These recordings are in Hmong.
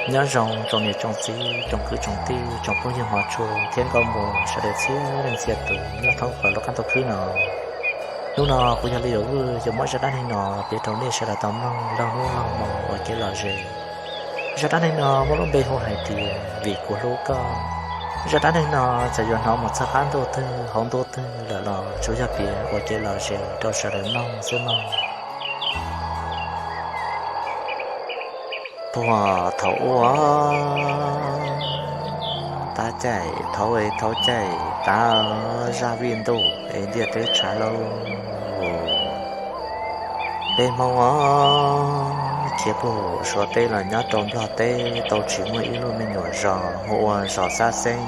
Nyob zoo tsoom niam tsoom txiv, tsoom kwv tsoom tij, tsoom phooj ywg hmov tshua thiab nkauj muam sawv daws txhia leej txhia tus nyob thoob plaws lub qab ntuj khwb no. Hnub no kuv yog Li Yauv Vwj yuav muab zaj dab neeg no piav rau nej sawv daws tau mloog laug hnub laug hmo ua kev lom zem. Zaj dab neeg no muaj lub npe hu hais tias Vim Kuv Hlub Koj. Zaj dab neeg no txawm yuav hnov mus txog qab ntuj twg hauv ntuj twg lawm los tsuas yog piav ua kev lom zem rau sawv daws mloog xwb mog. Puag thaum ub, tab caij thaum e thaum caij tav zaj vij ntuj es ntiaj teb tshav lauj, peb Hmoob os khiav puag Suav teb los nyob rau Nplog teb tau tsis muaj ib lub me nyuam zos hu ua zos Xab Xeeb.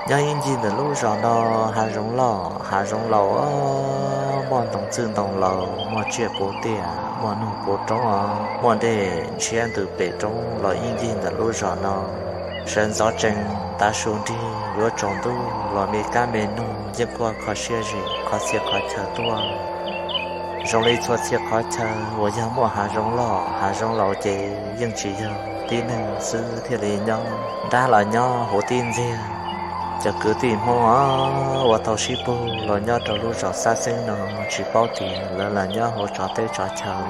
Nyob ib ncig ntawm lub zos no hav zoov loj hav zoov laus, muaj ntoo txwj ntoo laus, muaj tsiaj puv tiaj, muaj noog puv roob, muaj dej ntshiab ntws pem roob los ib ncig ntawm lub zos no. Sawv ntxov tsees tav su nrig yuav tsaus ntuj los me kab me noog yeej quaj kho siab zim qhov txhia qhov chaw tuaj. Zoo li txhua txhia qhov chaw uas yog muaj hav zoov loj hav zoov laus ces yeej tsis yog tib neeg xwb thiaj li nyob, dab los nyob huv tib ntxiag. Cov kwv tij Hmoob os uas tau sib pug los nyob rau lub zos Xab Xeeb no tsis paub tias lawv los nyob hauv tsov teb tsov chaw.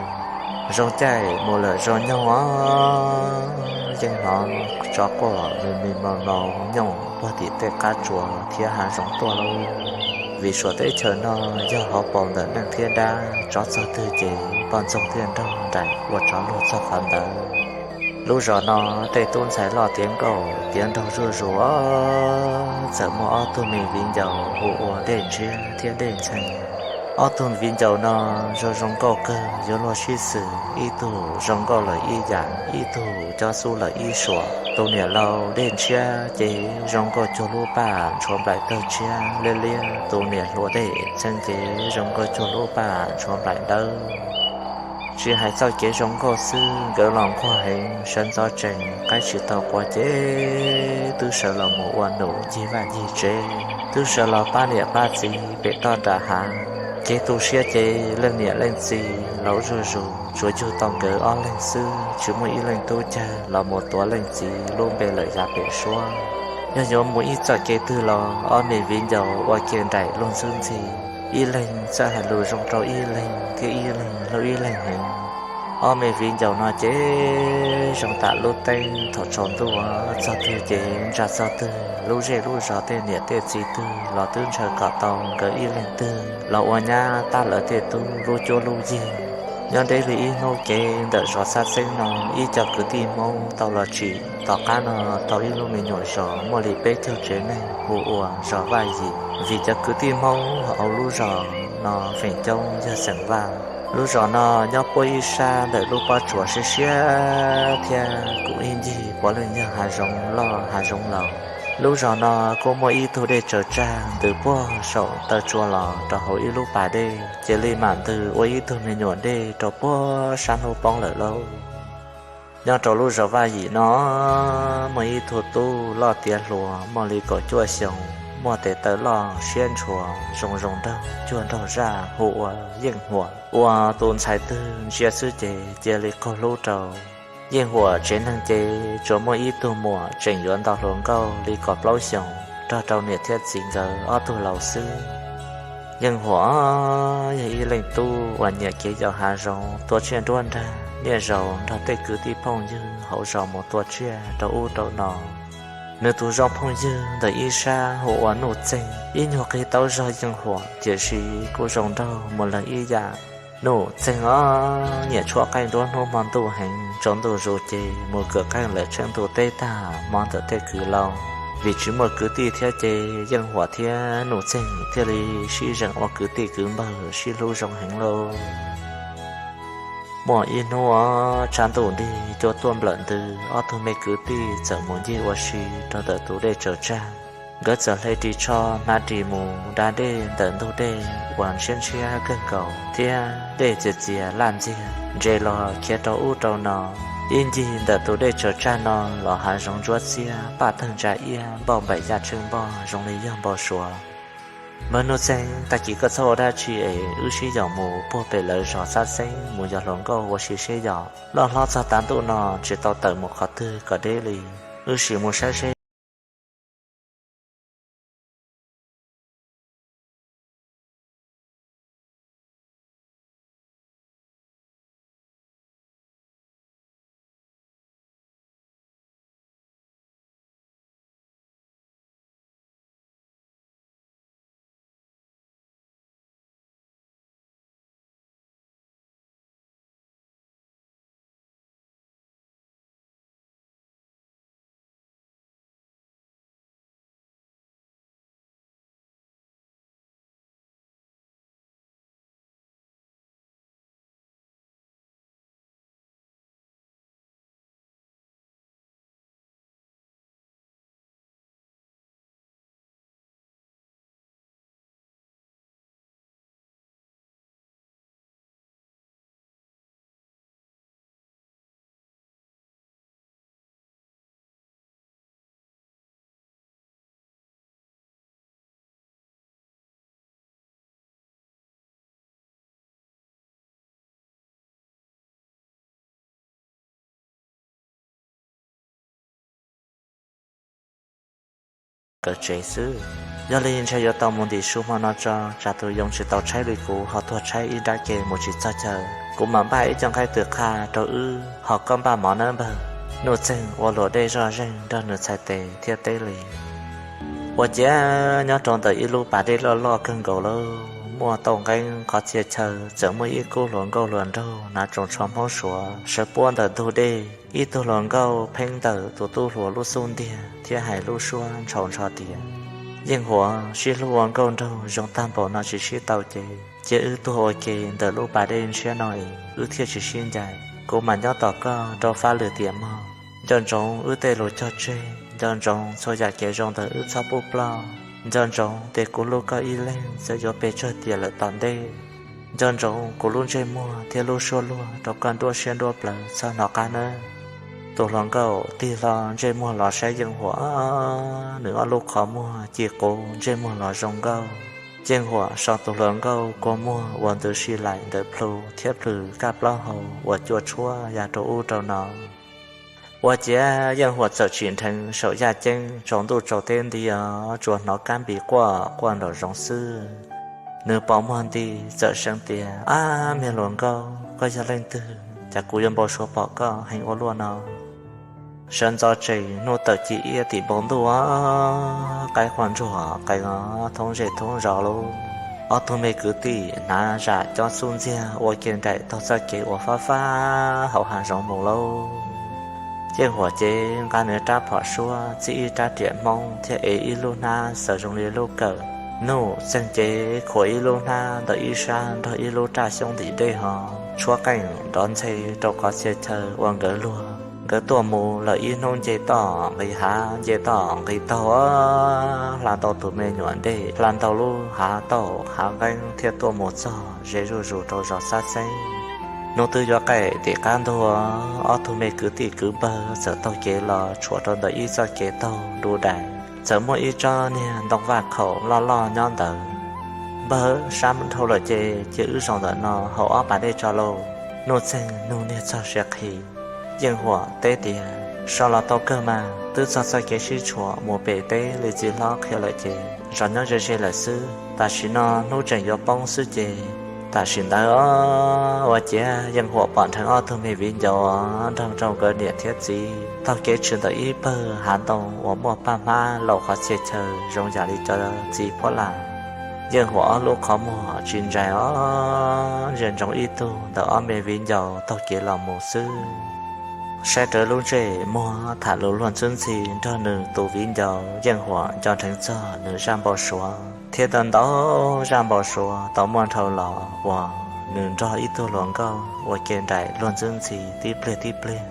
Zoo caij mus lawm zoo nyoog os yeej hnov tsov quaj me me mos mos nyooj puag tim tej qab tsuas thiab hav zoov tuaj lauj. Vim Suav teb chaws no yog hauv paus ntawm neeg thiab dab, tsov txog twg ces poj ntxoog thiaj nrog nraim ua tsov luag txog qhov ntawd. Lub zos no tej tub ntxhais loj tiav nkauj tiav nraug zuj zus, txawm muaj ob tug me viv ncaus hu ua Dej Ntshiab thiab Dej Ntxhee. Ob tug viv ncaus no zoo zoo nkauj kawg yuav luag sib xws, ib tug zoo nkauj lawm ib yam, ib tug cob xub lawm ib suam. Tus niam laus Dej Ntshiab ces zoo nkauj cuag lub paj ntshuav nplaim tawg tshiab liab liab, tus niam hluas Dej Ntxhee ces zoo nkauj cuag lub paj ntshuav nplaim dawb. Tsis hais txoj kev zoo nkauj xwb, nkawd los nquag heev, sawv ntxov tsees qaib tsis tau qua ces twb sawv los mus ua num ncig vaj ncig tsev, twb sawv los pab niam pab txiv pem toj nram hav. Kev tu siab ces leej niam leej txiv laus zuj zus, tsuas yug tau nkawd ob leeg xwb, tsis muaj ib leej tub cag los mus tuav leej txiv lub npe lawm yav pem suab. Yog yuav mus ib txoj kev twg los ob me viv ncaus ua ke nraim luag ntxwb ntxhi, ib leeg txawj hais lus zoo rau ib leeg thiab ib leeg hlub ib leeg heev. Ob me viv ncaus no ces zoo tam lub teeb thaum tsaus ntuj, txog twg ces ntsa txog twg, lub zej lub zos tej niam tej txiv twg los twb ntshaw kom tau nkawd ib leeg twg los ua nyab tab lawv tej tub lub cuab lub yig. Nyob deb li ib hnub kev ntawm zos Xab Xeeb no, ib co kwv tij Hmoob tau los tsim tom qab no tau ib lub me nyuam zos muaj li peb caug tsev neeg hu ua zos Vaj Yim. Vim cov kwv tij Hmoob hauv lub zos no feem coob yog xeem Vaj. Lub zos no nyob puab ib sab ntawm lub pob tsuas siab siab thiab kuj ib ncig puav leej yog hav zoov loj hav zoov laus. Lub zos no kuj muaj ib tug dej tsaws tsag ntws puag saum taw tsua los rau hauv ib lub pas dej, cia li mam ntws ua ib tug me nyuam dej rau puag sab hnub poob lawm lauj. Nyob rau lub zos Vaj Yim no muaj ib tug tub loj tiav hluas muaj li kaum cuaj xyoos, muaj tes taw loj siab ntshua, zoo zoo nraug cuag nraug zaj hu ua Yeej Huam, uas tus ntxhais twg ntsia xwb ces cia li qaug hlub rau. Yeej Huam tsev neeg ces tsuas muaj ib tug muam tseem yuav nto hluas nkauj li kaum plaub xyoos, nrog rau niam thiab txiv nkawd ob tug laus xwb. Yeej Huam yog ib leej tub uas nyiam kev yos hav zoov, tua tsiaj nruab nrag, niaj zaus nrog tej kwv tij phooj ywg hauv zos mus tua tsiaj rau ub rau no. Nws tus zoo phooj ywg ntawm ib sab hu ua Nuj Txeeg, ib nyuag qig taub zog Yeej Huam tiam sis kuj zoo nraug mus lawm ib yam. Nuj Txeeg os nyiam tshuab qaij nruab hnub hmo ntuj heev, tsaus ntuj zus ces mus kawm qaij lawm tsheej ntuj teb tag hmo ntawm tej kwv laus. Vim tsis muaj kwv tij thiab ces Yeej Huam thiab Nuj Txeeg thiaj li sib zeem ua kwv tij kwv npawg sib hlub zoo heev lauj. Muaj ib hnub tshav ntuj nrig cua tuaj nplawm ntws, ob tug me kwv tij txawm mus ncig ua si rau ntawm tus dej tsaws tsag. Nkawd txawm hle ris tsho hnav ris mus da dej ntawm ntug dej uas ntshiab ntshiab kawg nkaus thiab dej txias txias laj ntxiag, ntses los khiav rau ub rau no. Ib ncig ntawm tus dej tsaws tsag no los hav zoov ntsuab xiab, paj tawg ntsa iab, npauj npaim yaj tsheej npoj zoo li yog npau suav. Npawg Nuj Txeeg, tag kis koj txhob ua dab tsi es wb sib yaum mus puag pem lawv zos Xab Xeeb mus yos hluas nkauj ua si seb yog loj hlob txog tav ntuj no tsis tau tawm mus qhov twg kom deb li. Wb sim mus saib seb. Kawm tsev xwb, yog li ntshe yuav tau mus ntim su hmo no tso, tsam tus yoo tsis tau tshaib li kuv ho tuag tshaib ib nrab ke mus tsis txog chaw. Kuv mam npaj ib co nqaij twm qha rau wb ho koj npaj mov nawb npawg. Nuj Txeeg ua luam dej zoj zeeg nrog nws txhais tes thiab teb li. Ua ciav nyob rau ntawm ib lub pas dej loj loj kawg nkaus lawm, muaj tauj nqeeb qhov txhia chaw txawm muaj ib khub hluas nkauj hluas nraug hnav tsoos tsho hmoob suav sawv puab ntawm ntug dej. Ib tug hluas nkauj pheej ntawm tus tub hluas lub xub ntiag thiab hais lub suab ntshaus ntsho tias, Yeej Huam, sib hlub ua nkauj nraug zoo tag npaum no tsis sib tau ces cia wb tuag ua ke ntawm lub pas dej ntshiab no es wb thiaj tsis sib ncaim. Kuv mam nyob tos koj rau fab lwm tiam mog. Nco ntsoov wb tej lus cog tseg, nco ntsoov txhua yam kev zoo ntawm wb txhob pub ploj. Nco ntsoov tias kuv hlub koj ib leeg txawm yuav pes tsawg tiam lawm tom ntej. Nco ntsoov kuv lub ntsej muag thiab lub suab luag rau koj nruab siab nruab plawv txhob hnov qab nawb. Tus hluas nkauj tig hlo ntsej muag los saib Yeej Huam, nws ob lub qhov muag ci quv ntsej muag los zoo nkauj. Yeej Huam so tus hluas nkauj kua muag uas ntws si laim ntawm plhu thiab plhws kaj plaub hau uas cua tshuab ya rau ub rau no. Ua ciav Yeej Huam txawm tsim nrheev saum yaj ceeb tsaus ntuj tsaus teb nti os, tsuas hnov kab npis quaj quaj nraum zoov xwb. Nws pos muag nti txawm seev tias, Ab, me hluas nkauj, koj yog leej twg? Cas kuv yuav npau suav pom koj heev ua luaj no? Sawv ntxov tsees hnub tawm ci iab tim npoo ntuj, qaib quaj ntsuag qees os, thoob zej thoob zos lauj. Ob tug me kwv tij hnav zam cob xub ntxiag ua ke nraim taug txoj kev uas fab fab hauv hav zoov mus lauj. Yeej Huam ces nqa nws rab phom suab, txib ib rab riam hmoob thiab ev ib lub hnab xaws zoo li lub kawm. Nuj Txeeg ces khuam ib lub hnab ntawm ib sab nrog ib lub raj xyoob ntim dej ho tshuab qeej nrov ntxhe rau qhov txhia chaw uas nkawd luag. Nkawd tuaj mus lawm ib hnub nce toj nqis hav, nce toj nqis taug, hla ntau tus me nyuam dej, hla ntau lub hav tauj hav nqeeb thiaj tuaj mus txog ze zuj zus rau zos Xab Xeeb. Hnub twb yuav qaij tim qab ntug, ob tug me kwv tij kwv npawg txawm taug kev los tshuam rau ntawm ib txoj kev taug du dais, txawm muaj ib tsob niag ntoo vaj khaum loj loj nyob ntawd. Npawg, sab dhau lawm ces cia wb zaum ntawm no haus ob pas dej tso lauj. Nuj Txeeg nug niag txog siav qhi. Yeej Huam teb tias, So los tau kawg mas, twb txog txoj kev sib tshuam mus pem teb li txiv hlob qhia lawm ces zos nyob ze ze lawm xwb. Tam sim no hnub tseem yuav poob xwb ces tam sim ntawd os. Ua ciav Yeej Huam pom nrheev ob tug me viv ncaus nrog rau nkawd niam thiab txiv taug kev tshwm ntawm ib pawg hav ntoo uas muaj paj hmab laus qhov txhia chaw zoo yam li cov txiv phuab las. Yeej Huam ob lub qhov muag tsis ntsais os, ntsia ntsoov ib tug ntawm ob me viv ncaus taug kev los mus xwb. Saib rawv lub ntsej muag tham lus luag ntxwb ntxhi nrog nws tus viv ncaus, Yeej Huam nco nrheev txog nws zaj npau suav thiab ntau ntau zaj npau suav tau muaj dhau los uas nws nrog ib tug hluas nkauj ua ke nraim luag ntxwb ntxhi tib pliag tib pliag.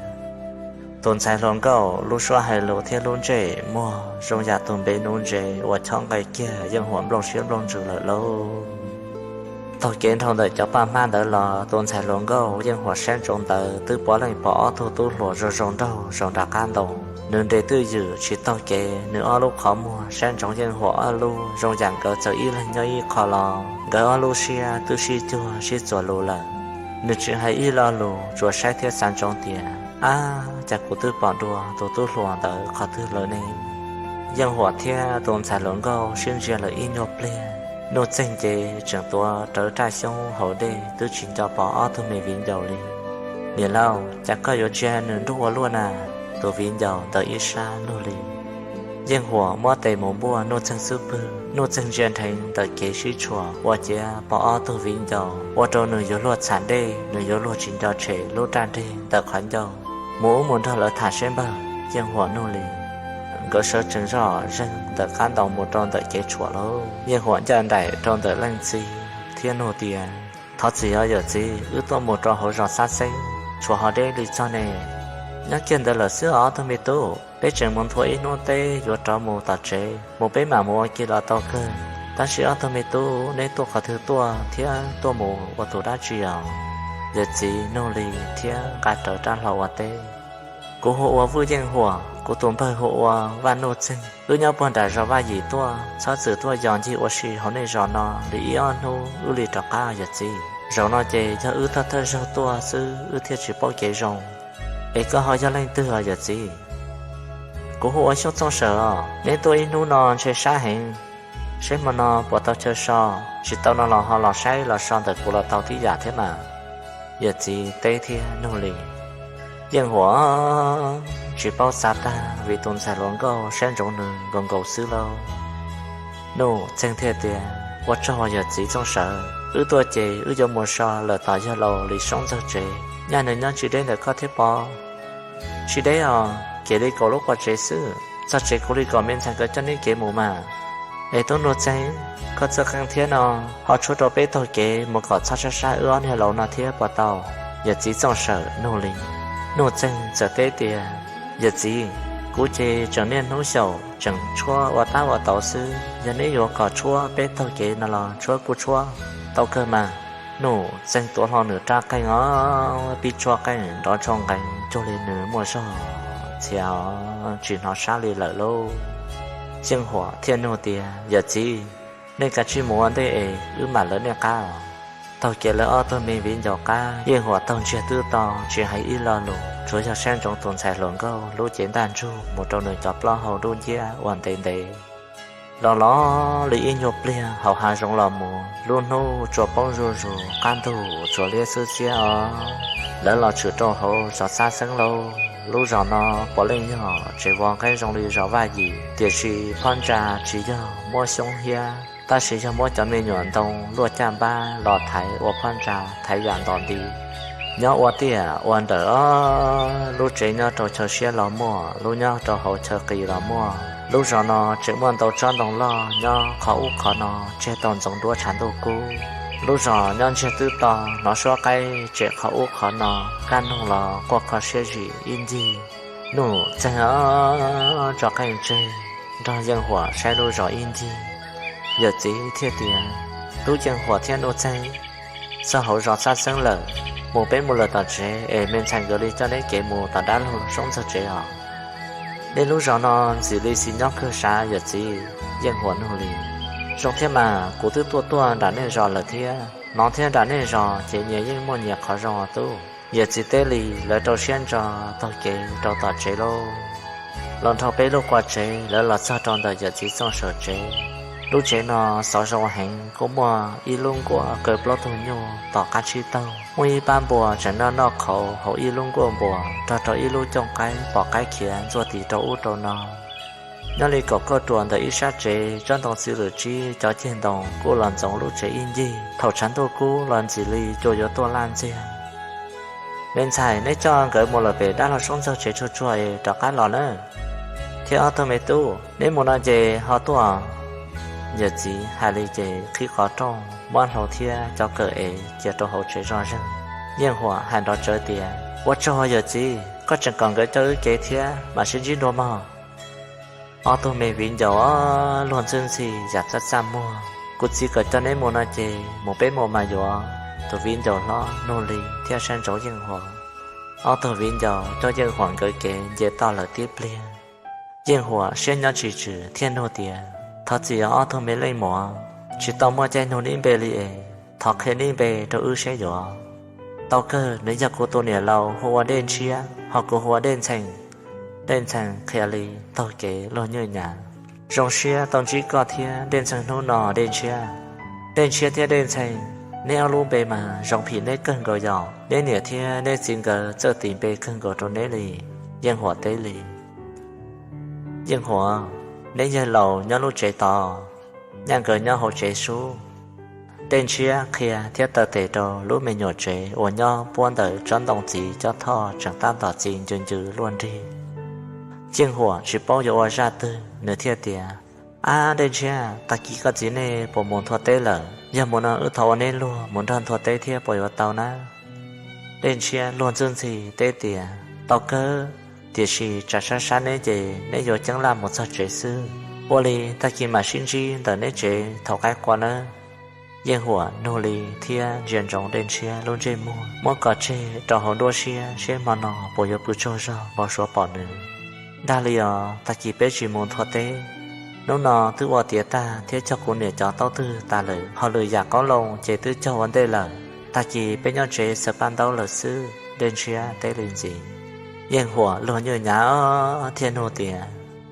Tus ntxhais hluas nkauj lub suab hais lus thiab lub ntsej muag zoo yam tus npe nuv ntses uas chob nqaij kiag Yeej Huam nplooj siab nplooj ntsws lawm lauj. Taug kev dhau ntawm cov paj hmab ntawd los, tus ntxhais hluas nkauj Yeej Huam saib ntsoov ntawd twb puav leej pom ob tug tub hluas zoo zoo nraug zaum nram qab ntoo. Nws nres twj ywm tsis taug kev, nws ob lub qhov muag saib ntsoov Yeej Huam ob lub zoo yam nkawd txawm ib leeg nyob ib qho los nkawd ob lub siab twb sib cuag sib txuas lus lawm. Nws tsis hais ib lo lus, tsuas saib thiab xav ntsoov tias, ab, cas kuv twb pom dua tus tub hluas ntawd qhov twg lawm ne? Yeej Huam thiab tus ntxhais hluas nkauj sib ntsia lawm ib nyuag pliag, Nuj Txeeg ces tseem tuav rawv raj xyoob haus dej twb tsis nco pom ob tug me viv ncaus li. Niam laus, cas koj yuav ntsia nws nruj ua luaj na? Tus viv ncaus ntawm ib sab nug li. Yeej Huam muab tes mus npuaj Nuj Txeeg xub pwg, Nuj Txeeg ntsia nrheev ntawm kev sib tshuam ua ciav pom ob tug viv ncaus ua rau nws yuav luag txham dej, nws yuav luag tsis nco tshem lub raj nreg ntawm qhov ncauj. Mus ub mus nrog lawv tham seb npawg, Yeej Huam nug li. Nkawd sawv tsees zoj zeeg ntawm qab ntoo mus rau ntawm kev tshuam lawm. Yeej Huam ncaj nraim rau ntawm leej txiv thiab nug tias, thov txim os yawm txiv, wb tuaj mus rau hauv zos Xab Xeeb, tshuav ho deb li txog ne. Nyob kiag ntawd lawm xwb os ob tug me tub, peb tseem mus nthua ib hnub teb yuav rov mus tom tsev, mus peb mam mus ua ke los tau kawg. Tab sis ob tug me tub, neb tuaj qhov twg tuaj thiab tuaj mus ua tus dab tsi os? Yawm txiv nug li thiab nqa rawv rab hlau ua teb. Kuv hu ua Vwj Yeej Huam, kuv tus npawg hu ua Vaj Nuj Txeeg. Wb nyob puag nram zos Vaj Yim tuaj, txhob txwm tuaj yos ncig ua si hauv nej zos no li ib ob hnub wb li rov qab yawm txiv. Zaum no ces yog wb thawj thawj zaug tuaj xwb wb thiaj tsis paub kev zoo. Es koj ho yog leej twg os yawm txiv? Kuv hu ua Xyooj Txooj Sawm os. Neb tuaj ib hnub no ntshe sab heev, seb hmo no puas tau chaw so, tsis tau no los ho los saib los so ntawm kuv los tau tib yam thiab mas. Yawm txiv teb thiab nug li. Yeej Huam tsis paub xav tag vim tus ntxhais hluas nkauj saib ntsoov nws nkaus nkaus xwb lauj. Nuj Txeeg thiaj tias, ua tsaug yawm txiv Txooj Sawm, wb tuaj ces wb yuav mus so lawm tom yawg laus Lis Soob Ntxawg tsev, nyaj nws nyob tsis deb ntawm koj thiab pob? Tsis deb os, kiag li kaum lub qua tsev xwb, txog tsev kuv li kom me ntxhais nkawd coj neb kev mus mas. Es tub Nuj Txeeg, koj txawj qeej thiab no, ho tshuab rau peb taug kev mus kom txhob sab sab wb ob niag laus no thiab puas tau? Yawm txiv Txooj Sawm nug li. Nuj Txeeg txawm teb tias, yawm txiv, kuv ces tseem niaj hnub xyaum tseem tshuab ua tab ua tauv xwb, yog neb yuav kom tshuab peb taug kev no los tshuab kuj tshuab, tau kawg mas. Nuj Txeeg tuav hlo nws rab qeej os, pib tshuab qeej nrov ntshoo nqees cuag li nws muaj zog txhia os, tsis hnov sab li lawm lauj. Yeej Huam thiaj nug tias, yawm txiv, nej kav tsij mus ua ntej es wb mam lawv nej qab os. Taug kev lawv ob tug me viv ncaus qab, Yeej Huam taug ntsiag twb to tsis hais ib lo lus, tsuas yog saib ntsoov tus ntxhais hluas nkauj lub cev ntaj ntsug mus rau nws cov plaub hau dub nciab ua ntev ntev. Los los li ib nyuag pliag hauv hav zoov los mus, lub hnub tsuas poob zuj zus, qab ntug tsuas liab xwb xiab os. Lawv los tshwm rau hauv zos Xab Xeeb lauj. Lub zos no puav leej yog tsev vov nqeeb zoo li zos Vaj Yim, tiam sis phab ntsa tsis yog muab xyoob hiab, tab sis yog muab cov me nyuam ntoo luaj caj npab los thaiv ua phab ntsa thaiv yam ntom nti. Nyob ua tiaj ua ntawm os, lub tsev nyob rau chaw siab los muaj, lub nyob rau hauv chaw qis los muaj. Lub zos no tseem muaj ntau tsob ntoo loj nyob qhov ub qhov no tseg tau ntxoov duab tshav ntuj kub. Lub zos nyob ntsiag twb to, hnov suab qaib tsem qhov ub qhov no, kaj noog los quaj kho siab zim ib ncig. Nuj Txeeg tso qeej tseg nrog Yeej Huam saib lub zos ib ncig. Yawm txiv thiaj tias, tub Yeej Huam thiab Nuj Txeeg, txog hauv zos Xab Xeeb lawm, mus peb mus lawm tom tsev es me ntxhais nkawd li coj neb kev mus tom dab laug Soob Ntxawg tsev os. Nej lub zos no ntxim li xis nyob kawg sav yawm txiv. Yeej Huam nug li. Zoo thiab mas, kuv twb tuaj tuaj nram nej zos lawm thiab, hnov thiab nram nej zos ces nyias yeej muaj nyias qhov zoo os tub. Yawm txiv teb li, lawv rau siab ntso taug kev rau tom tsev lauj. Los nrho peb lub qua tsev lawv los txog rau ntawm yawm txiv Txooj Sawm tsev. Lub tsev no xov zoo heev, kuj muaj ib lub nkuaj kaw plaub tug nyuj tom qab tsib taug, muaj ib pab npua tseem noj noj qhauv hauv ib lub nkuaj npua, nrog rau ib lub cooj qaib pom qaib khiav ntxuaj tis rau ub rau no. Nyob li kaum kauj ruam ntawm ib sab tsev, tsob ntoo txiv lwm tsib cov ceg ntoo kuj los ntxoov lub tsev ib ncig. Thaum tshav ntuj kub los ntxim li cua yuav tuaj laj ntxiag. Me ntxhais, neb coj nkawd mus lawm pem dab laug Soob Ntxawg tsev tsuag tsuag es rov qab los nawb. Thiab ob tug me tub, neb mus no ces ho tuaj. Yawm txiv hais li ces qhib qhov rooj, muab hlau thiab cov kawm es cia rau hauv tsev zoj zeeg. Yeej Huam hais nrov tsawv tias, ua tsaug yawm txiv, koj tseem kom nkawd coj wb kev thiab, mam sib ntsib dua mog. Ob tug me viv ncaus luag ntxwb ntxhi yam txaj txaj muag. Kuv txiv kom coj neb mus no ces mus peb mus mas yuav. Tus viv ncaus hlob nug li thiaj saib ntsoov Yeej Huam. Ob tug viv ncaus coj Yeej Huam nkawd kev nce toj lawm tib pliag. Yeej Huam siab nyob tsis tswm thiaj nug tias, Thov txim os ob tug me leej muam, tsis tau muaj caij nug neb npe li es thov qhia neb npe rau wb saib yuav. Tau kawg, nws yog kuv tus niam laus hu ua Dej Ntshiab, ho kuv hu ua Dej Ntxhee. Dej Ntxhee qhia li taug kev luag nywj nyav. Zoo siab tau ntsib koj thiab Dej Ntxhee hnub no Dej Ntshiab. Dej Ntshiab thiab Dej Ntxhee, neb ob lub npe mas zoo phim neb kawg nkaus yom, neb niam thiab neb txiv nkawd txawj tis npe kawg nkaus rau neb li. Yeej Huam teb li, Yeej Huam, neb yawg laus nyob lub tsev tod, nyaj nkawd nyob hauv tsev sub. Dej Ntshiab qhia thiab taw tes rau lub me nyuam tsev uas nyob puab ntawm tsob ntoo txiv cob thoj tseem tab tom txi ncw ncw luaj nrig. Yeej Huam tsis paub yuav ua zaj twg, nws thiaj tias, Ab Dej Ntshiab, tag kis koj txiv nej puas mus nthua teb lawm? Yog mus no wb thov ua neb luag mus nrog nthua teb thiab puas yuav tau na? Dej Ntshiab luag ntxwj ntxhi teb tias, Tau kawg, tiam sis tsam sab sab neb ces neb yuav ceeb laj mus txog tsev xwb. Ua li tag kis mam sib ntsib ntawm neb tsev thaum qaib qua nawb. Yeej Huam nug li thiab ntsia ntsoov Dej Ntshiab lub ntsej muag, muab kos tseg rau hauv nruab siab seb hmo no puas yuav pw tsaug zog npau suav pom nws. Dag li os, tag kis peb tsis mus nthua teb. Hnub no twb ua tiav tag thiab cog kuv niam cov taub twg tas lawm, ho lwm yam qoob loo ces twb cog ua ntej lawm. Tag kis peb nyob tsev xaws paj ntaub lawm xwb. Dej Ntshiab teb li ntxiv. Yeej Huam luag nywj nyav thiaj nug tias,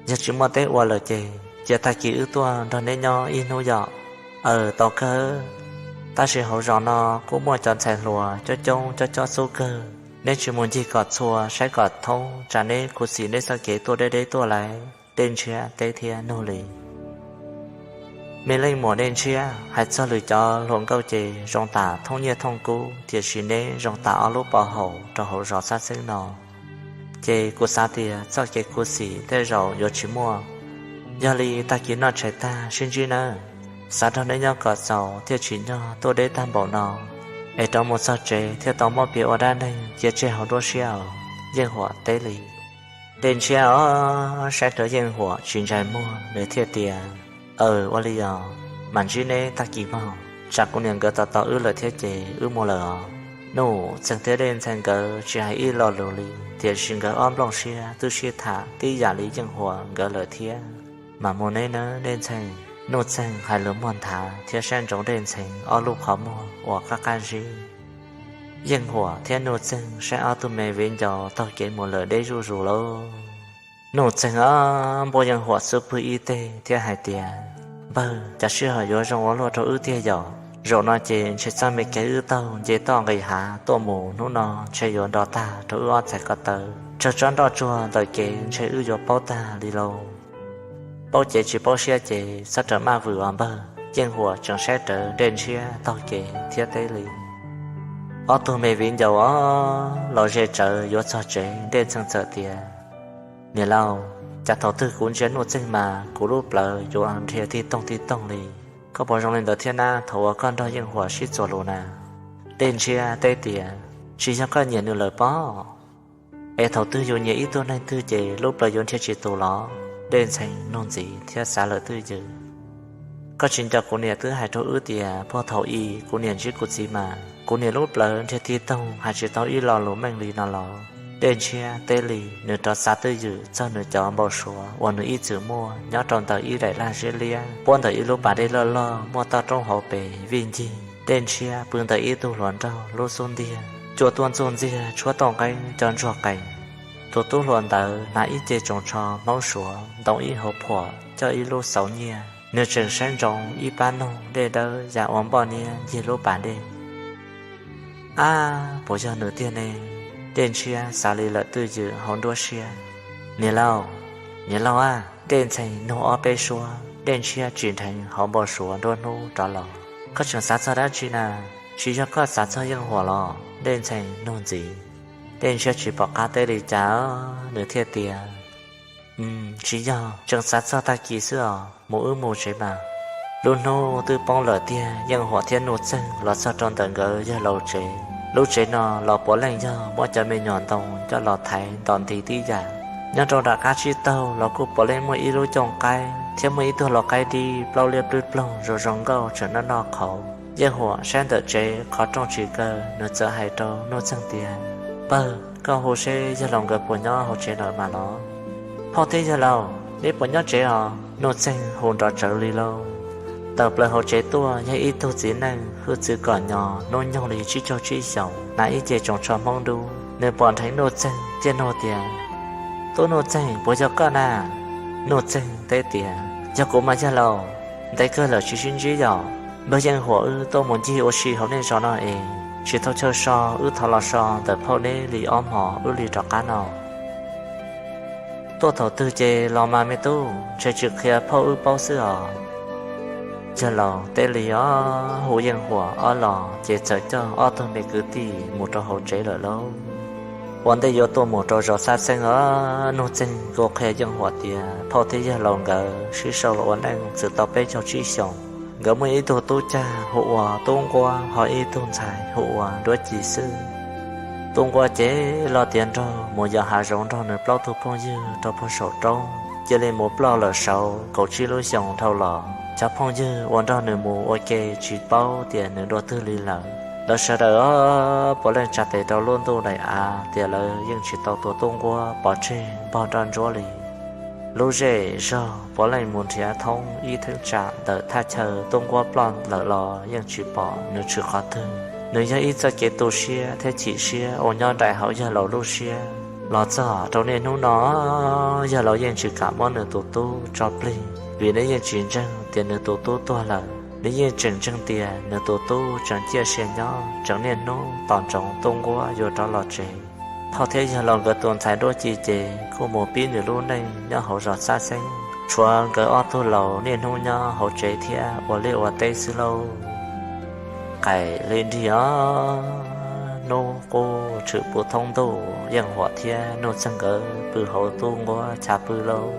Yog tsis muaj teb ua lawm ces cia tag kis wb tuaj nrog neb nyob ib hnub yom? Aws, tau kawg. Tab sis hauv zos no kuj muaj cov ntxhais hluas coob coob cob cob xub kawg, neb tsis mus ncig kom txhua saib kom thoob tsam neb khuv xim neb txoj kev tuaj deb deb tuaj lawm. Dej Ntshiab teb thiab nug li. Me leej muam Dej Ntshiab, hais txog lwm cov hluas nkauj ces zoo tam thooj nyiaj thooj kub, tiam sis neb zoo tam ob lub pov haum rau hauv zos xab xeeb no. Ces kuv xav tias txoj kev khuv xim tej zaum yuav tsis muaj. Yog li tag kis noj tshais tag sib ntsib nawb. Xav nrog neb nyob kom txaus thiaj tsim nyog tuaj deb tag npaum no, es rov mus txog tsev thiaj tau muab piav ua dab neeg cia tseg hauv nruab siab os. Yeej Huam teb li. Dej Ntshiab os, saib rau Yeej Huam tsis ntsais muag, nws thiaj tias, Aws, ua li os, mam ntsib neb tag kis mog, tsam kuv niam nkawd tos tos wb lawm thiab ces wb mus lawm os. Nuj Txeeg thiab Dej Ntxhee nkawd tsis hais ib lo lus li, tiam sis nkawd ob nplooj siab twb sib tham tib yam li Yeej Huam nkawd lawm thiab. Mam mus neb nawb Dej Ntxhee. Nuj Txeeg hais lus muag nthav thiab saib ntsoov Dej Ntxhee ob lub qhov muag uas qab qab zib. Yeej Huam thiab Nuj Txeeg saib ob tug me viv ncaus taug kev mus lawm deb zuj zus lauj. Nuj Txeeg os, npuaj Yeej Huam xub pwg ib teg thiab hais tias, Npawg, cas sij hawm yuav zoo ua luaj rau wb tiag yom? Zaum no ces ntshe txoj me kev wb taug nce toj nqis hav tuaj mus hnub no ntshe yuav nrov tag rau wb ob txhais ko taw. Tsawg tsob nroj tsuag ntawm kev ntshe wb yuav paub tag li lauj. Paub cev tsis paub siab ces txhob rawm maj vwm os npawg. Yeej Huam tseem saib rawv Dej Ntshiab taug kev thiab teb li. Ob tug me viv ncaus os, los ze tsawv yuav txog tsev, Dej Ntxhee txawm tias, Niam laus, cas thaum twg kuv ntsia Nuj Txeeg mas kuv lub plawv yuav nrhiav tig toog tig toog li. Koj puas zoo li ntawd thiab na thaum uas koj nrog Yeej Huam sib txuas lus na? Dej Ntshiab teb tias, Tsis yog koj nyiam nws lawm pob? Es thaum twg yus nyiam ib tug neeg twg ces lub plawv yuav nrhiav tsis tus los? Dej Ntxhee nug ntxiv thiab xav lawm twj ywm. Koj tsis nco kuv niam twb hais rau wb tias puag thaum i kuv niam ntsib kuv txiv mas kuv niam lub plawv nrhiav tig toog hais tsis tau ib lo lus meej li no los? Dej Ntshiab teb li, nws rov xav twj ywm txog nws cov npau suav uas nws ib txwm muaj nyob rau ntawm ib daim laj zeb liab puab ntawm ib lub pas dej loj loj muaj toj roob hauv pes vij ncig. Dej Ntshiab pw ntawm ib tug hluas nraug lub xub ntiag, cua tuaj ntxuj ntxiag tshuab tooj qeeb co ntsuag qees. Tus tub hluas ntawd hnav ib ce tsoos tsho Hmoob Suav ntoo ib hauv phuam coj ib lub xauv nyiaj, nws tseem saib ntsoov ib pab noog dej dawb ya ua npoj niab ncig lub pas dej. Ab, puas yog nws tiag ne? Dej Ntshiab xav li lawm twj ywm hauv nruab siab. Niam laus, niam laus a! Dej Ntxhee nug ob peb suab, Dej Ntshiab tsim dheev hauv npau suav nruab hnub rov los. Koj tseem xav txog dab tsi na? Tsis yog koj xav txog Yeej Huam los? Dej Ntxhee nug ntxiv. Dej Ntshiab tsis pom qab teb li cas, nws thiaj tias, Tsis yog, tseem xav txog tag kis xwb os, mus wb mus tsev mas. Lub hnub twb poob lawm tiag, Yeej Huam thiab Nuj Txeeg los txog rau ntawm nkawd yawg laus tsev. Lub tsev no los puav leej yog muab cov me nyuam ntoo coj los thaiv ntom nti tib yam. Nyob rau nram qab tsib taug los kuj puav leej muaj ib lub cooj qaib thiab muaj ib tug lau qaib dib plaub liab plwb ploog zoo zoo nkauj tseem noj noj qhauv. Yeej Huam saib ntawm tsev qhov rooj tsis kaw, nws txawm hais rau Nuj Txeeg tias, Npawg, koj hu seb yawg laus nkawd puas nyob hauv tsev lawm mas los? Phauj thiab yawg laus, Neb puas nyob tsev os? Nuj Txeeg hu nrov tsawv li lauj. Tawm plaws hauv tsev tuaj yog ib tug txiv neej hwj txwv kom nyo, hnub nyoog li tsib caug tsib xyoos, hnav ib ce tsoos tsho Hmoob dub. Nws pom nrheev Nuj Txeeg thiaj nug tias, Tub Nuj Txeeg, puas yog koj na? Nuj Txeeg teb tias, Yog kuv mas yawg laus, ntev kawg lawm tsis sib ntsib yom. Npawg Yeej Huam wb tuaj mus ncig ua si hauv nej zos no es tsis tau chaw so, wb thov los so ntawm phauj neb li ob hmos wb li rov qab no. Tuaj thaum twg ces los mas me tub, ntshe tsis qhia phauj wb paub xwb os. Yawg laus teb li os. Hu Yeej Huam ob los ces txawm coj ob tug me kwv tij mus rau hauv tsev lawm lauj. Ua ntej yuav tuaj mus rau zos Xab Xeeb os, Nuj Txeeg kuj qhia Yeej Huam tias phauj thiab yawg laus nkawd sib sau los ua neej txwm tau peb caug tsib xyoos. Nkawd muaj ib tug tub cag hu ua Tub Nquab, ho ib tug ntxhais hu ua Nruab Ci xwb. Tub Nquab ces los tiav nraug mus yos hav zoov nrog nws plaub tug phooj ywg rau puag saum roob, cia li mus ploj lawm saud. Kaum tsib lub xyoos dhau los, cov phooj ywg uas nrog nws mus ua ke tsis paub tias nws dua twg li lawm. Lawv sawv daws puav leej tsa tes rau lub ntuj daim av tias lawv yeej tsis tau tua Tub Nquab pov tseg npog nroj ntsuab li. Lub zej zog puav leej mus nrhiav thoob ib theeb tsam ntawm thaj chaw Tub Nquab ploj lawm los yeej tsis pom nws tshwm qhov twg. Nws yog ib txoj kev tu siab thiab chim siab uas nyob nraim hauv yawg laus lub siab. Los txog rau niaj hnub no, yawg laus yeej tsis kam muab nws tus tub tso plig, vim nws yeej tsis ntseeg tias nws tus tub tuag lawm. Nws yeej tseem ntseeg tias nws tus tub tseem ciaj sia nyob, tseem niaj hnub tos ntsoov Tub Nquab yuav rov los tsev. Phauj thiab yawg laus nkawd tus ntxhais Nruab Ci ces kuj mus pib nws lub neej nyob hauv zos Xab Xeeb, tshuav nkawd ob tug laus niaj hnub nyob hauv tsev thiab ua liaj ua teb xwb lauj. Qaim li nrig os, hnub qub tshwm puv thoob ntuj, Yeej Huam thiab Nuj Txeeg nkawd pw hauv Tub Nquab chav pw lauj.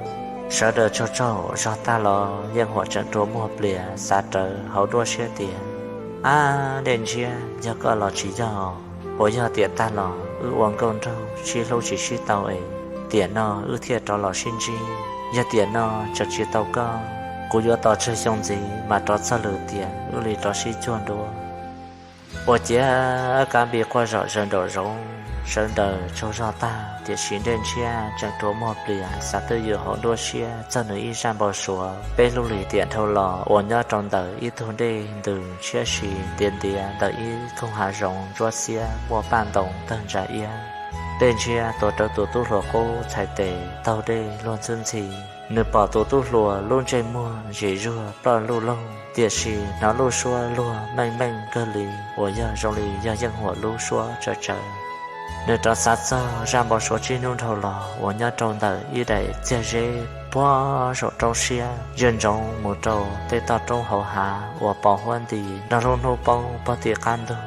Sawv daws tsaug tsaug zog tag los Yeej Huam tseem rua muag plias xav rawv hauv nruab siab tias, Ab, Dej Ntshiab, yog koj los tsis yog? Puas yog tiam tag los wb ua nkauj nraug sib hlub tsis sib tau es tiam no wb thiaj rov los sib ntsib? Yog tiam no tseem tsis tau koj, kuv yuav tos tsawg xyoo ntxiv mas rov txog lwm tiam wb li rov sib cuag dua. Ua ciav kab npis quaj zom zaws nraum zoov, sawv daws tsaug zog tag, tiam sis Dej Ntshiab tseem rua muag plias xav twj ywm hauv nruab siab txog nws ib zaj npau suav peb lub lim tiam dhau los uas nyob rau ntawm ib tug dej ntws ntshiab si ntiav ntiav ntawm ib koog hav zoov ntsuab xiab muaj paj ntoo tawg ntsa iab. Dej Ntshiab tuav rawv tus tub hluas qub txhais tes taug dej luag ntxhwb ntxhi. Nws pom tus tub hluas lub ntsej muag zim zuag ploj luj loog, tiam sis hnov lub suab luag meej meej kawg li uas yog zoo li yog Yeej Huam lub suab tsawv tsawv. Nws rov xav txog zaj npau suav tsib hnub dhau los uas nyob rau ntawm ib daim txiag zeb puag saum roob siab ywj ntsoov mus rau tej toj roob hauv hav uas pos huab nti nrog lub hnub poob puag tim qab ntug.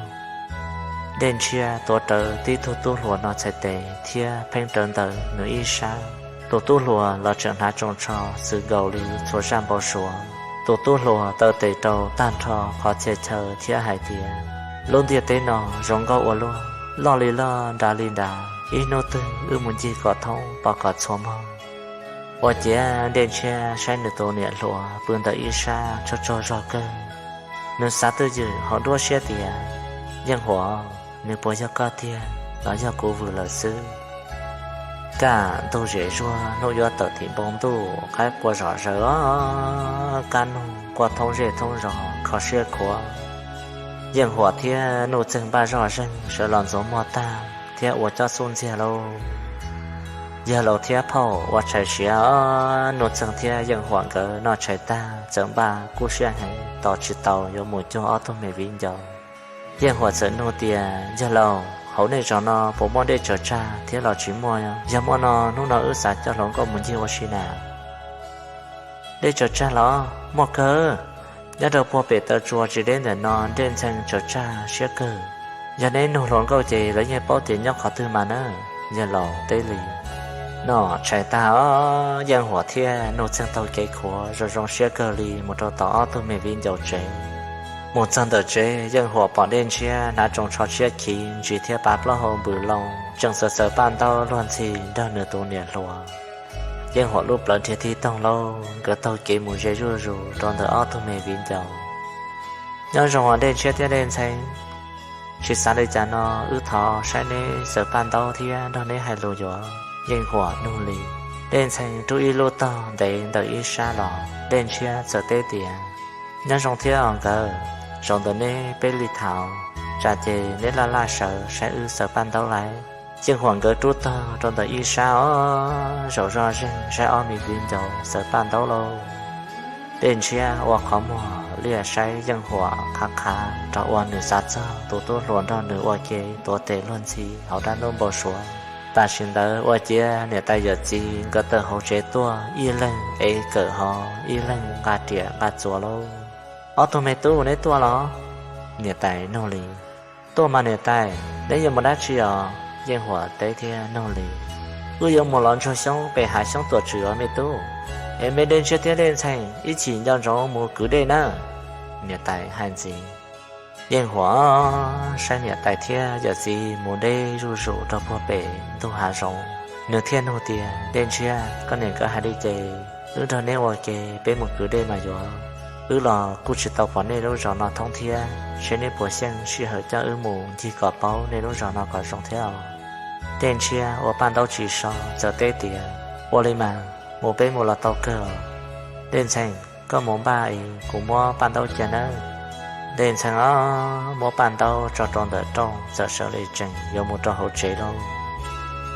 Dej Ntshiab tuav rawv tib tug tub hluas no txhais tes thiab pheeb rawv ntawm nws ib sab. Tus tub hluas los tseem hnav tsoos tsho xwm nkaus li txhua zaj npau suav. Tus tub hluas taw tes rau tag nrho qhov txhia chaw thiab hais tias, Lub ntiaj teb no zoo nkauj ua luaj, loj li loj nrad li nrad, ib hnub twg wb mus ncig kom thoob pov kom txhua mog. Ua ciav Dej Ntshiab saib nws tus niam hluas pw ntawm ib sab tsaug tsaug zog kawg. Nws xav twj ywm hauv nruab siab tias, Yeej Huam, nws puas yog koj tiag los yog kuv vwm lawm xwb? Kaj ntug zem zuag, hnub yuav tawm tim npoo ntuj, qaib qua zom zaws os, kab noog quaj thoob zej thoob zos kho siab khuav. Yeej Huam thiab Nuj Txeeg npaj zoj zeeg sawv los ntxuav muag tag thiab ua cob xub ntxiag lauj. Yawg laus thiab phauj ua tshais siav os, Nuj Txeeg thiab Yeej Huam nkawd noj tshais tag txawm npaj kub siab heev tos tsis tau yuav mus cuag ob tug me viv ncaus. Yeej Huam txawm nug tias, Yawg laus, hauv nej zos no puas muaj dej tsaws tsag thiab los tsis muaj? Yog muaj no hnub no wb xav coj hluas nkauj mus ncig ua si na. Dej tsaws tsag los muaj kawg. Nyob rau puag pem taw tsua tsis deb ntawm no dej ntxhee tsaws tsag siab kawg. Yog neb nug hluas nkauj ces lawv yeej paub tias nyob qhov twg mas na. Yawg laus teb li. Noj tshais tag os, Yeej Huam thiab Nuj Txeeg taug kev khuav zoo zoo siab kawg li mus rau tom ob tug me viv ncaus tsev. Mus txog ntawm tsev, Yeej Huam pom Dej Ntshiab hnav tsoos tsho tshiab khiv ntsis thiab pav plaub hau npws loo tseem xaws xaws paj ntaub luag ntxhi nrog nws tus niam hluas. Yeej Huam lub plawv nrhiav tig toog lauj, nkawd taug kev mus ze zuj zus rau ntawm ob tug me viv ncaus. Nyob zoo os Dej Ntshiab thiab Dej Ntxhee, tsis xav li cas no, wb thov saib neb xaws paj ntaub thiab nrog neb hais lus yuav. Yeej Huam nug li. Dej Ntxhee rub ib lub tog ntev ntawm ib sab los, Dej Ntshiab txawm teb tias, Nyob zoo thiab os nkawd, zaum ntawm neb peb li thaum, tsam ces neb laj laj sawv saib wb xaws paj ntaub lauj. Yeej Huam nkawd rub tog rau ntawm ib sab os, zaum zoj zeeg saib ob me viv ncaus xaws paj ntaub lauj. Dej Ntshiab ua qhov muag liaj saib Yeej Huam qhav qhav rau uas nws xav txog tus tub hluas nrog nws ua ke tuav tes luag ntxhi hauv dab ntub npau suav. Tam sim ntawd ua ciav niam tais yawm txiv nkawd tawm hauv tsev tuaj, ib leeg ev kawm hov, ib leeg nqa riam nqa txuas lauj. Ob tug me tub, neb tuaj los? Niam tais nug li. Tuaj mas niam tais, neb yuav mus dab tsi os? Yeej Huam teb thiab nug li. Wb yuav mus lov ntsuag xyoob pem hav xyoob tuam tswm os me tub. Es me Dej Ntshiab thiab Dej Ntxhee ib chim nco ntsoov mus kwv dej nawb, niam tais hais ntxiv. Yeej Huam saib niam tais thiab yawm txiv mus deb zuj zus rau puag pem ntug hav zoov, nws thiaj nug tias, Dej Ntshiab, koj niam nkawd hais li ces wb nrog neb ua ke peb mus kwv dej mas yuav. Wb los kuj tsis tau pom nej lub zos no thoob thiab, seb neb puas xyeej sij hawm coj wb mus ncig kom paub nej lub zos no kom zoo thiab os. Dej Ntshiab ua paj ntaub tsis so txawm teb tias, Ua li mas, mus peb mus los tau kawg. Dej Ntxhee, koj mus npaj es kuv muab paj ntaub cia nawb. Dej Ntxhee os, muab paj ntaub tso rau ntawm rooj txawm sawv li tsees yuav mus rau hauv tsev lauj.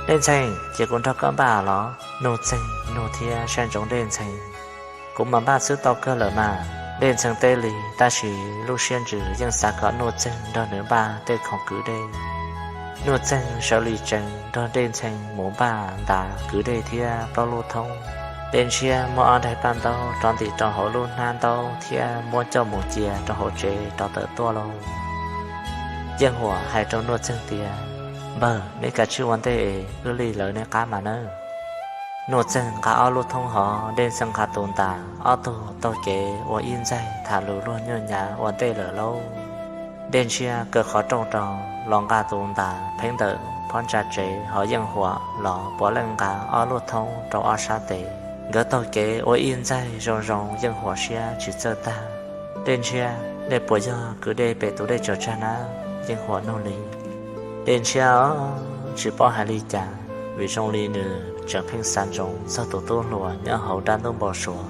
Dej Ntxhee, ces kuv nrog koj npaj los? Nuj Txeeg nug thiab saib ntsoov Dej Ntxhee. Kuv mam npaj xwb tau kawg lawm mas, Dej Ntxhee teb li, tab sis lub siab ntsws yeej xav kom Nuj Txeeg nrog nws npaj tej khoom kwv dej. Nuj Txeeg sawv li tsees nrog Dej Ntxhee mus npaj ntav kwv dej thiab plaub lub thoob. Dej Ntshiab muab ob daim paj ntaub rov ntim rau hauv lub hnab ntaub thiab muab coj mus cia rau hauv tsev rov tawm tuaj lauj. Yeej Huam hais rau Nuj Txeeg tias, Npawg, neb kav tsij ua ntej es wb li lawv neb qab mas nawb. Nuj Txeeg nqa ob lub thoob hov, Dej Ntxhee nqa tus ntas, ob tug taug kev ua ib ntxaig tham lus luag nyuaj nyav ua ntej lawm lauj. Dej Ntshiab kaw qhov rooj rau los nqa tus ntas pheeb ntawm phab ntsa tsev, ho Yeej Huam los puav leej nqa ob lub thoob rau ob sab tes. Nkawd taug kev ua ib ntxaig zoo zoo, Yeej Huam siab tsis txawj tag. Dej Ntshiab, nej puas yog kwv dej pem tus dej tsaws tsag na? Yeej Huam nug li. Dej Ntshiab tsis paub hais li cas, vim zoo li nws tseem pheej xav ntsoov txog tus tub hluas nyob hauv dab ntub npau suav.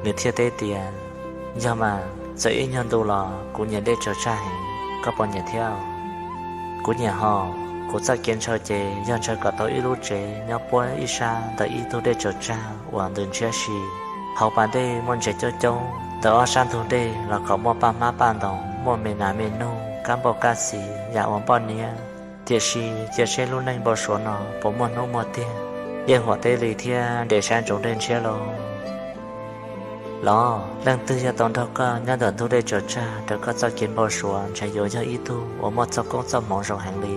Nws thiaj teb tias, Yog mas, txawm ib nyuag ntu los kuv nyiam dej tsaws tsag heev, koj puas nyiam thiab? Kuv nyiam hos, kuv txoj kev ntshaw ces yog ntshaw kom tau ib lub tsev nyob puab ib sab ntawm ib tug dej tsaws tsag uas ntws ntshiab si. Hauv pas dej muaj ntses coob coob, ntawm ob sab ntug dej los kom muaj paj hmab paj ntoos, muaj me nas me noog, kab npauj kab xis, yam ua npoj niab. Tiam sis cia seb lub neej npau suav no puas muaj hnub muaj tiag. Yeej Huam teb li thiab nres sab ntsoov Dej Ntshiab lauj. Los, leej twg yog tau nrog koj nyob ntawm ntug dej tsaws tsag raws koj txoj kev npau suav ntshe yuav yog ib tug uas muaj txoj koob txoj hmoov zoo heev li.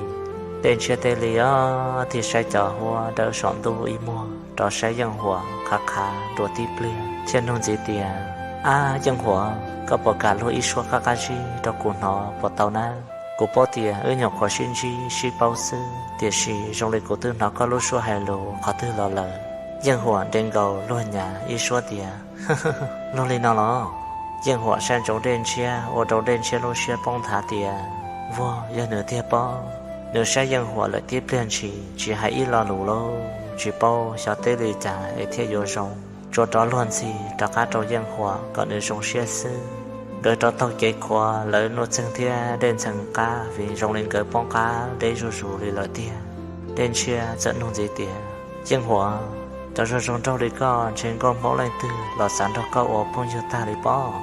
Dej Ntshiab teb li os, thiaj saib cov huab dawb saum ntuj ib muag rov saib Yeej Huam qhav qhav dua tib pliag thiaj nug ntxiv tias, Ab Yeej Huam, koj puas kam luag ib suab qab qab zib rau kuv hnov puas tau na? Kuv paub tias wb nyuam qhuav sib ntsib sib paub xwb, tiam sis zoo li kuv twb hnov koj lub suab hais lus qhov twg los lawm. Yeej Huam nres nkaus luag nyav ib suab tias, Luag li no los? Yeej Huam saib ntsoov Dej Ntshiab ua rau Dej Ntshiab lub siab poob nthav tias, Vuag, yog nws tiag pob. Nws saib Yeej Huam lawm tib pliag ntshis tsis hais ib lo lus lauj, tsis paub xyov teb li cas es thiaj yuav zoo. Tsuas rov luag ntxhi rov qab rau Yeej Huam kom nws zoo siab xwb. Nkawd rov taug kev khuav lawv Nuj Txeeg thiab Dej Ntxhee qab vim zoo li nkawd poob qab deb zuj zus li lawm tiag. Dej Ntshiab txawm nug ntxiv tias, Yeej Huam, cov zoo zoo nraug li koj ntshe nkauj Hmoob leej twg los xav nrog koj ua phooj ywg tag li pob.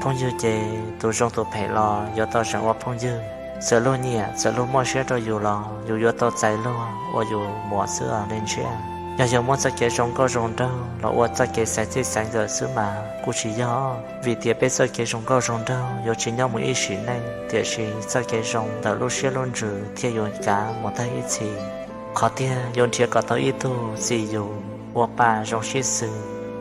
Phooj ywg ces tus zoo tus phem los yuav tau zeem ua phooj ywg. Txawm luag nyiam txawm luag muaj siab rau yus los yus yuav tau txais luag ua yus muam xwb os Dej Ntshiab. Yog yuav muab txoj kev zoo nkauj zoo nraug los ua txoj kev xaiv txij xaiv nkawm xwb mas kuj tsis yog, vim tias peb txoj kev zoo nkauj zoo nraug yuav tsis nyob mus ib sim neej, tiam sis txoj kev zoo ntawm lub siab lub ntsws thiaj yuav kav mus tag ib txhis. Qhov tiag yuav nrhiav kom tau ib tug txim yus, ua pa zoo sib xws,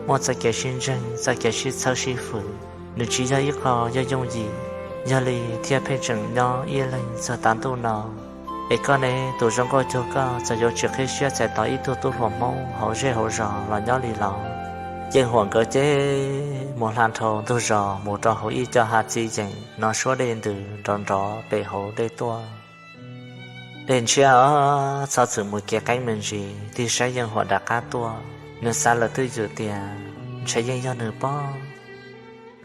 muaj txoj kev sib ntseeg, txoj kev sib txhawb sib fwm. Nws tsis yog ib qho yooj yooj yim, yog li thiaj pheej tseem nyob ib leeg txog tav ntuj no. Es koj ne, tus zoo nkauj cuag koj txawm yuav tsis qhib siab txais tau ib tug tub hluas Hmoob hauv zej hauv zos los nyob li los? Yeej Huam nkawd ces mus hla nrhau ntug zos mus rau hauv ib co hav txiv yeem no suab dej ntws nrov nrov pem hauv dej tuaj. Dej Ntshiab os, txhob txwm mus kev qeeb me ntsis, tig saib Yeej Huam rov qab tuaj. Nws xav lawm twj ywm tias ntshe yeej yog nws pob.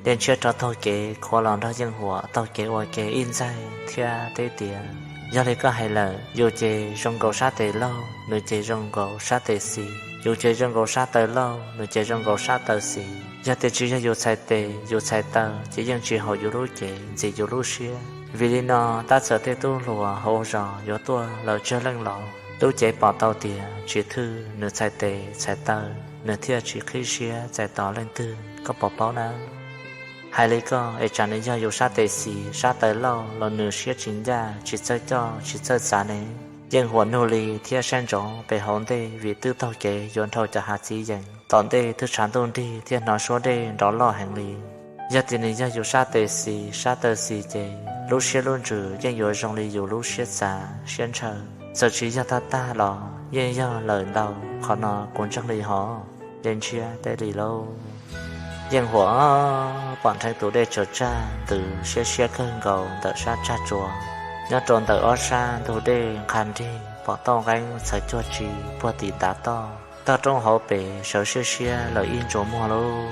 Dej Ntshiab rov taug kev khuav los nrog Yeej Huam taug kev ua ke ib ntxaig thiab teb tias, yog li koj hais lawm, yus ces zoo nkaus sab tes laug, nws ces zoo nkaus sab tes xis, yus ces zoo nkaus sab taw laug, nws ces zoo nkaus sab taw xis. Yog tias tsis yog yus txhais tes yus txhais taw ces yeej tsis haum yus lub cev ntxim yus lub siab. Vim li no tab txawm tej tub hluas hauv zos yuav tuaj lawm tsawg leej los lub cev pom tau tias Tsis Thwj nws txhais tes txhais taw, nws thiaj tsis qhib siab txais tos leej twg, koj puas paub na? Hais li koj es tsam nws yog yus sab tes xis sab taw laug los nws siab tsis ncaj tsis txawj coj tsis txawj xav ne. Yeej Huam nug li thiab saib ntsoov pem hauv ntej vim twb taug kev yuav nrhau cov hav txiv yees, tom ntej twb tshav ntuj nrig thiab hnov suab dej nrov loj heev li. Yog tias nws yog yus sab tes xis sab taw xis ces lub siab lub ntsws yeej yuav zoo li yus lub siab xav siab ntshaw. Txawm tsis yog tag tag los yeej yog lawm ntau, qhov no kuv ntseeg li hos. Dej Ntshiab teb li lauj. Yeej Huam pom nrheev tus dej tsaws tsag ntws siab siab kawg nkaus ntawm sab tsag tsua. Nyob rau ntawm ob sab ntug dej nqha nrig pom toj nqeeb txhawv cuag tsi puag tim ntav toj. Toj roob hauv pes sawv siab siab lawm ib ntsuas muag lauj.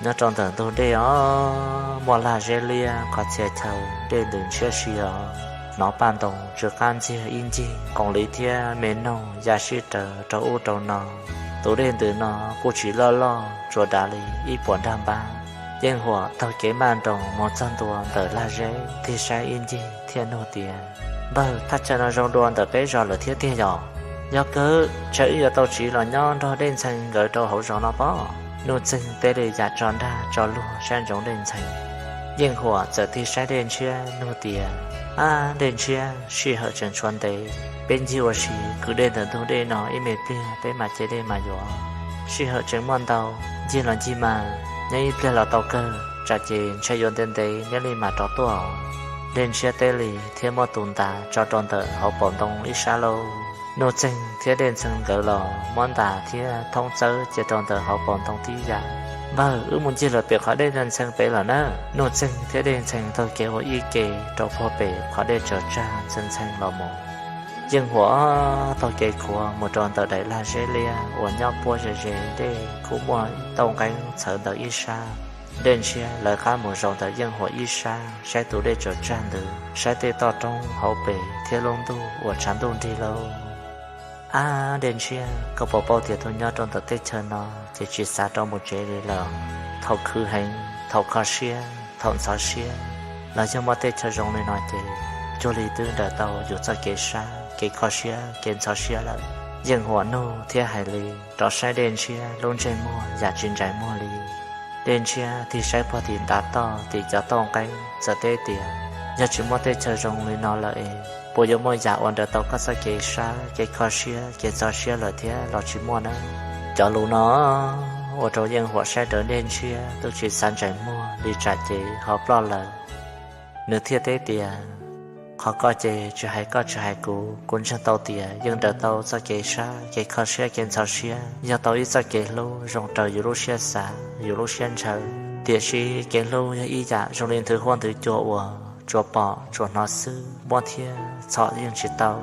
Nyob rau ntawm ntug dej os, muaj lag zeb liab qhov txhia chaw, dej ntws ntshiab si os. Hnov paj ntoos tsw qab ntxiag ib ncig, qoom liv thiab me noog ya sib raws rau ub rau no. Tus dej ntws no kuj tsis loj loj, tsuas dav li ib puas nrag npab. Yeej Huam taug kev maj nroos mus txog ntua ntawm lag zeb, tig saib ib ncig thiaj nug tias, npawg, thaj chaw no zoo dua ntawm peb zos lawm thiab tiag yom? Yog kawg, ntshe wb yuav tau tsiv los nyob nrog Dej Ntxhee nkawd rau hauv zos no pob. Nuj Txeeg teb li yam tso nrag tso luag saib ntsoov Dej Ntxhee. Yeej Huam txawm tig saib Dej Ntshiab nug tias, ab, Dej Ntshiab, sij hawm tseem tshuav ntev, peb ncig ua si kwv dej ntawm ntug dej no ib me pliag peb mam cev dej mas yuav. Sij hawm tseem muaj ntau, ncig los ncig mas, nyob ib pliag los tau kawg, tsam ces ntshe yuav ntev ntev neb li mam rov tuaj. Dej Ntshiab teb li thiab muab tus ntas tso rau ntawm hauv paus ntoo ib sab lauj. Nuj Txeeg thiab Dej Ntxhee nkawd los muab ntas thiab thoob txawb cia rau ntawm hauv paus ntoo tib yam. Npawg, wb mus ncig lawm pem qhov dej ntxhee ntxhee pem lawm na. Nuj Txeeg thiab Dej Ntxhee taug kev ua ib ke rau puag pem qhov dej tsaws tsag ntxhee ntxhee los mus. Yeej Huam taug kev khuav mus rau ntawm daim lag zeb liab uas nyob puab ze ze dej, kuj muaj toj nqeeb txhawv ntawm ib sab. Dej Ntshiab lawv qab mus zaum ntawm Yeej Huam ib sab saib tus dej tsaws tsag ntawd, saib tej toj roob hauv pes thiab lub ntuj uas tshav ntuj nrig lauj. Ab, Dej Ntshiab, koj puas paub tias tus nyob rau ntawm teb chaws no ces tsis xav rov mus tsev li lawm. Thaum khwv heev, thaum kho siab, thaum ntxhov siab, los yog muaj tej chaw zoo li no ces cuag li twb nrawm tau yus txoj kev sab, kev kho siab, kev ntxhov siab lawm. Yeej Huam nug thiab hais li, rov saib Dej Ntshiab lub ntsej muag yam tsis ntsais muag li. Dej Ntshiab tig saib puag tim ntav toj tim cov toj nqeeb txawm teb tias, yog tsis muaj tej chaw zoo li no lawm es puas yuav muaj yam uas nrawm tau koj txoj kev sab, kev kho siab, kev ntxhov siab lawm thiab los tsis muaj na? Cov lus no ua rau Yeej Huam saib rawv Dej Ntshiab twb tsis xav ntsais muag li tsam ces ho ploj lawm. Nws thiaj teb tias, qhov ko ces tsis hais koj tsis hais kuv, kuv ntseeg tau tias yeej nrawm tau txoj kev sab, kev kho siab, kev ntxhov siab, yog tau ib txoj kev hlub zoo raws yus lub siab xav, yus lub siab ntshaw. Tiam sis kev hlub yog ib yam zoo li nthwv huab nthwv cua uas tsuas pom tsuas hnov xwb, muab thiab txhom yeej tsis tau.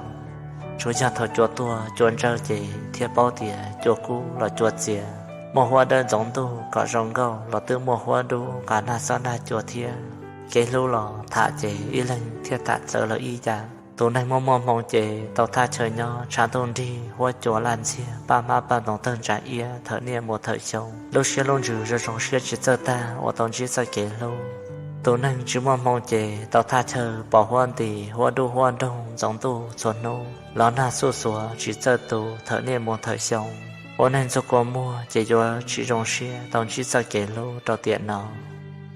Tsuas yog thaum cua tuag cua ntsawj ces thiaj paub tias cua kub los cua txias. Muaj huab dawb ntxoov ntuj kom zoo nkauj los twb muaj huab dub nqa nag xob nag cua thiab. Kev hlub los tham ces ib leeg thiaj tham txawv lawm ib yam. Tus neeg muaj muaj hmoo ces tau thaj chaw nyob tshav ntuj nrig huab cua laj ntxiag paj hmab paj ntoo tawg ntsa iab thawm niaj mus thawm xyoo. Lub siab lub ntsws zoo zoo siab tsis txawj tag uas tau ntsib txoj kev hlub. Tus neeg tsis muaj hmoo ces tau thaj chaw pos huab nti huab dub huab nroog ntxoov ntuj txhua hnub los nag xuj xuav tsis txawj tu thawm niaj mus thawm xyoo. Ua neeg ntxuag kua muag ces yuav tsis zoo siab tau ntsib txoj kev hlub rau tiam no.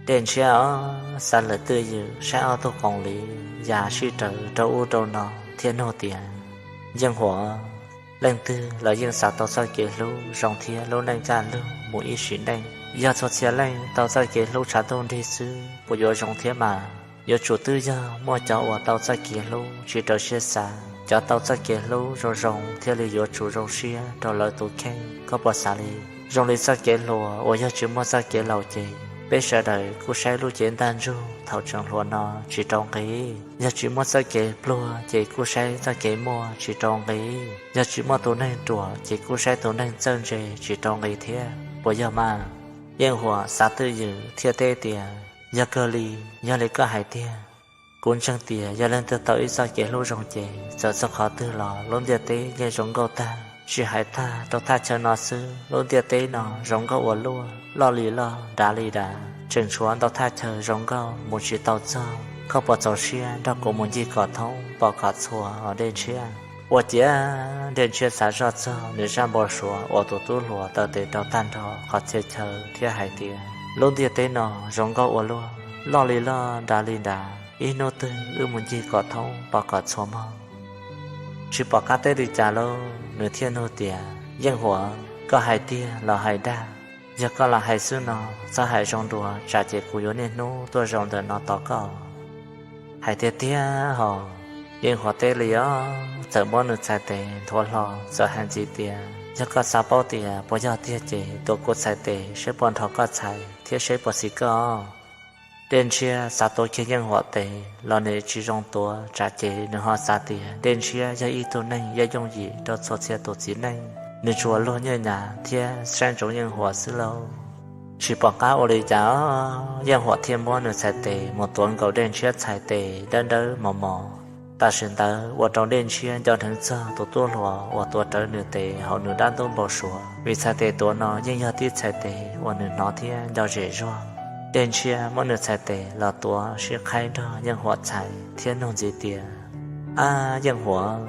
Dej Ntshiab os, xav lawm twj ywm saib ob tug qoom liv ya sib raws rau ub rau no thiaj nug tias, Yeej Huam, leej twg los yeej xav tau txoj kev hlub zoo thiab lub neej kaj lug mus ib sim neej. Yog txhua txhia leej tau txoj kev hlub tshav ntuj nrig xwb puas yuav zoo thiab mas? Yuav tsum twb yog muaj cov uas tau txoj kev hlub tsis raws siab xav, cov tau txoj kev hlub zoo zoo thiaj li yuav tsum zoo siab rau lawv tus kheej. Koj puas xav li? Zoo li txoj kev hluas uas yog tsis muaj txoj kev laus ces Peb sawv daws kuj saib lub cev ntaj ntsug thaum tseem hluas no tsis rau nqi. Yog tsis muaj txoj kev pluag ces kuj saib txoj kev muaj tsis rau nqi. Yog tsis muaj tus neeg ruam ces kuj saib tus neeg txawj ntse tsis rau nqi thiab, puas yog mas? Yeej Huam xav twj ywm thiaj teb tias, Yog kawg li, yog li koj hais tiag. Kuv ntseeg tias yog leej twg tau ib txoj kev hlub zoo ces txawm txog qhov twg los lub ntiaj teb yeej zoo nkauj tag. Tsis hais tag rau thaj chaw no xwb, lub ntiaj teb no zoo nkauj ua luaj, loj li loj, dav li dav, tseem tshuav ntau thaj chaw zoo nkauj mus tsis tau txog. Koj puas txaus siab nrog kuv mus ncig kom thoob pom kom txhua os Dej Ntshiab? Ua ciav Dej Ntshiab xav zoj txog nws zaj npau suav uas tus tub hluas taw tes rau tag nrho qhov txhia chaw thiab hais tias, Lub ntiaj teb no zoo nkauj ua luaj, loj li loj, dav li dav, ib hnub twg wb mus ncig kom thoob pom kom txhua mog. Tsis pom qab teb li cas lauj, nws thiaj nug tias, Yeej Huam, koj hais tiag los hais dag? Yog koj lam hais xwb no, txhob hais zoo dua tsam ces kuv yuav niaj hnub tuaj zaum ntawm no tos koj. Hais tiag tiag hos, Yeej Huam teb li os, txawm muab nws txhais tes nthuav hlo, txawm hais ntxiv tias, Yog koj xav paub tias puas yog tiag ces tuav kuv txhais tes seb puas nrho koj txhais thiab seb puas xis koj. Dej Ntshiab xav tuav kiag Yeej Huam tes los nws tsis zoo tuav tsam ces nws ho xav tias Dej Ntshiab yog ib tug neeg yeej yooj yim rau txhua txhia tus txiv neej, nws tsuas luag nyiaj nyav thiab saib ntsoov Yeej Huam xwb lauj. Tsis pom qab ua li cas os, Yeej Huam thiaj muab nws txhais tes mus tuav nkaus Dej Ntshiab txhais tes dawb dawb mos mos. Tam sim ntawd ua rau Dej Ntshiab nco dheev txog tus tub hluas uas tuav rawv nws tes hauv nws dab ntub npau suav, vim txhais tes tuav no yeej yog tib txhais tes uas nws hnov thiab nco zem zog. Dej Ntshiab muab nws txhais tes los tuav sib qhaib nrog Yeej Huam txhais thiab nug ntxiv tias, Ab Yeej Huam,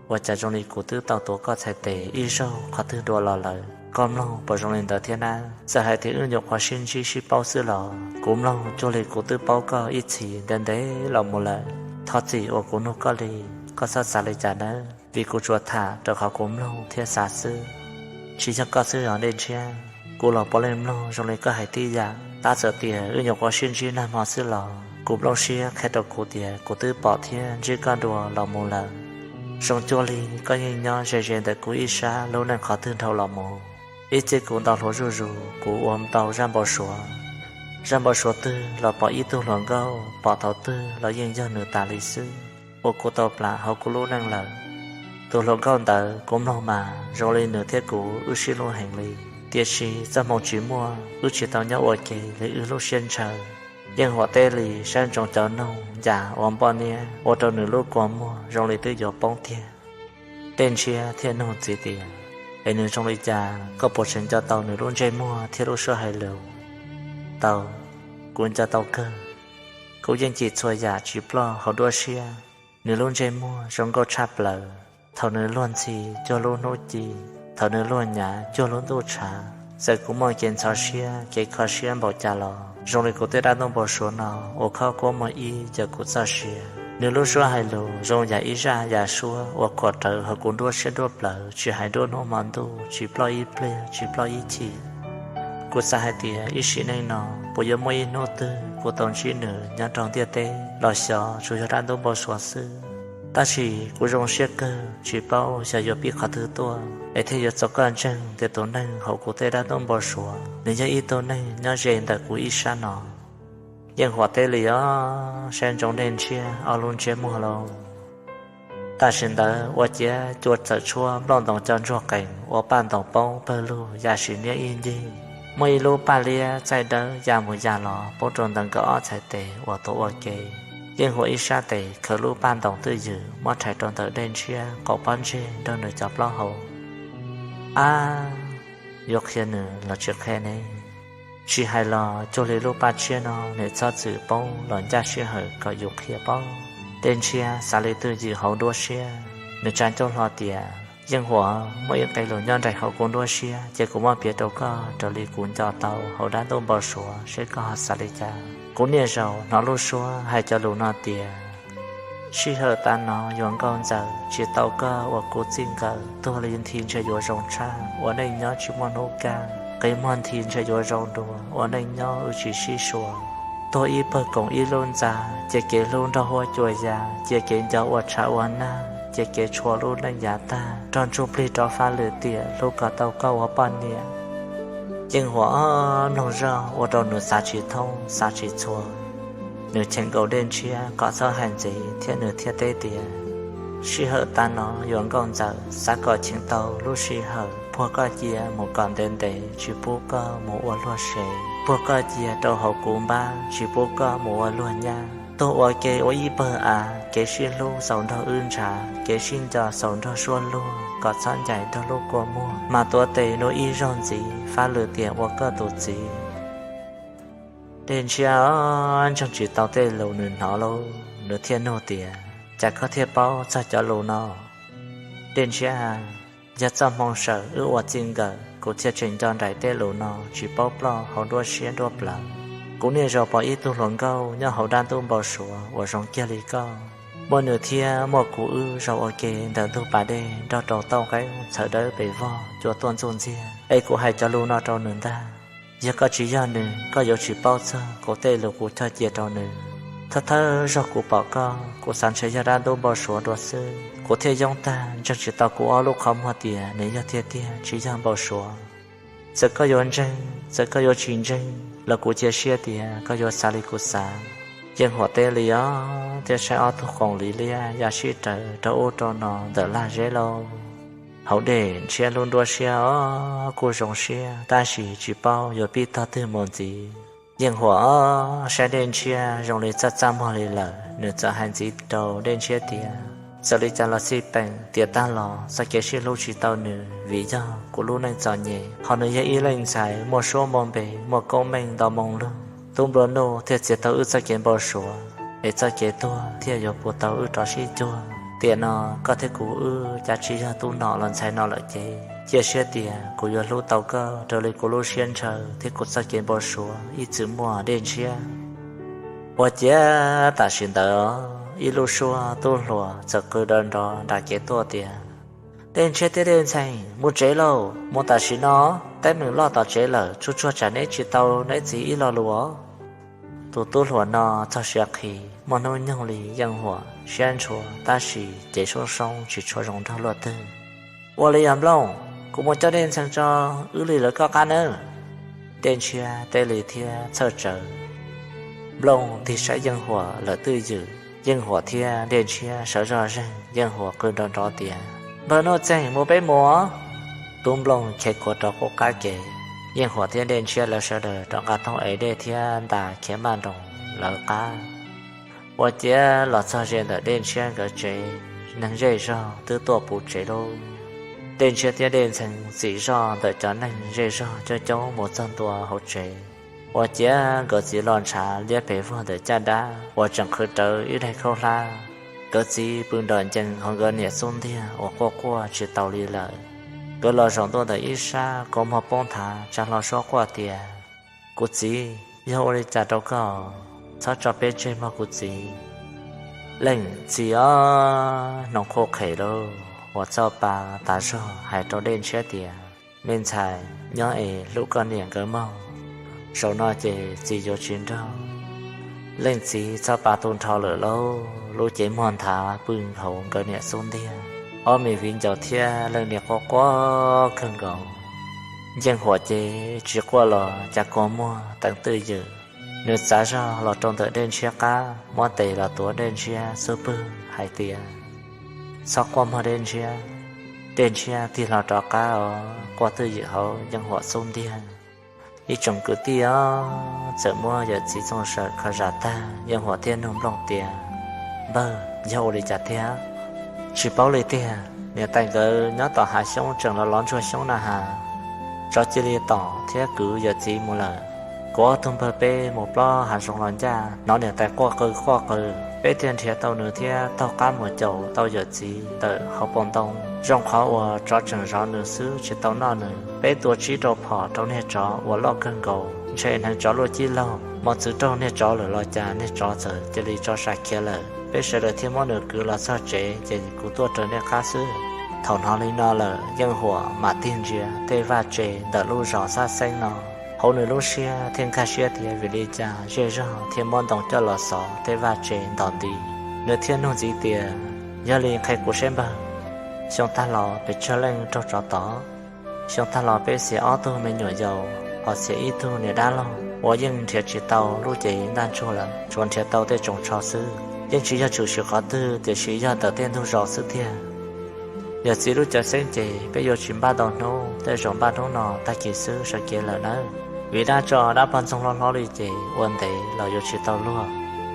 ua cas zoo li kuv twb tau tuav koj txhais tes ib zaug qhov twg dua los lawm, koj mloog puas zoo li ntawd thiab nab? Txawm hais tias wb nyuam qhuav sib ntsib sib paub xwb los kuv mloog cuag li kuv twb paub koj ib txhis ntev ntev los mus lawm. Thov txim uas kuv nug koj li, koj txhob xav li cas nawb, vim kuv tsuas tham rau qhov kuv mloog thiab xav xwb. Tsis yog koj xwb os Dej Ntshiab, kuv los puav leej mloog zoo li koj hais tib yam. Tab txawm tias wb nyuam qhuav sib ntsib nag hmo xwb los kuv nplooj siab qhia rau kuv tias kuv twb pom thiab ntsib koj dua los mus lawm. Zoo cuag li koj yeej nyob ze ze ntawm kuv ib sab lub neej qhov twg dhau los mus. Ib txhis kuv ntau hluas zuj zus, kuv ua ntau zaj npau suav. Zaj npau suav twg los pom ib tug hluas nkauj, pom thaum twg los yeej yog nws tas li xwb, ua kuv tau plam hauv kuv lub neej lawm. Tus hluas nkauj ntawd kuv mloog mas zoo li nws thiab kuv wb sib hlub heev li, tiam sis txoj hmoo tsis muaj, wb tsis tau nyob ua ke li wb lub siab ntshaw. Yeej Huam teb li saib ntsoov cov noog ncas ua npoj niab ua rau nws lub kua muag zoo li twb yuav poob tiag. Dej Ntshiab thiaj nug ntxiv tias, Es nws zoo li cas, koj puas tseem nco tau nws lub ntsej muag thiab lub suab hais lus? Tau, kuv nco tau kawg. Kuv yeej cim txhua yam tsis ploj hauv nruab siab. Nws lub ntsej muag zoo nkauj tshaj plaws. Thaum nws luag ntxhi cuag lub hnub ci, thaum nws luag nyav cuag lub ntuj tshav, txawm kuv muaj kev ntxhov siab kev kho siab npaum cas los zoo li kuv tej dab ntub npau suav no ua khob kuab muag ib cov kuv txoj sia. Nws lub suab hais lus zoo yam ib zaj yam suab uas khuam rawv hauv kuv nruab siab nruab plawv tsis hais nruab hnub hmo ntuj, tsis ploj ib pliag tsis ploj ib chim. Kuv xav hais tias ib sim neej no puas yuav muaj ib hnub twg kuv tau ntsib nws nyob rau ntiaj teb los xyov tsuas yog dab ntub npau suav xwb. Tab sis kuv zoo siab kawg tsis paub xyov yuav pib qhov twg tuaj es thiaj yuav txaus koj ntseeg tias tus neeg hauv kuv tej dab ntub npau suav nws yog ib tug neeg nyob ze ntawm kuv ib sab no. Yeej Huam teb li os, saib ntsoov Dej Ntshiab ob lub ntsiab muag lauj. Tam sim ntawd ua ciav cua txawm tshuab nplooj ntoos co ntsuag qees ua paj ntoos poob pawg lug ya sim niab ib ncig. Muaj ib lub paj liab txaij dawb ya mus ya los poob rau ntawm nkawd ob txhais tes uas tuav ua ke. Yeej Huam ib sab tes khaws lub paj ntoos twj ywm muab rhais rau ntawm Dej Ntshiab qaum pob ntseg nrog nws cov plaub hau. Ab, yuav qhia nws los tsis qhia ne? Tsis hais los cuag li lub paj tshiab no nws txhob txwm poob los ncaj sij hawm kom yus qhia paub. Dej Ntshiab xav li twj ywm hauv nruab siab, nws tsa ncauj hlo tias, Yeej Huam, muaj ib qe lus nyob nraim hauv kuv nruab siab ces kuv muab piav rau koj raws li kuv nco tau hauv dab ntub npau suav seb koj ho xav li cas. Kuv niaj zaus hnov lub suab hais cov lus no tias, Sij hawm tav no yuav nkauj ntxawm, tsis tau koj uas kuv txij nkawm, tuag li nthi ntshe yuav zoo tshaj, ua neej nyob tsis muaj hnub kaj, qe muag nthi ntshe yuav zoo dua, ua neej nyob wb tsis sib sua. Tuag ib pawg koom ib lub ntxa, cia kev hlub nrog huab cua ya, cia kev nco ua tshav ua nag, cia kev tshua lub neej yav tag, nrog ntsuj plig rov fab lwm tiam, hlub kom tau koj ua poj niam. Yeej Huam ob mloog zoj ua rau nws xav tsis thoob xav tsis txhua. Nws cheem nkaus Dej Ntshiab kom txhob hais ntxiv thiab nws thiaj teb tias, sij hawm tag no yuav nkauj ntxawm, xav kom cheem tau lub sij hawm, puag koj cia mus kom ntev ntev, tsis pub koj mus ua luag sev, puag koj cia rau hauv kuv npab, tsis pub koj mus ua luag nyab. Tuag ua ke ua ib pawg av, kev sib hlub xaus nrog wb ntshav, kev sib nco xaus nrog suab luag, kom txhob ncaim nrog lub kua muag, mas tuav tes dua ib zaug ntxiv, fab lwm tiam ua koj tus txiv. Dej Ntshiab ntseeg tsis tau tej lus nws hnov lauj, nws thiaj nug tias, cas koj thiaj paub txog cov lus no? Dej Ntshiab, yog txoj hmoo sawm wb ua txij nkawm kuv thiaj tseem nco nraim tej lus no tsis paub ploj hauv nruab siab nruab plawv. Kuv niaj zaus pom ib tug hluas nkauj nyob hauv dab ntub npau suav uas zoo kiag li koj, muaj nws thiab muaj kuv wb zaum ua ke ntawm ntug pas dej nrog rau tauj nqeeb txhawv dawb pes vog cua tuaj ntxuj ntxiag, es kuv hais cov lus no rau nws ntag. Yog koj tsis yog nws, koj yuav tsis paub txog kuv tej lus kuv cog cia rau nws. Thawj thawj zaug kuv pom koj, kuv xav ntshe yog dab ntub npau suav dua xwb, kuv thiaj yoob tag ntseeg tsis tau kuv ob lub qhov muag tias nws yog tiag tiag tsis yog npau suav. Txawm koj yuav ntseeg, txawm koj yuav tsis ntseeg los kuv cia siab tias koj yuav xav li kuv xav. Yeej Huam teb li os, thiab saib ob tug qoom li liab ya sib raws rau ub rau no ntawm lag zeb lauj. Hauv Dej Ntshiab lub nruab siab os kuj zoo siab tab sis tsis paub yuav pib tog twg mus ntxiv. Yeej Huam os saib Dej Ntshiab zoo li txaj txaj muag li lawm, nws txawm hais ntxiv rau Dej Ntshiab tias, txawm li cas los xij peem tiam tag los txoj kev sib hlub tsis tau nws vim yog kuv lub neej txom nyem, ho nws yog ib leej ntxhais muaj suab muaj npe muaj koob meej ntau moo lug. Tub nplua nuj thiaj txiav tau wb txoj kev npau suav, es txoj kev tuag thiaj yuav puv tau wb rov sib cuag. Tiam no koj thiab kuv wb cav tsis yog tub nom los ntxhais no lawm ces cia siab tias kuv yuav hlub tau koj raws li kuv lub siab ntshaw thiab kuv txoj kev npau suav ib txwm muaj, Dej Ntshiab. Ua ciav tam sim ntawd ib lub suab tub hluas txawm qw nrov nrov nram kev tuaj tias, Dej Ntshiab thiab Dej Ntxhee, mus tsev lauj, mus tam sim no, teeb meem loj tom tsev lawm, tsuj tsuag tsam neb tsis tau neb txiv ib lo lus os. Tus tub hluas no txog siav qhi, muaj hnub nyoog li Yeej Huam siab ntshua tab sis cev soob soob tsis tshua zoo nraug luaj twg. Ua li yog Nplooj, kuv mus coj Dej Ntxhee tso, wb li lawv koj qab nawb. Dej Ntshiab teb li thiab txhawj tsawv. Nplooj tig saib Yeej Huam lawm twj ywm, Yeej Huam thiab Dej Ntshiab sawv zoj zeeg, Yeej Huam qw nrov nrov tias, Npawg Nuj Txeeg, mus peb mus. Tub Nplooj khiav khuav rov qub qab kev, Yeej Huam thiab Dej Ntshiab lawv sawv daws rov nqa toog ev dej thiab ntas khiav maj nroos lawv qab. Ua ciav los txog ze ntawm Dej Ntshiab nkawd tsev, neeg zej zog twb tuaj puv tsev lauj. Dej Ntshiab thiab Dej Ntxhee txim zoj ntawm cov neeg zej zog coob coob mus txog ntua hauv tsev. Ua ciav nkawd txiv los ntshav liab pes vog ntawm caj dab uas tseem qhwv rawv ib daig khaub hlab. Nkawd txiv pw nrom ncees hauv nkawd niam xub ntiag uas quaj quaj tsis tau li lawm. Nkawd los zaum ntua ntawm ib sab kua muag poob nthav tsa hlo suab quaj tias, Kuv txiv, yog ua li cas rau koj? Txhob tso peb tseg mog kuv txiv. Leej txiv os, hnoos qhuj qhem lauj, uas txoj pa tas zog hais rau Dej Ntshiab tias, Me ntxhais, nyob es hlub koj niam nkawd mog. Zaum no ces txiv yuav tsis nrog leej txiv txoj pa tu nrho lawm lauj. Lub cev muag nthav pw hauv nkawd niam xub ntiag, ob me viv ncaus thiab leej niam quaj quaj kawg nkaus. Yeej Huam ces tsis quaj los cas kua muag teev twj ywm. Nws txav zog los rau ntawm Dej Ntshiab qab, muab tes los tuav Dej Ntshiab xub pwg hais tias, Txhob quaj mog Dej Ntshiab. Dej Ntshiab tig hlo rov qab os, quaj twj ywm hauv Yeej Huam xub ntiag. Ib tsoom kwv tij os, txawm muab yawm txiv Txooj Sawm kho zam tag, Yeej Huam thiaj nug Nplooj tias, Npawg, yog ua li cas thiab? Tsis paub li tiag, niam tais nkawd nyob tom hav xyoob tseem los lov ntsuag xyoob na has. Tsov cia li tom thiab kwv yawm txiv mus lawm. Kuv ob tug npawg peb mus plob hav zoov los ncaj, hnov niam tais quaj qw quaj qw, peb thiaj nrhiav tau nws thiab taug qab mus caum tau yawm txiv ntawm hauv paus ntoo. Zoo qhov uas tsov tseem zov nws xwb tsis tau noj nws. Peb tua tsib rau phom rau niag tsov uas loj kawg nkaus, ntshe hneev tsov luaj cib laug. Mos txwv raug niag tsov lawm los cas niag tsov txawm cia li tso sam khiav lawm. Peb sawv daws thiaj muab nws kwv los txog tsev ces kuv tuaj raws nej qab xwb. Thaum hnov li no lawm, Yeej Huam mam tig ntsia tej vaj tse ntawm lub zos Xab Xeeb no. Hauv nws lub siab thiaj nkag siab tias vim li cas zej zog thiaj muab ntoo coj los xov tej vaj tse ntos nti. Nws thiaj nug ntxiv tias, Yog li qhia kuv saib npawg, xyoo tag los pes tsawg leej raug tsov tom? Xyoo tag los peb xiam ob tug me nyuam yaus, Pom txhia ib tug niam dab laug uas yeej nrhiav tsis tau lub cev ntaj ntsug lawm, tsuas nrhiav tau tej tsoos tsho xwb. Yeej tsis yog tshwm sim qhov twg, tiam sis yog ntawm tej ntug zos xwb tiag. Yawm txiv lub cawv xeeb ces peb yuav tsis npaj ntau hnub, tej zaum npaj hnub no tag kis xwb sawv kev lawm nawb. Vim dab tso dab poj ntxoog hlob hlob li ces ua ntev los yuav tsis tau luag.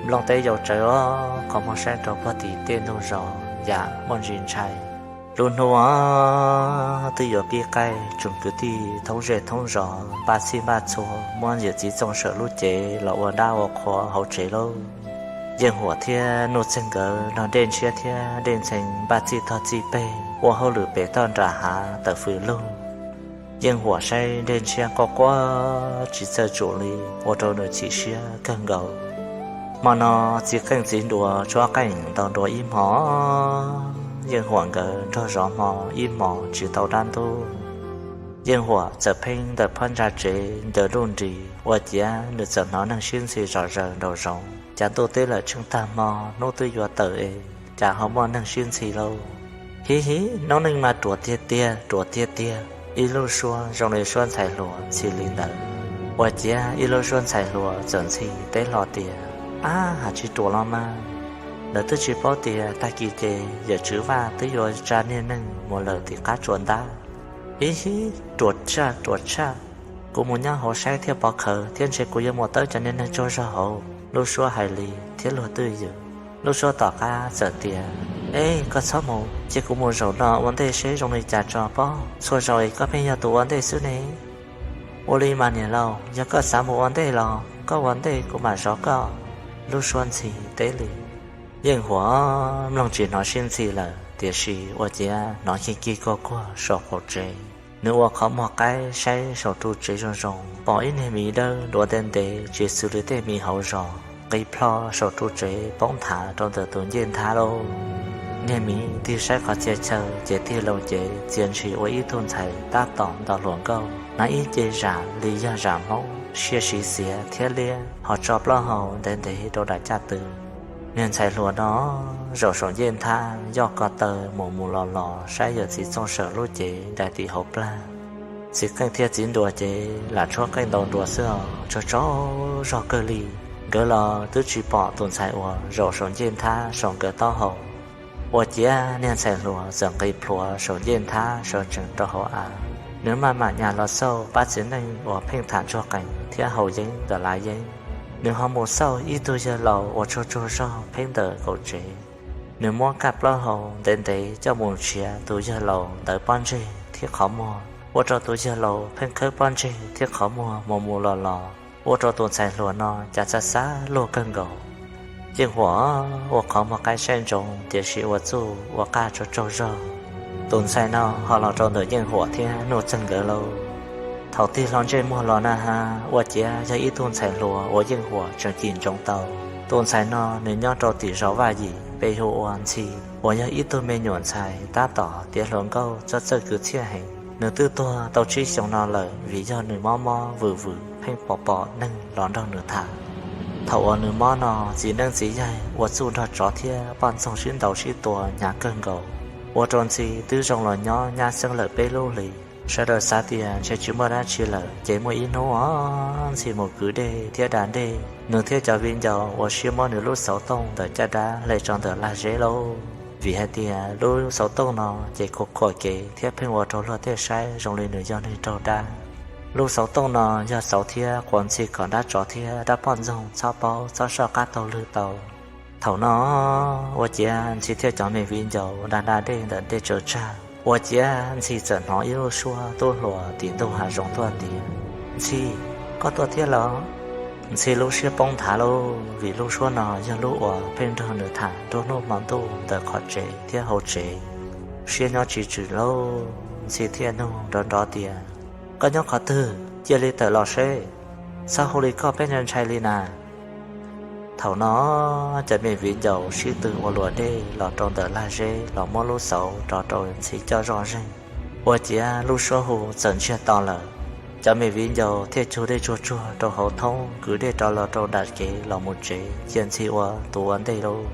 Nplooj teb yau tsawv os, qhov muag saib rau puag tim tej ntug zos yam muaj ntsis ntshai. Lub hnub twb yuav pib qaij, tsoom kwv tij thoob zej thoob zos npaj txhij npaj txhua muab yawm txiv Txooj Sawm lub cev los ua dab ua qhua hauv tsev lauj. Yeej Huam thiab Nuj Txeeg nkawd nrog Dej Ntshiab thiab Dej Ntxhee npaj txhij tog txhij peg ua hauj lwm pem toj nram hav tawm fws lug. Yeej Huam saib Dej Ntshiab quaj quaj tsis txawj tsum li, ua rau nws chim siab kawg nkaus. Hmo no txiv qeej txiv nruas tshuab qeej ntaus nruas ib hmo, Yeej Huam nkawd nrog zov hmo ib hmos tsis tau dab ntub. Yeej Huam txawm pheej ntawm phab ntsa tsev ncaws nruj nris ua ciav nws txawm hnov neeg sib ntxhi zom zaws nraum zoov. Cas ntuj teb lawm tsheej tag hmo, hnub twb yuav tawm es cas ho muaj neeg sib ntxhi lauj. Hib hib, noob neej mas ruam tiag tiag, ruam tiag tiag. Ib lub suab zoo li suab ntxhais hluas ntxhi li ntawd. Ua ciav ib lub suab ntxhais hluas txawm ntxhi teb hlo tias, Ab, has tsis ruam los mas. Lawv twb tsis paub tias tag kis ces yawm Tswv Vaj twb yuav tsa niag neeg mus lawm tim qab tsuas ntab. Hib hib, ruam tshaj, ruam tshaj. Kuv mus nyob hauv saib thiaj pov khawv thiab ntshe kuv yuav mus tawb cov niag neeg tsaug zog hauv. Lub suab hais li thiab luag twj ywm. Lub suab tom qab txawm tias, Eb, koj txhob mus, cia kuv mus zaum no ua ntej seb zoo li cas tso pob. Txhua zaus es koj pheej yog tus ua ntej xwb ne. Ua li mas niam laus, yog koj xav mus ua ntej los koj ua ntej kuv mam zov koj. Lub suab ntxhi teb li. Yeej Huam mloog tsis hnov sib ntxhi lawm, tiam sis ua ciav hnov kig kig kuag kuag saum qaum tsev. Nws ua qhov muag qaib saib saum ru tsev zoo zoo, pom ib niag miv dawb duav ntev ntev tsis xws li tej miv hauv zos nqis plho saum ru tsev poob nthav rau ntawm tus ncej nthab lauj. Niag miv tig saib qhov txhia chaw ces tig loo cev txia ntshis ua ib tug ntxhais tab tom ntaus hluas nkauj, hnav ib ce zam li yog zam Hmoob, siab siv xiav thiab liab, ho tso plaub hau ntev ntev rau daim caj tw. Niag ntxhais hluas no zaum saum ncej nthab yoj ko taw mus mus los los saib yawm txiv Txooj Sawm lub cev daim tim hauv plag. Txiv qeej thiab txiv nruas ces lam tshuab qeej ntaus nruas xwb os, tsaug tsaug zog kawg li. Nkawd los twb tsis pom tus ntxhais uas zaum saum ncej nthab saum nkawd taub hau. Ua ciav niag ntxhais hluas txawm nqis plhuav saum ncej nthab sawv tsees rau hauv av. Nws maj mam nyas los xauj pab txiv neej uas pheej tham ntsuag qees thiab haus yeeb ntawm lav yeeb. Nws ho mus xauj ib tug yawg laus uas tsaug tsaug zog pheej ntawm kaum tsev. Nws muab kaj plaub hau ntev ntev coj mus nrhiav tus yawg laus ntawd pob ntseg thiab qhov muag, ua rau tus yawg laus pheej khawb pob ntseg thiab qhov muag mus mus los los, ua rau tus ntxhais hluas no cas xav xav luag kawg nkaus. Yeej Huam ua qhov muag qaib saib ntsoov tiam sis ua txuj ua qaj tsaug tsaug zog. Tus ntxhais no ho los rau ntawm Yeej Huam thiab Nuj Txeeg nkawd lauj. Thaum tig hlo ntsej muag los na has, ua ciav yog ib tug ntxhais hluas uas Yeej Huam tseem cim ntsoov tau. Tus ntxhais no nws nyob rau tim zos Vaj Yim, peb hu ua Ntxhi, uas yog ib tug me nyuam ntxhais tab tom tiav hluas nkauj txawj txawj kwv txhiaj heev. Nws twb tuag tau tsib xyoos no lawm vim yog nws mob mob vwm vwm pheej pom pom neeg los nrog nws tham. Thaum uas nws mob no, txiv neeb txiv yaig ua txuj nrog tsov thiab poj ntxoog sib ntaus sib tua hnyav kawg nkaus, ua rau Ntxhi twb zoo los nyob nyab xeeb lawm peb lub hlis. Sawv daws xav tias ntshe tsis muaj dab tsi lawm, ces muaj ib hnub os, Ntxhi mus kwv dej thiab da dej, nws thiab cov viv ncaus ua siab muab nws lub xauv tooj ntawm caj dab hle tso ntawm lag zeb lauj. Vim hais tias lub xauv tooj no ces khuam khuam kev thiab pheej ua rau luag tej saib zoo li nws yog neeg raug dab. Lub xauv tooj no yog xauv thiab quas Ntxhi kom dab tsov thiab dab poj ntxoog txhob paub txhob soj qab taug lwg tau. Thaum no ua ciav Ntxhi thiab cov me viv ncaus da da dej ntawm dej tsaws tsag, ua ciav Ntxhi txawm hnov ib lub suab tub hluas tim ntug hav zoov tuaj tias, Ntxhi, koj tuaj thiab los? Ntxhi lub siab poob nthav lauj, vim lub suab no yog lub uas pheej nrog nws tham nruab hnub hmo ntuj ntawm qhov tsev thiab hauv tsev. Siab nyob tsis tswm lauj, Ntxhi thiaj nug nrov nrov tias, Koj nyob qhov twg? Cia li tawm los seb, txhob hu li koj peb ntshai ntshai li na. Thaum no cov me viv ncaus sib tw ua luam dej los rau ntawm lag zeb los muab lub xauv rov rau Ntxhi coj zoj zeeg, ua ciav lub suab hu txawm ntsiag to lawm. Cov me viv ncaus thiaj cug dej tsuag tsuag rau hauv thoob, kwv dej rov los rau nram kev los mus tsev, cia Ntxhi ua tus ua ntej lauj.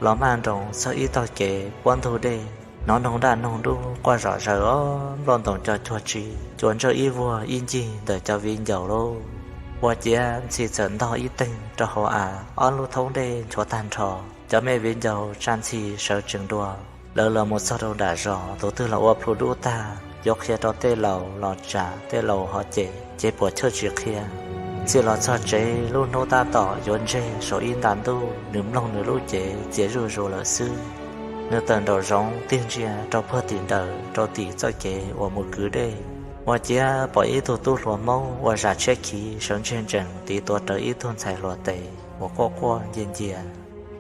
Los maj nroos txog ib tog kev puab ntug dej, Hnov noog daj noog dub quaj zom zaws os, nplooj ntoos co cuag tsi, cua ntsawj ib vuag ib ncig ntawm cov viv ncaus lauj. Ua ciav Ntxhi txawm ntog ib teeg rau hauv av, ob lub thaub dej nchuav tag nrho. Cov me viv ncaus tsa Ntxhi sawv tsees dua. Lawv los mus txog rau nram zos, tus twg los ua plhu dub tag, yuav qhia rau tej laus los tsam tej laus ho cem, ces puas chawj tsis qhia. Ntxhi los txog tsev, lub hnub tab tom yuav ntseg saum ib nta ntuj, nws mloog nws lub cev txias zuj zus lawm xwb. Nws tawm nraum zoov tig ntsia rau puag tim nraud, rau tim txoj kev uas mus kwv dej, ua ciav pom ib tug tub hluas Hmoob ua zam tshiab khiv sawv ntseg ntsees tiv tuav rawv ib tug ntxhais hluas tes uas quaj quaj ncia ncia.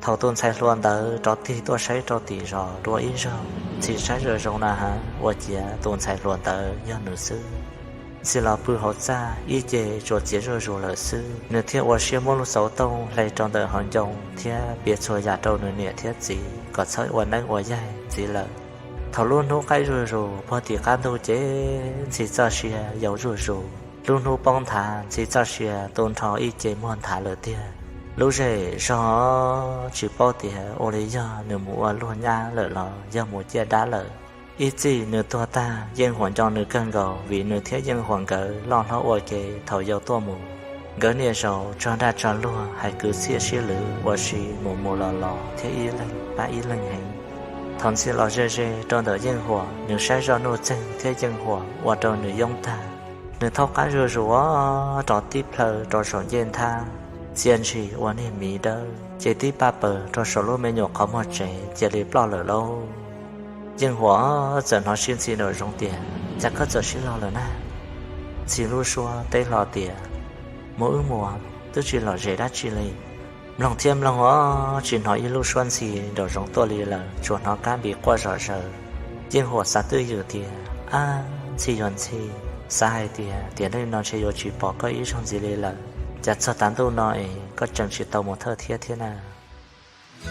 Thaum tus ntxhais hluas ntawd rov tig tuaj saib rau tim zos dua ib zaug, Ntxhi saib zoo zoo na has, ua ciav tus ntxhais hluas ntawd yog nws xwb. Ntxhi los pw hauv txaj ib ce tsuas txias zuj zus lawm xwb, nws thiaj ua siab muab lub xauv tooj hle rau ntawm hauv ncoo thiab piav txhua yam rau nws niam thiab txiv kom txhob ua neeb ua yaig ntxiv lawm. Thaum lub hnub qaij zuj zus puag tim qab ntug ces Ntxhi txoj sia yau zuj zus. Lub hnub poob nthav, Ntxhi txoj sia tu nrho ib ce muag nthav lawm tiag. Lub zej zog tsis paub tias ua li yog nws mus ua luag nyab lawm los yog mus ciaj dab lawm. Ib txij nws tuag tag, Yeej Huam nco nws kawg nkaus vim nws thiab Yeej Huam nkawd loj hlob ua ke thaum yau tuaj mus. Nkawd niaj zaus tso dag tso luag, hais kwv txhiaj sib lwv ua si mus mus los los thiab ib leeg pab ib leeg heev. Thaum Ntxhi los ze ze rau ntawm Yeej Huam, nws saib zoj Nuj Txeeg thiab Yeej Huam ua rau nws yoob tag. Nws thaub qab zuj zus rov tib plhaw rau saum ncej nthab, txia ntshis ua niag miv dawb, ces tib paj paws rau saum lub me nyuam qhov muag tsev cia li ploj lawm lauj. Yeej Huam txawm hnov sib ntxhi nraum zoov tias, Cas koj txawm sib laug lawm na? Ntxhi lub suab teb hlo tias, Mus wb mus, twb tsis lom zem dab tsi li. Mloog thiab mloog os, tsis hnov ib lub suab ntxhi nraum zoov tuaj li lawm, tsuas hnov kab npis quaj zom zaws. Yeej Huam xav twj ywm tias, Ab, ntxhi yuav ntxhi, xav hais tias tiam neej no ntshe yuav tsis pom koj ib zaug ntxiv li lawm, cas txog tav ntuj no es koj tseem tsis tau mus thawj thiab thiab na.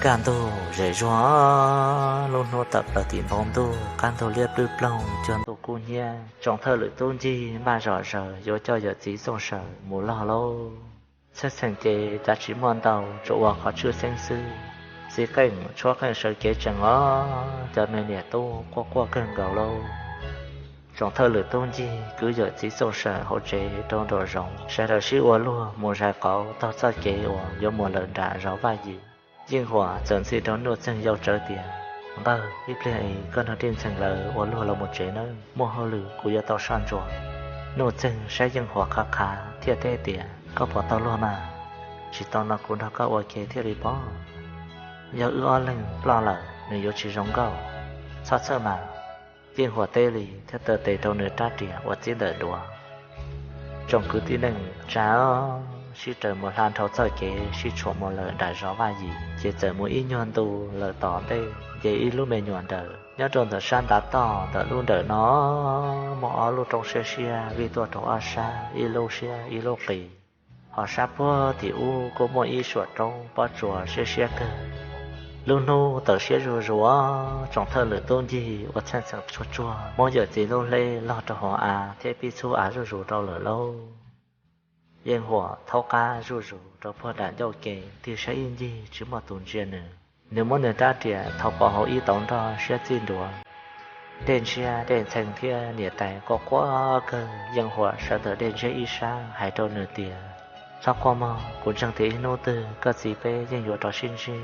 Kaj ntug zem zuag, lub hnub tawm plaws tim npoo ntuj, qab ntug liab plwb ploog, cuag ntuj kub hnyiab, tsoom thawj lwm tub ncig npaj zom zaws yuav coj yawm txiv Txooj Sawm mus log lauj. Txheej txheem ces cav tsis muaj ntau, tsuas ua qhov tshwj xeeb xwb. Txiv qeej tshuab qeej sawv kev tsees os, cov me niam tub quaj quaj kawg nkaus lauj. Tsoom thawj lwm tub ncig kwv yawm txiv Txooj Sawm hauv tsev rau nraum zoov, sawv daws sib ua luag mus zais qauv taug txoj kev uas yuav mus lawm nram zos Vaj Yim. Yeej Huam txawm ntxhi rau Nuj Txeeg yau tsawv tias, Npawg, ib pliag es koj nrog Dej Ntxhee lawv ua luag los mus tsev nawb, muaj hauj lwm kuv yuav tau soj ntsuam. Nuj Txeeg saib Yeej Huam qhav qhav thiaj teb tias, Koj puas tau luag mas? Tsis tau no kuv nrog koj ua ke thiaj li paub. Yog wb ob leeg ploj lawm nws yuav tsis zoo nkauj. Txhob txhawj mas. Yeej Huam teb li thiab taw tes rau nws rab riam uas txib ntawm duav. Tsoom kwv tij neej tsa sib raws mus hla nrhau txoj kev sib tshuam mus lawm nram zos Vaj Yim, ces txawm mus ib nyuag ntu lawm tom ntej nce ib lub me nyuam nrawm. Nyob rau ntawm sab ntav toj ntawm lub nrawm no muaj ob lub roob siab siab vij tuaj rau ob sab, ib lub siab ib lub qis. Ho sab puag tim ub kuj muaj ib suam roob pob tsuas siab siab kawg. Lub hnub tawm siab zuj zus, tsoom thawj lwm tub ncig ua txheej txheem tsuag tsuag muab yawm txiv lub hleb log rau hauv av thiab pib txhub av zuj zus rau lawm lauj. Yeej Huam thaub qab zuj zus rau puag nram ncauj ke tig saib ib ncig tsis muaj tus ntsia nws. Nws muab nws rab riam thau pov hauv ib tauv nroj siab txij nruas. Dej Ntshiab, Dej Ntxhee thiab niam tais quaj quaj kawg, Yeej Huam sawv ntawm Dej Ntshiab ib sab hais rau nws tias, Txhob quaj mog, kuv ntseeg tias ib hnub twg koj txiv peb yeej yuav rov sib ntsib.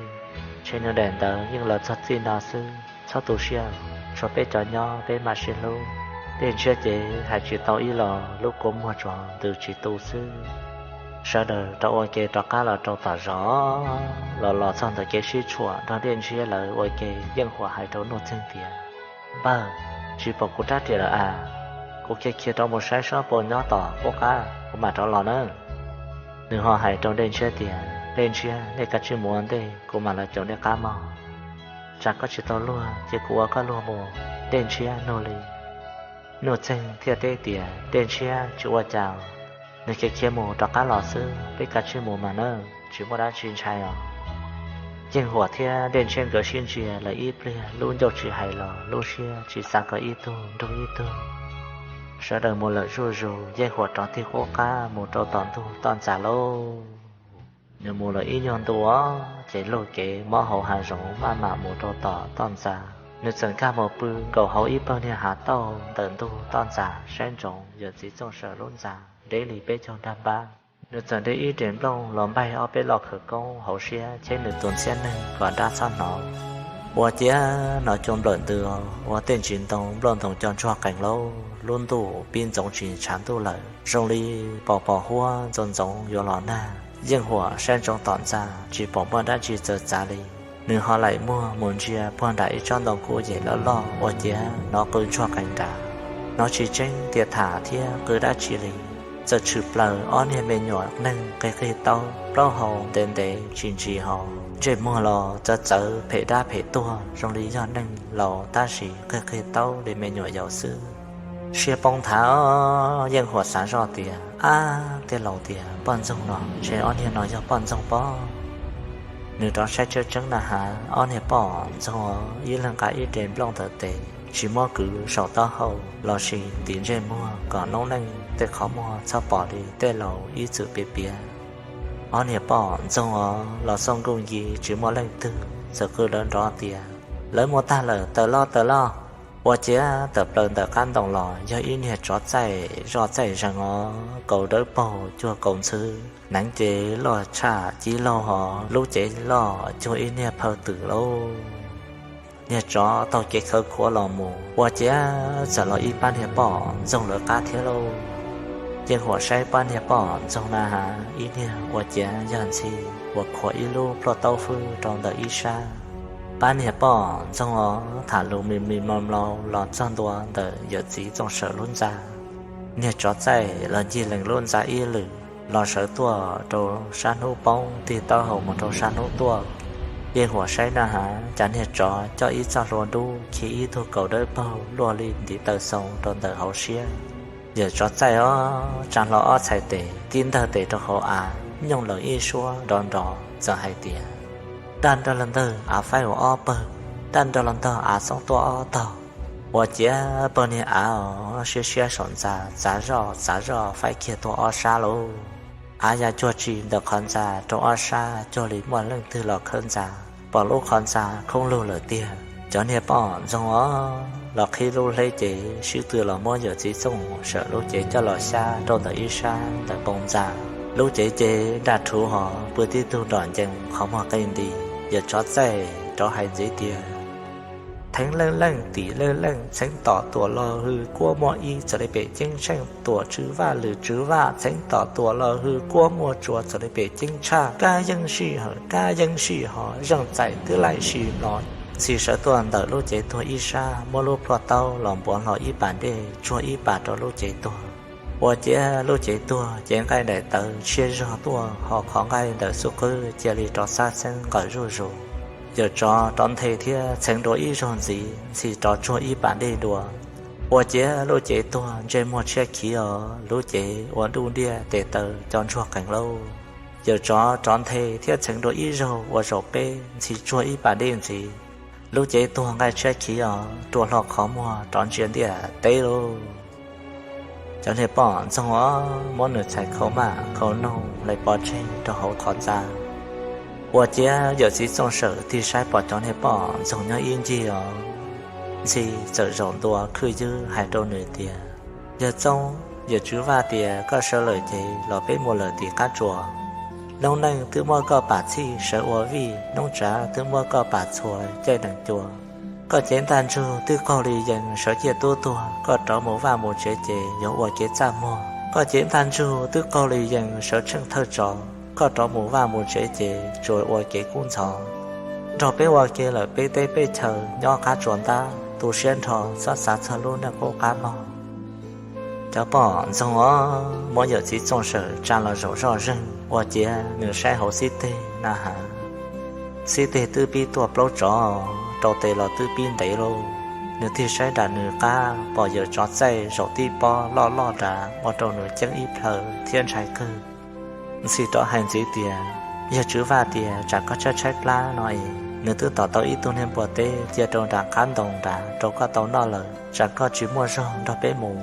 Ntshe nws daim ntawv yeej los txog txij no xwb, txhob tu siab, tshuav peb cov nyob peb mam sib hlub. Dej Ntshiab ces hais tsis tau ib los, lub kua muag tsuas ntws tsis tu xwb. Sawv daws rov ua ke rov qab los rau tom zos. Los los txog ntawm kev sib tshuam nrog Dej Ntshiab lawv ua ke, Yeej Huam hais rau Nuj Txeeg tias, Npawg, tsis pom kuv rab riam lawm as. Kuv khiav khiav rov mus saib seb puas nyob tom qub qab, kuv mam rov los nawb. Nws ho hais rau Dej Ntshiab tias, Dej Ntshiab, nej kav tsij mus ua ntej, kuv mam los caum nej qab mog. Tsam koj tsis tau luag ces kuv ua koj luag mus. Dej Ntshiab nug li. Nuj Txeeg thiaj teb tias, Dej Ntshiab tsis ua cas, nws khiav khiav mus rov qab los xwb, peb kav tsij mus mas nawb, tsis muaj dab tsi ntshai os. Yeej Huam thiab Dej Ntshiab nkawd sib ntsia lawm ib pliag, lub ncauj tsis hais los lub siab tsis xav kom ib tug nrug ib tug. Sawv daws mus lawm zuj zus, Yeej Huam rov tig qub qab mus rau tom ntug toj ntxas lauj. Nws mus lawm ib nyuag ntu, ces luag kev mob hauv hav zoov maj mam mus rau tom toj ntxas. Nws txawm nkag mus pw nkaus hauv ib pawg niag hav tauj ntawm ntug toj ntxas saib ntsoov yawm txiv Txooj Sawm lub ntxa deb li peb caug nrag npab. Nws txawm de ib rev nplooj los npaig ob peb lo khawv koob hauv siab cheb nws tus ntxhiab neeg kom dab txhob hnov. Ua ciav hnov cua nplawm ntws ua tej ntsis ntoo nplooj ntoo co ntsuag qees lauj, lub ntuj pib ntxoov tsis tshav ntuj lawm, zoo li pos pos huab ntxoov ntxoov yuav los nag. Yeej Huam saib ntsoov tom ntxa tsis pom muaj dab tsi txawv txav li. Nws ho laim muag mus ntsia puag nram ib tsob ntoo kub yem loj loj ua ciav hnov qw ntsuag qees nrad. Hnov tsis tseeb tias tham thiab qw dab tsi li, txawm tshwm plaws ob niag me nyuam neeg qig qig taub, plaub hau ntev ntev tsis ntsis hos, ntsej muag los txawv txawv phem dab phem tuag zoo li yog neeg laus tab sis qig qig taub li me nyuam yaus xwb. Siab poob nthav, Yeej Huam xav zoj tias, ab, tej laus tias poj ntxoog no ntshe ob niag no yog poj ntxoog pob. Nws rov saib tseeb tseeb na has, ob niag poj ntxoog ib leeg nqa ib rev nplooj ntawm tes, tsis muab kwv saum taub hau lossis ntim ntsej muag kom noob neej tej qhov muag txhob pom li tej laus ib txwm piav piav. Ob niag poj ntxoog os los xoj nkuj nci tsis muaj leej twg, txawm qw lawv nrov tias, lawv mus tag lawm, tawm loj tawm loj. Ua ciav tawm plaws ntawm qab ntoo los yog ib niag tsov txaij zoj txaij zeeg os, kaus dawb paug cuag kaus ntxhw, hneev ces loj tshaj cib laug hos lub cev loj cuag ib niag phaw twm lauj. Niag tsov taug kev khawv khuav los mus ua ciav txawm los ib pab niag poj ntxoog lawv qab thiab lauj. Yeej Huam saib pab niag poj ntxoog na has, ib niag ua ciav yog ntxhi uas khuam ib lub plhuaj taub fwj rau ntawm ib sab. Pab niag poj ntxoog os tham lus mis mis mlaus mlaus los txog ntua ntawm yawm txiv Txooj Sawm lub ntxa. Niag tsov txaij los ncig lees lub ntxa ib lwm los sawv tuaj rau sab hnub poob tig taub hau mus rau sab hnub tuaj. Yeej Huam saib na has, cas niag tsov coj ib txoj hlua dub khi ib tug kaus dawb paug luaj li ntiv taw xoo rau ntawm hauv siab. Yawm tsov txaij os tsa hlo ob txhais tes tib ntawg tes rau hauv av, nyooj lawm ib suab nrov nrov txawm hais tias, daj nrog los ntawg av faib ua ob pawg, daj nrog los ntog av xoob tuaj ob tog. Ua ciav pawg niag av os siab siab saum ntxa txav zoj txav zoj faib kiag tuaj ob sab lauj. Av ya cuag tsi ntawm qhov ntxa rau ob sab cuag li muaj leej twg los khawb ntxa, pom lub qhov ntxa khoob lug lawm tiag. Cov niag poj ntxoog os los qhib lub hleb cev sib tw los muab yawm txiv Txooj Sawm lub cev coj los xyab rau ntawm ib sab ntawm npoo ntxa. Lub cev ces nraj rhuv hos pw tib tug nrom ncees qhov muag qe nti. Yawm tsov txaij rov hais ntxiv tias, theev leej leej tim leej leej txheev tom tuam los hws kuab muaj ib txawm li pem ceeb tsheej, tuam tswv vaj lwm tswv vaj txheev tom tuam los hws kuab muaj tsua txawm li pem ceeb tshaj, kab yeej sij hawm kab yeej sij hos zeej txais twb laij sij mlos. Ntxhi sawv tuaj ntawm lub cev tuag ib sab muab lub plhuaj taub los npuav hlo ib pas dej tsuag ib pas rau lub cev tuag. Ua ciav lub cev tuag ces nqaij daim tawv tshiab zog tuaj hos qhov nqaij ntawm xub qwb cia li rov xab xeeb nqawm zuj zus. Yawm tsov rov nthe thiab txheev dua ib zaug ntxiv, Ntxhi rov tsuag ib pas dej dua. Ua ciav lub cev tuag ntsej muag tshiab khiv os, lub cev ua duj diaj tes taw co ntsuag qees lauj. Yawm tsov rov nthe thiab txheev dua ib zaug ua zaum peb, Ntxhi tsuag ib pas dej ntxiv. Lub cev tuag nqaij tshiab khiv os, rua hlo qhov muag rov ntsia ntiaj teb lauj. Cov niag poj ntxoog os muab nws txhais khau maj khau noog hlais pov tseg rau hauv qhov ntxa. Ua ciav yawm txiv Txooj Sawm tig saib pom cov niag poj ntxoog nyob ib ncig os, Ntxhi txawm zaum ntua khwj ywb hais rau nws tias, yawg Txooj, yawm tswv vaj tias koj sawv lawm ces los peb mus lawm tim qab tsuas. Noob neej twb muab koj pam txhij sawv ua vij, noob tsav twb muab koj pam txhua caij nees cua. Koj cev ntaj ntsug twb qaug li yees sawv ciaj tub tuag, koj rov mus vaj mus tsev ces yuav ua kev txaj muag. Koj cev ntaj ntsug twb qaug li yees sawv tsheej thawj tsov, koj rov mus vaj mus tsev ces tsuas ua kev kub ntxhov. Nrog peb ua ke lawm peb teb peb chaw nyob qab tsuas ntab, tu siab nrho txhob xav txog lub neej qub qab mog. Cov poj ntxoog os muab yawm txiv Txooj Sawm tsa los zaum zoj zeeg, ua ciav nws saib hauv xib teg na has, xib teg twb pib tuaj plaub tsov, rau tes los twb pib ntev lauj. Nws tig saib nram nws qab pom yawm tsov txaij zaum tib pob loj loj nrad ua rau nws ceeb ib plhaw thiab ntshai kawg. Ntxhi rov hais ntxiv tias, yawg tswv vaj tias tsam koj tshaib tshaib plab no es nws twb tom tau ib tug niag npua teb cia rau nram qab ntoo nrad rau koj tau noj lawm, tsam koj tsis muaj zog nrog peb mus.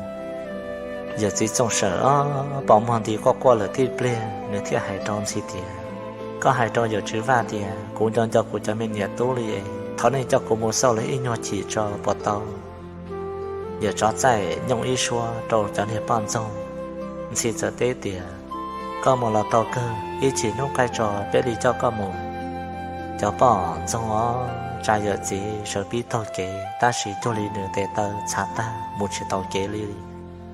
Yawm txiv Txooj Sawm os pom muag nti quaj quaj lawm tib pliag, nws thiaj hais rau Ntxhi tias, koj hais rau yawm tswv vaj tias kuv nco nco kuv cov me niam tub li es Thov nej coj kuv mus xauj lawv ib nyuag chim tso puas tau? Yawm Tsov Txaij nyooj ib suab rau cov niag poj ntxoog. Ntxhi txawm teb tias, Koj mus los tau kawg, ib chim hnub qaij tso peb li coj koj mus. Cov poj ntxoog os, tsa yawm txiv sawv pib taug kev tab sis cuag li nws tes taw txhav tag mus tsis taus kev li.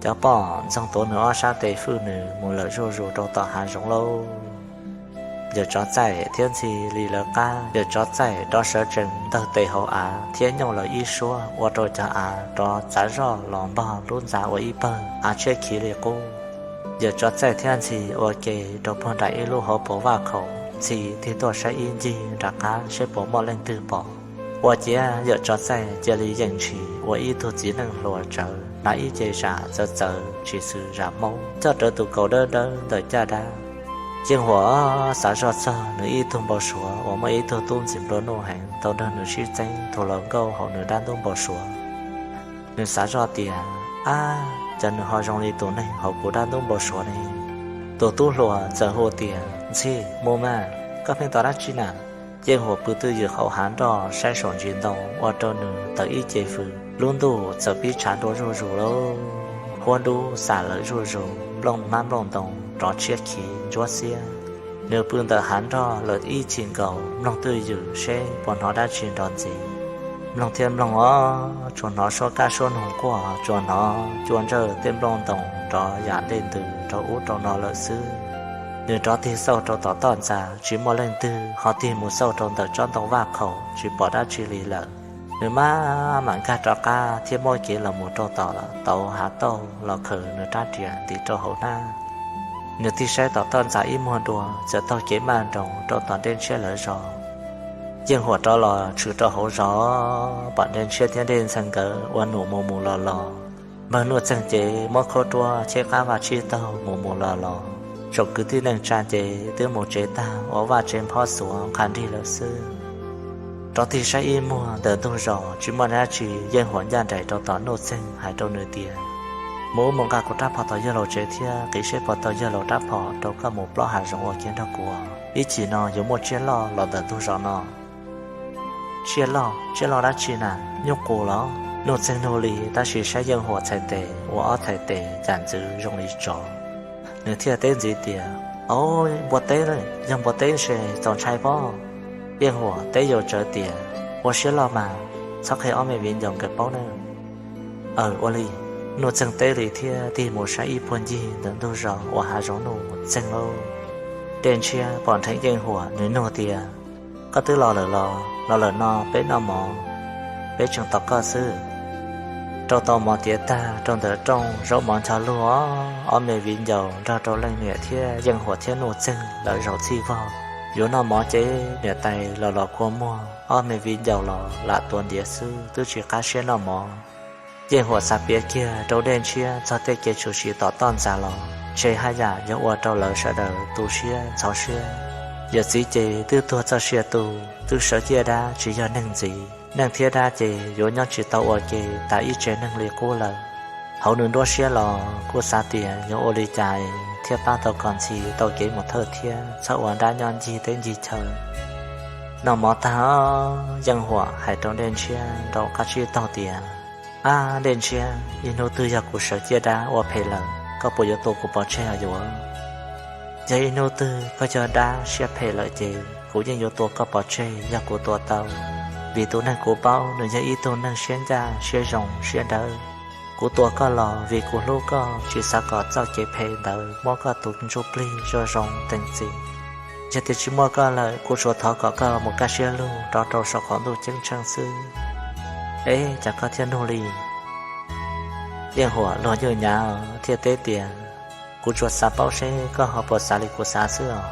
Cov poj ntxoog tuav nws ob sab tes fwj nws mus lawm zuj zus rau tom hav zoov lauj. Yawm Tsov Txaij thiab Ntxhi li lawv qab, Yawm Tsov Txaij rov sawv tsees ntawg tes hauv av thiab nyooj lawv ib suab ua rau cov av rov txav zoj los npog lub ntxa ua ib pawg, av tshiab khiv li qub. Yawm Tsov Txaij thiab Ntxhi ua ke rau puag nram ib lub hauv paus vaj khaum, Ntxhi tig tuaj saib ib ncig nram qab seb puas muaj leej twg pom. Ua ciav Yawm Tsov Txaij cia li yeem ntshis ua ib tug txiv neej hluas tsawv, hnav ib ce zam txawv txawv tsis xws zam maub, coj rawv tus kaus dawb dawb ntawm caj dab. Yeej Huam xav zoj txog nws ib tug npau suav uas muaj ib tug tub ntxim nplua nuj heev tau nrog nws sib txeeb tus hluas nkauj hauv nws dab ntub npau suav. Nws xav zoj tias, Ab, cas nws ho zoo li tus neeg hauv kuv dab ntub npau suav ne? Tus tub hluas txawm hu tias, Ntxhi, mus mas, koj pheej tos dab tsi na? Yeej Huam pw twj ywm hauv hav nroj saib saum ntsis ntoo ua rau nws tawm ib ce fws, lub ntuj txawm pib tshav ntuj zuj zus lauj. Huab dub xam lawm zuj zus, nplooj hmab nplooj ntoo rov tshiab khiv ntsuab xiab. Nws pw ntawm hav nroj lawm ib chim nkaus mloog twj ywm seb puas hnov dab tsi nrov ntxiv. Mloog thiab mloog os, tsuas hnov suab kab suab noog quaj, tsuas hnov cua ntsawj tej nplooj ntoos nrov yam ntej ntws rau ub rau no lawm xwb. Nws rov tig xauj rau tom toj ntxas tsis muaj leej twg, ho tig mus xauj rau ntawm tsob ntoo vaj khaum tsis pom dab tsi li lawm. Nws maj mam nkag rov qab thiab muab kev los mus rau tom tauv hav tauj los khaws nws rab riam ntim rau hauv hnab. Nws tig saib tom toj ntxas ib muag dua txawm taug kev maj nroos rau tom Dej Ntshiab lawv zos. Yeej Huam rov los tshwm rau hauv zos, pom Dej Ntshiab thiab Dej Ntxhee nkawd ua num mus mus los los. Npawg Nuj Txeeg ces muab khaub ruab cheb qab vaj tsib taug mus mus los los. Tsoom kwv tij neej tsa ces twb mus tsev tag ua vaj tsev nphob xuav nqha nrig lawm xwb. Rov tig saib ib muag ntawm ntug zos tsis muaj dab tsi, Yeej Huam ncaj nraim rau tom Nuj Txeeg hais rau nws tias, Mus mus nqa kuv rab phom tom yawg laus tsev thiab qiv seb puas tau yawg laus rab phom rau koj mus plob hav zoov ua ke nrog kuv. Ib chim no yuav muaj tsiaj loj los ntawm ntug zos no. Tsiaj loj? Tsiaj loj dab tsi na? Nyuj qus los? Nuj Txeeg nug li tab sis saib Yeej Huam txhais tes ua ob txhais tes cas ntxwv zoo li tsov. Nws thiaj teb ntxiv tias, Au, npua teb, yog npua teb ces txaus ntshai pob. Yeej Huam teb yaus tsawv tias, Ua siab loj mas, txhob qhia ob me viv ncaus nkawd paub nawb. Aws, ua li. Nuj Txeeg teb li thiab tig mus saib ib puag ncig ntawm ntug zos uas hav zoov Nuj Txeeg lauj. Dej Ntshiab pom nrheev Yeej Huam, nws nug tias, Koj twb los lawm los? Los lawm no peb noj mov, peb tseem tos koj xwb. Rau tau mov tiav tag rau ntawm rooj, zaub mov ncho lug, ob me viv ncaus nrog rau leej niam thiab Yeej Huam thiab Nuj Txeeg lawv zaum txhij vog. Yuav noj mov ces niam tais los los kua muag, ob me viv ncaus los lam tuav ntiav xwb twb tsis qab siab noj mov. Yeej Huam xav piav kiag rau Dej Ntshiab txog tej kev tshwm sim tom toj ntxas los ntshe haj yam yuav ua rau lawv sawv daws tu siab ntxhov siab. Yawm txiv ces twb tuag txoj sia tu, twb sawv ciaj dab tsis yog neeg ntxiv, neeg thiab dab ces yuav nyob tsis tau ua ke tas ib tsev neeg li qub lawm. Hauv nws nruab siab los kuj xav tias yuav ua li cas thiaj pab tau kom Ntxhi tau kev mus thawj thiab txhob ua dab nyob ncig teb ncig chaw. Noj mov tag, Yeej Huam hais rau Dej Ntshiab nraum qab tsib taug tias, Ab Dej Ntshiab, ib hnub twg yog kuv sawv ciaj dab ua phem lawm, koj puas yuav tua kuv pov tseg os yuav? Yog ib hnub twg koj yog dab siab phem lawm ces kuv yeej yuav tua koj pov tseg yog kuv tua tau, vim tus neeg kuv paub nws yog ib tug neeg siab ncaj siab zoo siab dawb. Kuv tua koj los vim kuv hlub koj, tsis xav kom txoj kev phem ntawd muab koj tus ntsuj plig zoo zoo teem txim. Yog tias tsis muaj koj lawm, kuv tsuas thov kom koj mus kaj siab lug rov rau saum qaum ntuj ceeb tsheej xwb. Eb, cas koj thiaj nug li? Yeej Huam luag nyuj nyav thiaj teb tias, Kuv tsuas xav paub seb koj ho puas xav li kuv xav xwb os.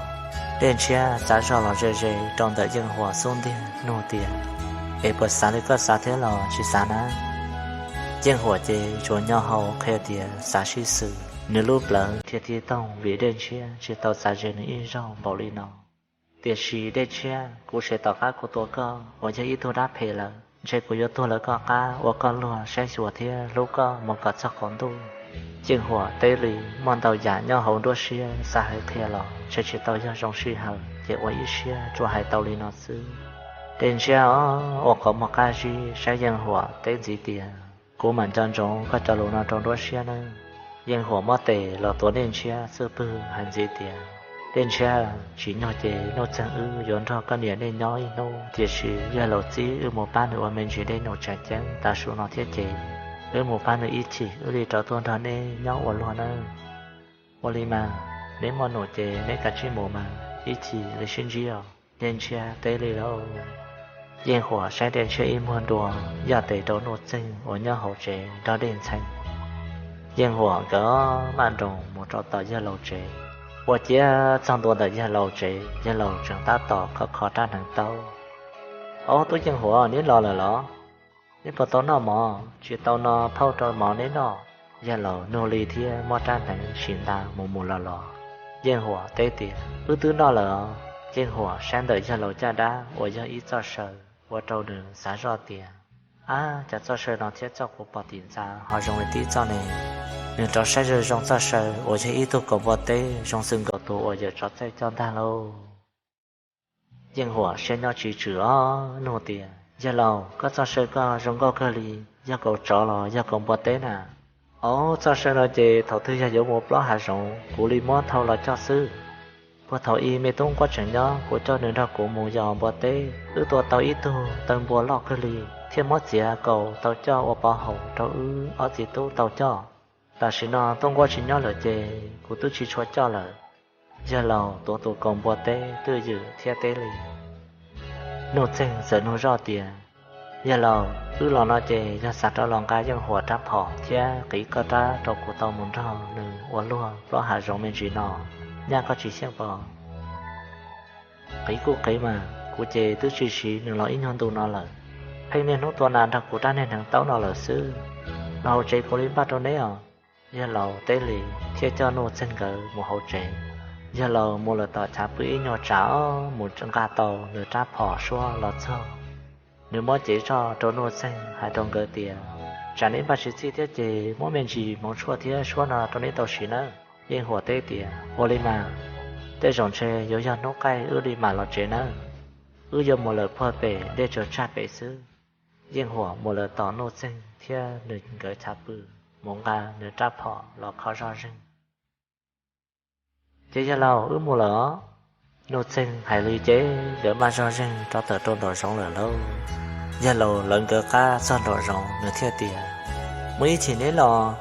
Dej Ntshiab txav zog los ze ze rau ntawm Yeej Huam xub ntiag nug tias, Es puas xav li koj xav thiab los tsis xav na? Yeej Huam ces tsuas nyo hau qhia tias xav sib xws. Nws lub plawv dhia ti toog vim Dej Ntshiab tsis tau txav ze nws ib zaug npaum li no. Tiam sis Dej Ntshiab, kuv sev tom qab kuv tua koj uas yog ib tug dab phem lawm, ntshe kuv yuav tuag lawv koj qab ua koj luag saib xyuas thiab hlub koj mus kom txog qaum ntuj. Yeej Huam teb li muaj ntau yam nyob hauv nruab siab xav hais qhia los ntshe tsis tau yog zoo sij hawm ces ua ib siab tsuas hais tau li no xwb. Dej Ntshiab ua qhov muag qab zib saib Yeej Huam teb ntxiv tias, Kuv mam nco ntsoov koj cov lus no rau nruab siab nawb. Yeej Huam muab tes los tuav Dej Ntshiab xub pwg hais ntxiv tias, Dej Ntshiab, tsis nyog ces Nuj Txeeg wb yuav nrog koj niam nej nyob ib hnub, tiam sis yawg laus txib wb mus pab nws ua me ntsis dej num tseem ceeb tav su no thiab ces wb mus pab nws ib chim wb li rov tuaj nrog neb nyob ua luag nawb. Ua li mas, neb muaj num ces neb kav tsij mus mas, ib chim li sib ntsib os. Dej Ntshiab teb li lauj. Yeej Huam saib Dej Ntshiab ib muag dua, yaj tes rau Nuj Txeeg uas nyob hauv tsev nrog Dej Ntxhee. Yeej Huam nkawd maj nroos mus rau tom yawg laus tsev. Ua ciav txog ntua ntawm yawg laus tsev, yawg laus tseem tab tom khov kho rab hneev taub. Au, tub Yeej Huam, neb los lawm los? Neb puas tau noj mov? Tsis tau no phauj rau mov neb noj. Yawg laus nug li thiab muab rab hneev sim nta mus mus los los. Yeej Huam teb tias, Wb twb noj lawm os. Yeej Huam saib ntawm yawg laus caj dab uas yog ib txoj saw, ua rau nws xav zoj tias, Ab, cas txoj saw no thiab txoj kuv pom tim ntxa ho zoo li tib txoj ne? Nws rov saib zoo zoo txoj saw uas yog ib tug kaus npua teb zoo xws nkaus tus uas yawm tsov txaij coj ntag lauj. Yeej Huam siab nyob tsis tswm os, nug tias, Yawg laus, koj txoj saw koj zoo nkauj kawg li, yog kaus tsov los yog kaus npua teb na? Au, txoj saw no ces thaum twg yog yuav mus plob hav zoov kuv li muab thau los coj xwb. Puag thaum ub me tub nquab tseem nyob kuv coj nws nrog kuv mus yos npua teb, wb tua tau ib tug taw npua loj kawg li, thiaj muab txiav kaus tau coj ua pov haum rau wb ob txiv tub tau coj. Tam sim no tub nquab tsis nyob lawm ces kuv twb tsis tshua coj lawm. Yawg laus tuav tus kaus npua teb twj ywm thiab teb li. Nuj Txeeg txawm nug zoj tias, Yawg laus, wb los no ces yog xav rov los nqa Yeej Huam rab phom thiab qiv koj rab rau kuv tau mus nrog nws ua luag plob hav zoov me ntsis no, nyaj koj tsis xyeej pom? Qiv kuj qiv mas, kuv ces twb tsis siv nws los ib nyuag ntu no lawm. Pheej niaj hnub tua nas nrog kuv rab niag hneev taub no lawm xwb. Los hauv tsev kuv li npaj rau neb os. Yawg laus teb li thiaj coj Nuj Txeeg nkawd mus hauv tsev. Yawg laus mus lawm tom chav pw ib nyuag tsam os mus nqa tau nws rab phom suab los txog. Nws muab cev zoj rau Nuj Txeeg hais rau nkawd tias, Tsam neb npaj tsis txhij thiab ces muab me ntsis hmoov tshuaj thiab suab no rau neb tau siv nawb. Yeej Huam teb tias, Ua li mas, tej zaum ntshe yuav yog hnub qaij wb li mam los tsev nawb. Wb yuav mus lawm puag pem dej tsaws tsag pem xwb. Yeej Huam mus lawm tom Nuj Txeeg thiab nws nkawd chav pw, mus nqa nws rab phom los kho zoj zeeg. Ces, Yawg laus, wb mus lawm os. Nuj Txeeg hais li ces nkawd maj zoj zeeg rov tawm rau nraum zoov lawm lauj. Yawg laus lawv nkawd qab txog nraum zoov, nws thiaj tias, Muaj ib chim neb los.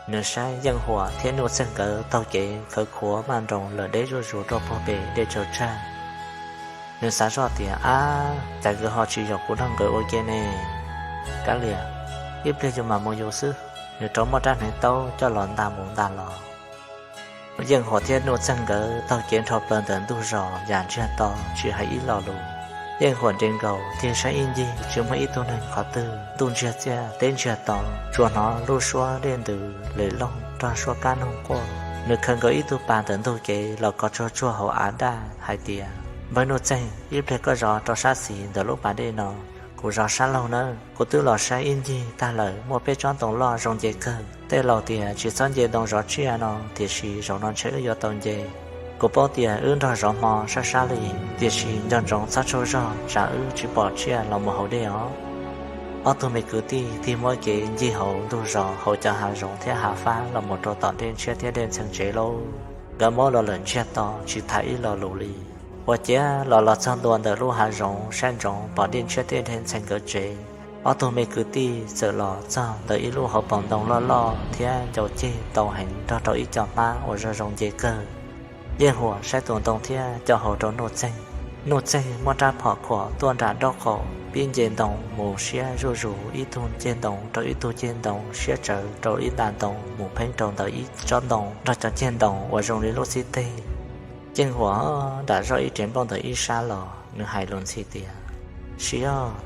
Nws saib Yeej Huam thiab Nuj Txeeg nkawd taug kev khawv khuav maj nroos lawm deb zuj zus rau puag pem dej tsaws tsag. Nws xav zoj tias, Ab, cas nkawd ho tsis yaum kuv nrog nkawd ua ke ne? Kav liam, ib pliag yus mam mus yus xwb. Nws rov muab rab hneev taub coj los nta mus nta los. Yeej Huam thiab Nuj Txeeg nkawd taug kev nrho plaws ntawm ntug zos yam ntsiag to tsis hais ib lo lus. Yeej Huam nres nkaus tig saib ib ncig tsis muaj ib tug neeg qhov twg, ntuj ntsiag txiaj teb ntsiag to, tsuas hnov lub suab dej ntws lem loog nrog suab kab noog quaj. Nws khaws nkaus ib tug pas ntawm ntug kev los kov tsuag tsuag hauv av daj hais tias, Npawg Nuj Txeeg, ib pliag koj zov rau sab xis ntawm lub pas dej no, kuv zov sab laug nawb. Kuv twb los saib ib ncig tag lawm, muaj peb tsob ntoo loj zoo nce kawg. Tej laus tias tsis txhob nce ntoo zov tsiaj no, tiam sis zaum no ntshe wb yuav tau nce. Kuv paub tias wb nrog zov hmo sab sab li, tiam sis nco ntsoov txhob tsaug zog tsam wb tsis pom tsiaj los mus haus dej os. Ob tug me kwv tij tig muab kev ncig hauv ntug zos hauv cov hav zoov thiab hav fab los mus rau tom Dej Ntshiab thiab Dej Ntxhee tsev lauj. Nkawd muab los lawm ntsiag to tsis tham ib lo lus li. Ua ciav los los txog ntua ntawm lub hav zoov saib ntsoov pom Dej Ntshiab thiab Dej Ntxhee nkawd tsev. Ob tug me kwv tij txawm los txog ntawm ib lub hauv paus ntoo loj loj thiab ncau ceg ntau heev nrog rau ib co hmab uas zoo zoo nce kawg. Yeej Huam saib tus ntoo thiab co hau rau Nuj Txeeg. Nuj Txeeg muab rab phom khuam tuaj nram nraub qaum pib nce ntoo mus siab zuj zus ib tug ceg ntoo rau ib tug ceg ntoo siab tsawv rau ib nta ntoo mus pheeb rau ntawm ib tsob ntoo nrog cov ceg ntoo uas zoo li lub xib teg. Yeej Huam nram zoj ib rev nplooj ntawm ib sab los, nws hais lus ntxhi tias, Siv,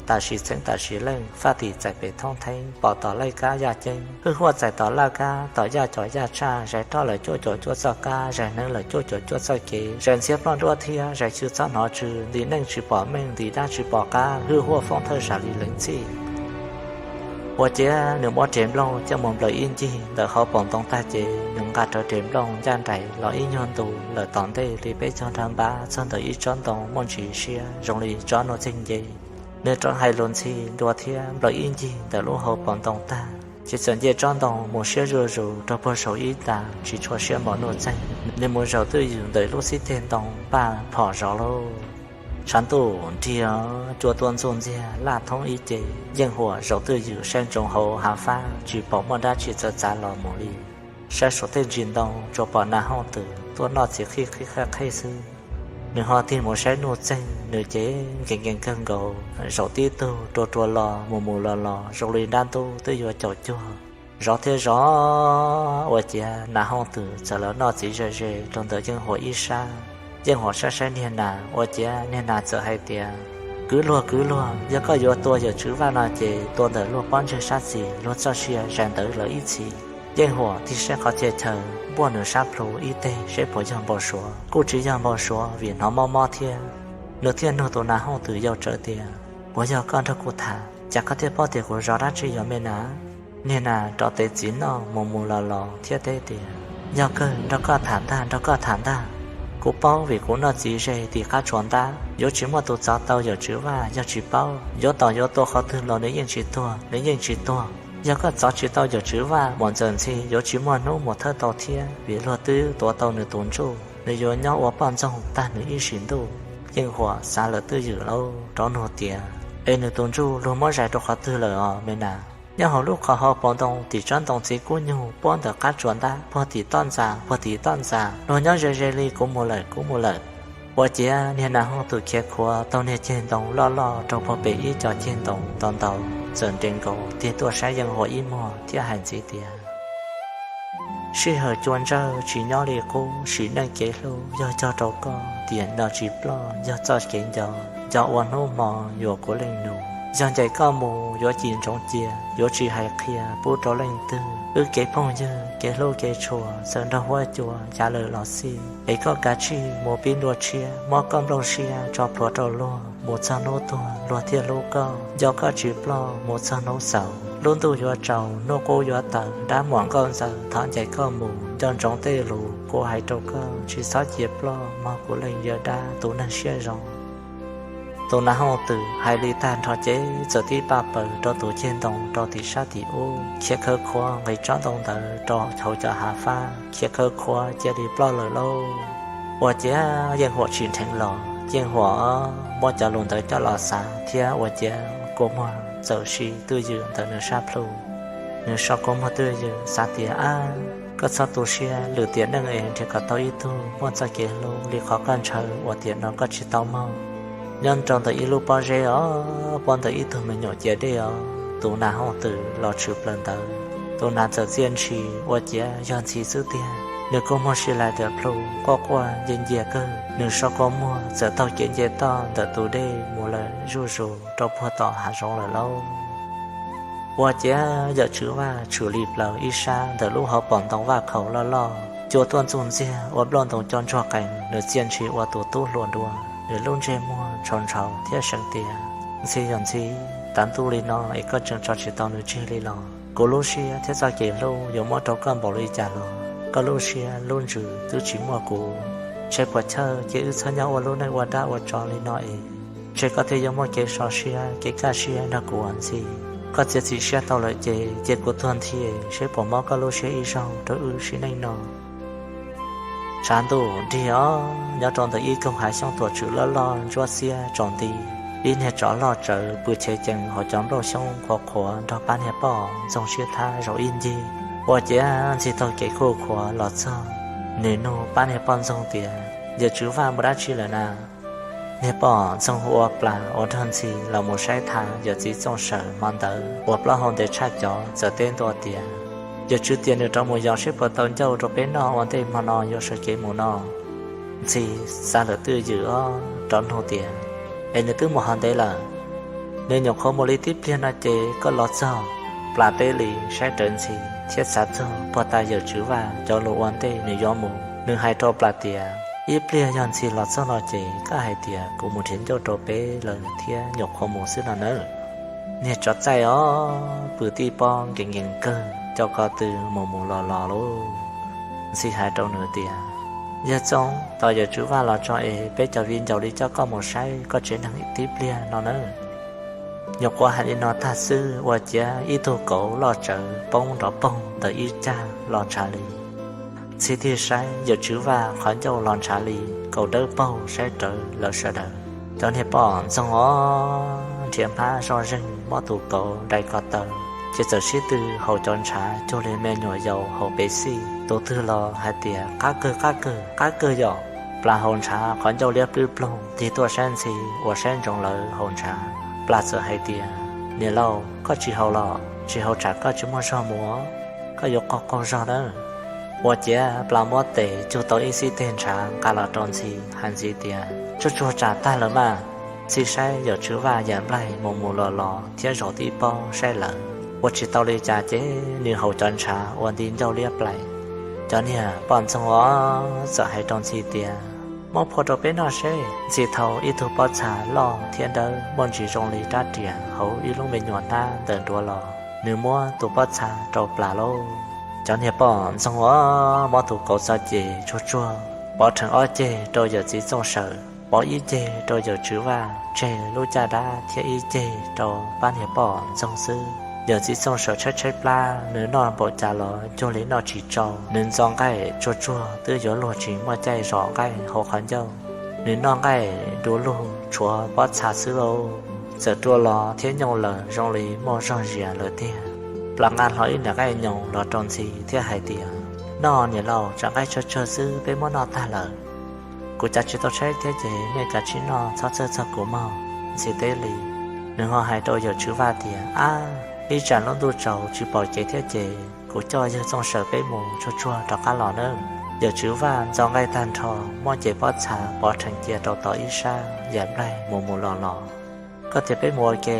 tam sim txheeb tam sim leej, faj tim txais pem thoob theeb, pom tom laij kab yaj ceeb, hwj huaj txais tom laj kab, tom yaj cov yaj tshaj, zais roj lawm cuaj cuam cuaj txoj kab, zais hneev lawm cuaj cuam cuaj txoj kev, zais ntxhiab ploj nruab thiab, zais chwv txhob hnov tsw, ntim neej tsis pom meej, ntim dab tsis pom qab, hwj huaj foob thawj sam li leev txhij. Ua ciav nws muab rev nplooj coj mus nplawm ib ncig ntawm hauv paus ntoo tag ces nws nqa rawv rev nplooj ncaj nraim los ib nyuag ntu lawm tom ntej li peb caug nrab npab txog ntawm ib tsob ntoo muaj ntsis siab zoo li tsob nuj txeeg nce. Nws rov hais lus ntxhi dua thiab nplawm ib ncig ntawm lub hauv paus ntoo tag ces txawm nce tsob ntoo mus siab zuj zus rau puag saum ib ntas tsis tshua siab mos nuj txeeg. Nws mus zaum twj ywm ntawm lub xib teg ntoo npaj phom zov lauj. Tshav ntuj nrig, cua tuaj ntxuj ntxiag laj thoob ib ce. Yeej Huam zaum twj ywm saib ntsoov hauv hav fab tsis pom muaj dab tsi txawv txav los mus li. Saib saum tej ntsis ntoo tsuas pom Nas Hooj Twm tuaj noj txiv qhij qhib qhaj qhej xwb. Nws ho tig mus saib nuj txeeg nws ces nkees nkees kawg nkaus, zaum tib tug rua rua los mus mus los los zoo li nrab ntub twb yuav caum cuag. Zov thiab zov ua ciav Nas Hooj Twm txawm los noj txiv ze ze rau ntawm Yeej Huam ib sab. Yeej Huam saib saib niag nas ua ciav niag nas txawm hais tias, Kwv luag kwv luag, yog koj yuav tua yawm tswv Vaj no ces tua ntawm luag pob ntseg sab xis luag txoj sia zais ntawd lawm ib txhis. Yeej Huam tig saib qhov txhia chaw npuaj nws sab plhu ib teg seb puas yog npau suav. Kuj tsis yog npau suav vim hnov mob mob thiab. Nws thiaj nug tus Nas Hooj Twm yau tsawv tias, Puas yog koj nrog kuv tham, cas koj thiaj paub tias kuv zov dab tsi yog me nas? Niag nas rov tev txiv noj mus mus los los thiab teb tias, Yog kawg, nrog koj tham ntag, nrog koj tham ntag. Kuv paub vim kuv noj txiv ze tim qab tsuas ntab, yuav tsis muaj tus txov tau yawm tswv Vaj. Yog tsis paub yuav tom yuav tua qhov twg los nws yeej tsis tuag, nws yeej tsis tuag. Yog koj txov tsis tau yawm tswv Vaj, Muam Ntxawm Ntxhi yuav tsis muaj hnub mus thawj tau thiab vim luag twb tuav tau nws tus ntsuj, nws yuav nyob ua poj ntxoog tag nws ib sim ntuj. Yeej Huam xav lawm twj ywm lauj, rov nug tias, Es nws tus ntsuj luag muab zais rau qhov twg lawm os me nas? Nyob hauv lub qhov hauv paus ntoo tim tsob ntoo txiv kub nyug puab ntawm qab tsuas ntab puag tim toj ntxas, puag tim toj ntxas, luag nyob ze ze li, kuv mus lawm, kuv mus lawm. Ua ciav niag Nas Hooj Twm khiav khuav taug niag ceg ntoo loj loj rau puag pem ib co ceg ntoo ntau ntau, txawm nres nkaus tig tuaj saib Yeej Huam ib muag thiab hais ntxiv tias, Sij hawm cua ntsawj tsis nyob li qub, sim neej kev hlub yog cog rau koj, tiam no tsis ploj yog txoj kev nco, nco ua hnub hmo yuam kuv leej nus. Yog ncaim koj mus yuav cim ntsoov cia, yuav tsis hais qhia pub rau leej twg. Wb kev phooj ywg kev hlub kev tshua txawm nrog huab cua ya lawm los xij, es koj kav tsij mus pib nruab tshiab, muab koj nplooj siab tso plhuav rau luag, mus txog hnub tuag luag thiaj hlub koj. Nco koj tsis ploj mus txog hnub xaus, lub ntuj yuav tsaus hnub qub yuav tawm, dab muam nkauj ntxawm thov ncaim koj mus, nco ntsoov tej lus kuv hais rau koj, tsis txhob cia ploj mog kuv leej yawg dab tus neeg siab zoo. Tus Nas Hooj Twm hais li tag nrho ces txawm tib paj paws rau tus ceg ntoo rau tim sab tim ub, khiav khawv khuav nqis tsob ntoo ntawd rau hauv cov hav fab, khiav khawv khuav cia li ploj lawm lauj. Ua ciav Yeej Huam tsim dheev los, Yeej Huam muab cov lus ntawd coj los xav thiab ua ciav kua muag txawm si twj ywm ntawm nws sab plhu. Nws so kua muag twj ywm xav tias, Ab, koj txhob tu siab, lwm tiam neej es nrhiav kom tau ib tug muaj txoj kev hlub li qhov koj ntshaw uas tiam no koj tsis tau mog. Nyob rau ntawm ib lub pob zeb os, pob ntawm ib tug me nyuam ciav dej os, tus Nas Hooj Twm los tshwm plaws ntawd. Tus nas txawm txia ntshis ua ciav yog Ntxhi xwb tiag. Nws kua muag si lais tias plhu quaj quaj nce ncia kawg, nws so kua muag txawm taug kev nce toj ntawm tus dej mus lawm zuj zus rau puag tom hav zoov lawm lauj. Ua ciav yawm tswv Vaj tshwm li plaws ib sab ntawm lub hauv paus ntoo vaj khaus loj loj, cua tuaj ntxuj ntxiag ua nplooj ntoo co ntsuag qees, nws txia ntshis ua tus tub hluas nruas, nws lub ntsej muag ntshau ntshau thiab seev tias, Ntxhi yog Ntxhi, tav ntuj li no es koj tseem tso tsis tau nws tseg li los? Kuv lub siab thiab txoj kev hlub yuav muab rau koj npaum li cas los koj lub siab lub ntsws twb tsis muaj kuv. Ntshe puas chawj ces wb txhob nyob ua lub neej ua dab ua tsov li no es, ntshe koj thiaj yuav muaj kev so siab kev kaj siab nrog kuv os Ntxhi. Koj txiav txim siab tau lawm ces cia kuv tuag nthi seb puas mob koj lub siab ib zaug rau wb sim neej no. Tshav ntuj nrig os, nyob rau ntawm ib koog hav xyoob tuam tswm loj loj ntsuab xiab tsaus nti, ib niag tsov loj tsawv pw chev cees hauv cov nplooj xyoob qhuav qhuav nrog pab niag poj ntxoog sib thab zaum ib ncig. Ua ciav Ntxhi taug kev khuj khuav los txog, nws nug pab niag poj ntxoog tias, Yawm tswv Vaj mus dab tsi lawm na? Niag poj ntxoog hu ua Plas uas nrog Ntxhi los mus saib tham yawm txiv Txooj Sawm hmo ntawd uas plaub hau ntev tshaj cov txawm teb ntua tias, Yawm tswv tias nws rov mus yos seb puas tau ncauj rau peb noj ua ntej hmo no yuav sawv kev mus no. Ntxhi xav lawm twj ywm os, rov nug tias, Es nws twb mus hov ntev lawm? Nws nyuam qhuav mus li tib pliag no ces koj los txog. Plas teb li saib rawv Ntxhi thiab xav txog puag ta yawm tswv Vaj cov lus ua ntej nws yuav mus, nws hais rau Plas tias, Ib pliag yog Ntxhi los txog no ces koj hais tias kuv mus nrhiav ncauj rau peb lawm thiab nyuam qhuav mus xwb no nawb. Niag tsov txaij os, pw tib pob nkees nkees kawg, coj ko tw mus mus los los lauj. Ntxhi hais rau nws tias, Yawg Txooj, tos yawm tswv Vaj los tso es peb cov viv ncaus li coj koj mus saib koj tsev neeg tib pliag no nawb. Nyuam qhuav hais li no tag xwb ua ciav ib tug kauv loj tsawv poob nrov poog ntawm ib cag los ntshav li. Ntxhi tig saib yawm tswv Vaj qhov ncauj los ntshav li, kaus dawb paug saib rawv lawv sawv daws. Cov niag poj ntxoog os, nrhiav hmab zoj zeeg muab tus kauv dai ko taw, ces txawm sib tw haus cov ntshav cuag li me nyuam yaus haus Pepsi. Tus twg los hais tias, Qab kawg, qab kawg, qab kawg yom! Plas haus ntshav qhov ncauj liab plwb ploog tig tuaj saib Ntxhi uas saib ntsoov lawv haus ntshav. Plas txawm hais tias, Niam laus, koj tsis haus los? Tsis haus tsam koj tsis muaj zog mus, koj yuav qaug qaug zog nawb. Ua ciav Plas muab tes cug tau ib xib teg ntshav nqa los rau Ntxhi, hais Ntxhi tias, Tsuag tsuag tsam tag lawm mas. Ntxhi saib yawm tswv Vaj yam nplaig mus mus los los thiab zaum tib pob saib lawv, ua tsis tau li cas ces nws haus cov ntshav ua nti ncauj liab plais. Cov niag poj ntxoog os txawm hais rau Ntxhi tias, Muab phua rau peb noj seb. Ntxhi thau ib tug pob txha loj thiab dawb muaj ntsis zoo li rab riam hauv ib lub me nyuam hnab ntawm nruav los, nws muab tus pob txha rau Plas lauj. Cov niag poj ntxoog os muab tus kauv txo ces tsuag tsuag pov rhees ob ceg rau yawm txiv Txooj Sawm, pov ib ceg rau yawm tswv Vaj, tseg lub caj dab thiab ib ceg rau pab niag poj ntxoog xwb. Yawm txiv Txooj Sawm tshaib tshaib plab, nws noj npaum cas los cuag li noj tsis tsau. Nws ntxo nqaij tsuag tsuag twb yuav luag tsis muaj caij zom nqaij hauv qhov ncauj. Nws noj nqaij du lug tshuav pob txha xwb lauj, txawm rua los thiab nyooj lawm zoo li muaj zog zias lawm tiag. Plas nqa hlo ib nram nqaij nyoos los rau Ntxhi thiab hais tias, Noj niam laus, tsam nqaij tsawg tsawg xwb peb muab noj tag lawm. Kuv cav tsis tau tshaib thiab ces nej kav tsij noj txhob txhawj txog kuv mog. Ntxhi teb li. Nws ho hais rau yawm tswv Vaj tias, Ab, ib tsam lub ntuj tsaus tsis pom kev thiab ces kuv coj yawg Txooj Sawm peb mus tsuag tsuag rov qab los nawb. Yawm tswv Vaj ntxo nqaij tag nrho, muab cev pob txha pov rhees cia rau tom ib sab yam nplaig mus mus los los. Koj tias peb mus ua ke?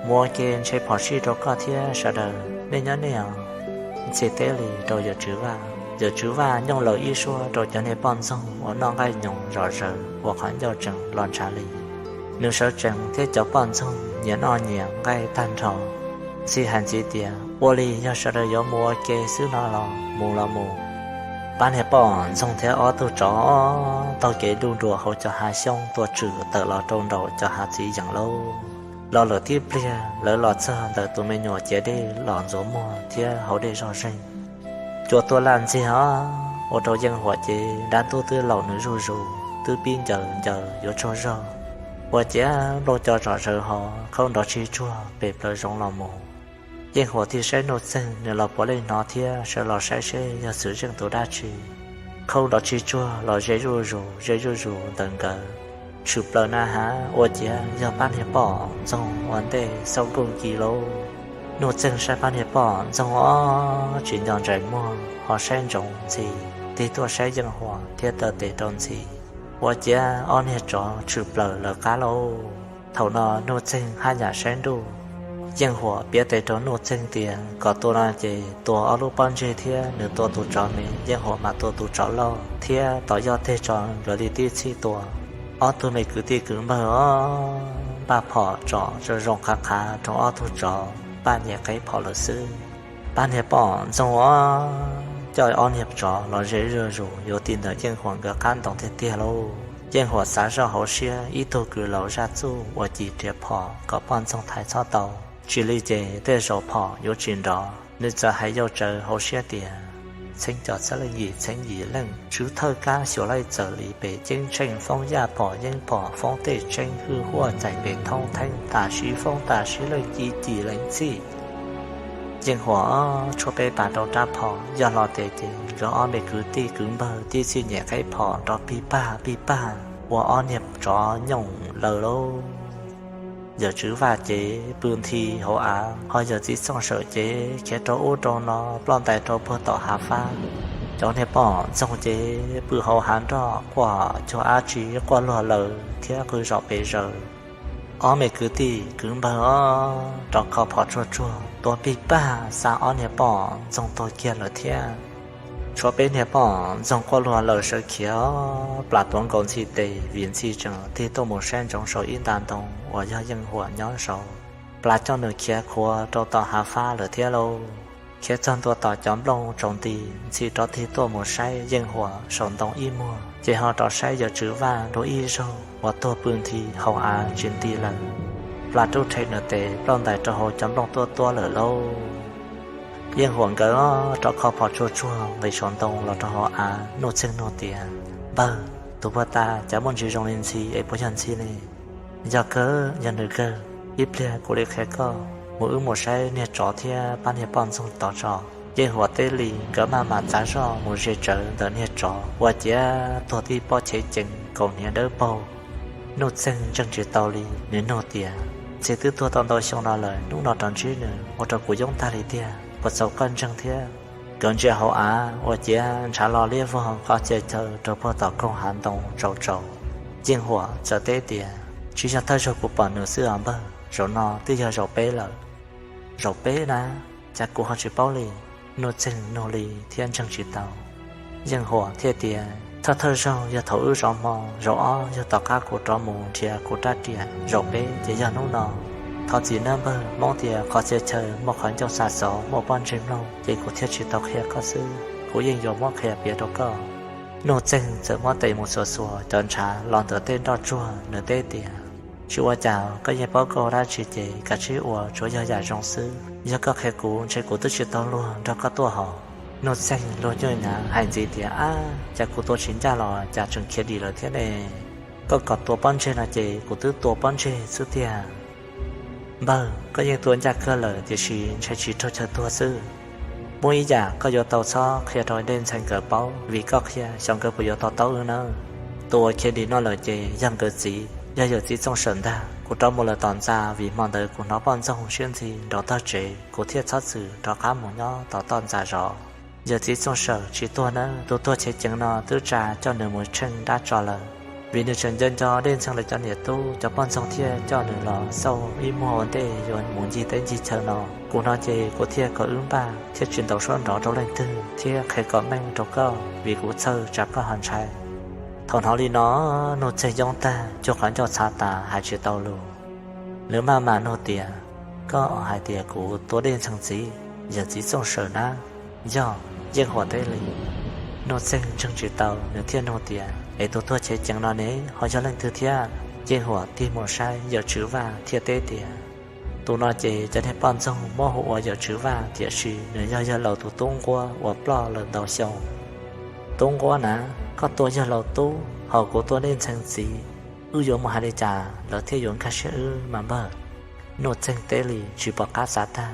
Mus ua ke ntshe phom sij rau koj thiab sawv daws, nej nyob nej os. Ntxhi teb li rau yawm tswv Vaj. Yawm tswv Vaj nyooj lawm ib suab rau cov niag poj ntxoog uas noj nqaij nyoos zom zaws uas qhov ncauj tseem los ntshav li. Nws sawv tsees thiab cov poj ntxoog nyias noj nyias nqaij tag nrho. Ntxhi hais ntxiv tias, Ua li yog sawv daws yuav mus ua ke xwb no los mus los mus. Pab niag poj ntxoog thiab ob tug tsov taug kev du nruas hauv cov hav xyoob tua tswm tawm los rau nraum cov hav txiv yeem lauj. Los lawm tib pliag lawv los txog ntawm tus me nyuam ciav dej los ntxuav muag thiab haus dej zog zeeg. Cua tuaj laj ntxiag os, ua rau Yeej Huam ces dab ntub twb laum nws zuj zus, twb pib ncaws ncaws yuav tsaug zog. Ua ciav nplooj co zom zaws hos khaub nrov tsis tsuag pem plawv zoov los mus. Yeej Huam tig saib Nuj Txeeg, nws los puav leej hnov thiab sawv los saib seb yog Xwm Zeej tus dab tsi. Khaub nrov tsis tsuag los ze zuj zus ze zuj zus ntawm nkawd. Tshwm plaws na has ua ciav yog pab niag poj ntxoog ua ntej xauj nkuj nki lauj. Nuj Txeeg saib pab niag poj ntxoog os tsis nco ntsais muag ho saib ntsoov Ntxhi, tig tuaj saib Yeej Huam thiab taw tes rau Ntxhi. Ua ciav ob niag tsov tshwm plaws lawv qab lauj. Thaum no Nuj Txeeg haj yam saib ntuj. Yeej Huam piav tes rau Nuj Txeeg tias kom tua no ces tua ob lub pob ntseg thiab nws tua tus tsov me, Yeej Huam mas tua tus tsov loj thiab tos yoj teg tso nkawd li tib txhij tua. Ob tug me kwv tij kwv npawg os, npaj phom tsom zoo zoo qhav qhav rau ob tug tsov npaj nyem qeb phom lawm xwb. Pab niag poj ntxoog os coj ob niag tsov los ze zuj zus yuav ti ntawm Yeej Huam nkawd qab ntoo tiag tiag lauj. Yeej Huam xav zoj hauv siab ib tug kwv laus zaj txuj ua ci riam phom kom poj ntxoog thaiv txhob tau, tsis li ces tej zaum phom yuav tsis nrov. Nws txawm hais yau tsawv hauv siab tias, Txheeb cov txhiab leej yim txheeb yim leej, tswv thawj kab xyuas laij txawm li pem ceeb tsheej foob yaj phom yeeb phom foob tej tseeb hwj huaj txais pem thoob theeb tas sib foob tas sib leej ci ci leej txhij. Yeej Huam tshuab peb pas rau rab phom yog hlo tes ces nkawd ob me kwv tij kwv npawg tib txhij nyem qeb phom nrov pig pag pig pag ua ob niag tsov nyooj lawm lauj. Yawm tswv Vaj ces pw nthi hauv av, ho yawm txiv Txooj Sawm ces khiav rau ub rau no ploj ntais rau puag tom hav fab. Cov niag poj ntxoog ces pw hauv hav nroj quaj cuag dab tsi quaj luag lawm thiab qw zom pes zaws. Ob me kwv tij kwv npawg os rov kho phom tsuag tsuag tua pig pag xa ob niag poj ntxoog tuag kiag lawm thiab. Tshuav peb niag poj ntxoog quaj luag lawm sawv khiav os, plam tuav nkaus Ntxhi tes vim Ntxhi tseem tig tuaj mus saib ntsoov saum ib nta ntoo uas yog Yeej Huam nyob saud. Plas coj nws khiav khuav rau tom hav fab lawm thiab lauj. Khiav txog ntua tom cov nplooj tsaus nti, ntxhi rov tig tuaj mus saib Yeej Huam saum ntoo ib muag, ces ho rov saib Yawm Tswv Vaj dua ib zaug uas tuag pw nthi hauv av tsis nti lawm. Plas rub rhe nws tes ploj ntais rau hauv cov nplooj tuab tuab lawm lauj. Yeej Huam nkawd rov kho phom tsuag tsuag nqis saum ntoo los rau hauv av. Nuj Txeeg nug tias, Npawg, tus puag ta cas muaj ntsis zoo li ntxhi es puas yog ntxhi ne? Yog kawg, yog nws kawg. Ib pliag kuv li qhia koj, mus wb mus saib niag tsov thiab pab niag poj ntxoog tod tso. Yeej Huam teb li, nkawd maj mam txav zoj mus ze tsawv ntawm niag tsov uas ciav tuag tib pob chev cees kaus hniav dawb paug. Nuj Txeeg ntseeg tsis tau li, nws nug tias, Ntxhi twb tuag tau ntau xyoo no lawm, hnub no rov ntsib nws ua rau kuv yoob tag li tiag, puas txaus koj ntseeg thiab? Nkawd ntsia hauv av uas ciav ntshav lo liab vog qhov txhia chaw rau puag tom koog hav ntoo tsaus tsaus. Yeej Huam txawm teb tias, Tsis yog thawj zaug kuv pom nws xwb os npawg, zaum no twb yog zaum peb lawm. Zaum peb na? Cas kuv ho tsis paub li? Nuj Txeeg nug li thiab ntseeg tsis tau. Yeej Huam thiaj tias, Thawj thawj zaug yog thaum wb zov hmo, zaum ob yog tom qab kuv rov mus nrhiav kuv rab riam, zaum peb ces yog hnub no. Thov txim nawb npawg, Hmoob tias qhov txhia chaw muaj qhov ncauj xa xov muaj pob ntseg mloog, ces kuv thiaj tsis tau qhia koj xwb, kuv yeej yuav muab qhia piav rau koj. Nuj Txeeg txawm muab tes mus xuas xuas cov ntshav los ntawm tej nroj tsuag, nws teb tias, Tsis ua cas, koj yeej paub koj ua dab tsi ces kav tsij ua, tsuav yog yam zoo xwb. Yog koj qhia kuv ntshe kuv twb tsis tau luag nrog koj tuaj hos. Nuj Txeeg luag nyuaj nyav hais ntxiv tias, Ab, cas kuv tua tsis ncaj los cas tseem khiav dim lawm thiab ne? Koj kom tua pob ntseg no ces kuv twb tua pob ntseg xwb tiag. Npawg, koj yeej tua ncaj kawg lawm tiam sis ntshe tsis raug chaw tuag xwb. Muaj ib yam koj yuav tau txhob qhia rau Dej Ntxhee nkawd paub, vim koj qhia xyov nkawd puas yuav to taub wb nawb. Tus uas khiav dim no lawm ces yog nkawd txiv, yog yawm txiv Txooj Sawm ntag. Kuv rov mus lawm tom ntxa vim hmo ntawd kuv hnov poj ntxoog siab ntxhi nrov tog tsev, kuv thiaj txhob txwm rov qab mus nyob tom toj ntxa zov. Yawm txiv Txooj Sawm tsis tuag nawb, tus tuag chev ceev no twb tsa coj nws mus tsheej dab tso lawm. Vim nws tseem nco nco Dej Ntxhee lawv cov niam tub, cov poj ntxoog thiaj coj nws los xauj ib muag ua ntej yuav mus ncig teb ncig chaw no. Kuv hnov ces kuv thiaj kom wb npaj thiaj tsis ntaus suab nrov rau leej twg thiab qhia kom meej rau koj vim kuv txhawj tsam koj ho ntshai. Thaum hnov li no, Nuj Txeeg yoob tag, cuag qhov ncauj txhav tas hais tsis tau lus. Nws maj mam nug tias, Koj hais tias kuv tua Dej Ntxhee txiv, yawm txiv Txooj Sawm nab? Yog, Yeej Huam teb li. Nuj Txeeg ntseeg tsis tau, nws thiaj nug tias, Es tus tuag chev ceev no ne ho yog leej twg thiab? Yeej Huam tig mus saib yawm Tswv Vaj thiaj teb tias, Tus no ces cov niag poj ntxoog muab hu ua yawm Tswv Vaj, tiam sis nws yog yawg laus tus tub nquab uas ploj lawm ntau xyoo. Tub nquab na, koj tua yawg laus tub, ho kuv tua Dej Ntxhee txiv, wb yuav mus hais li cas lawv thiaj yuav nkag siab wb mas npawg? Nuj Txeeg teb li tsis pom qab xav tag.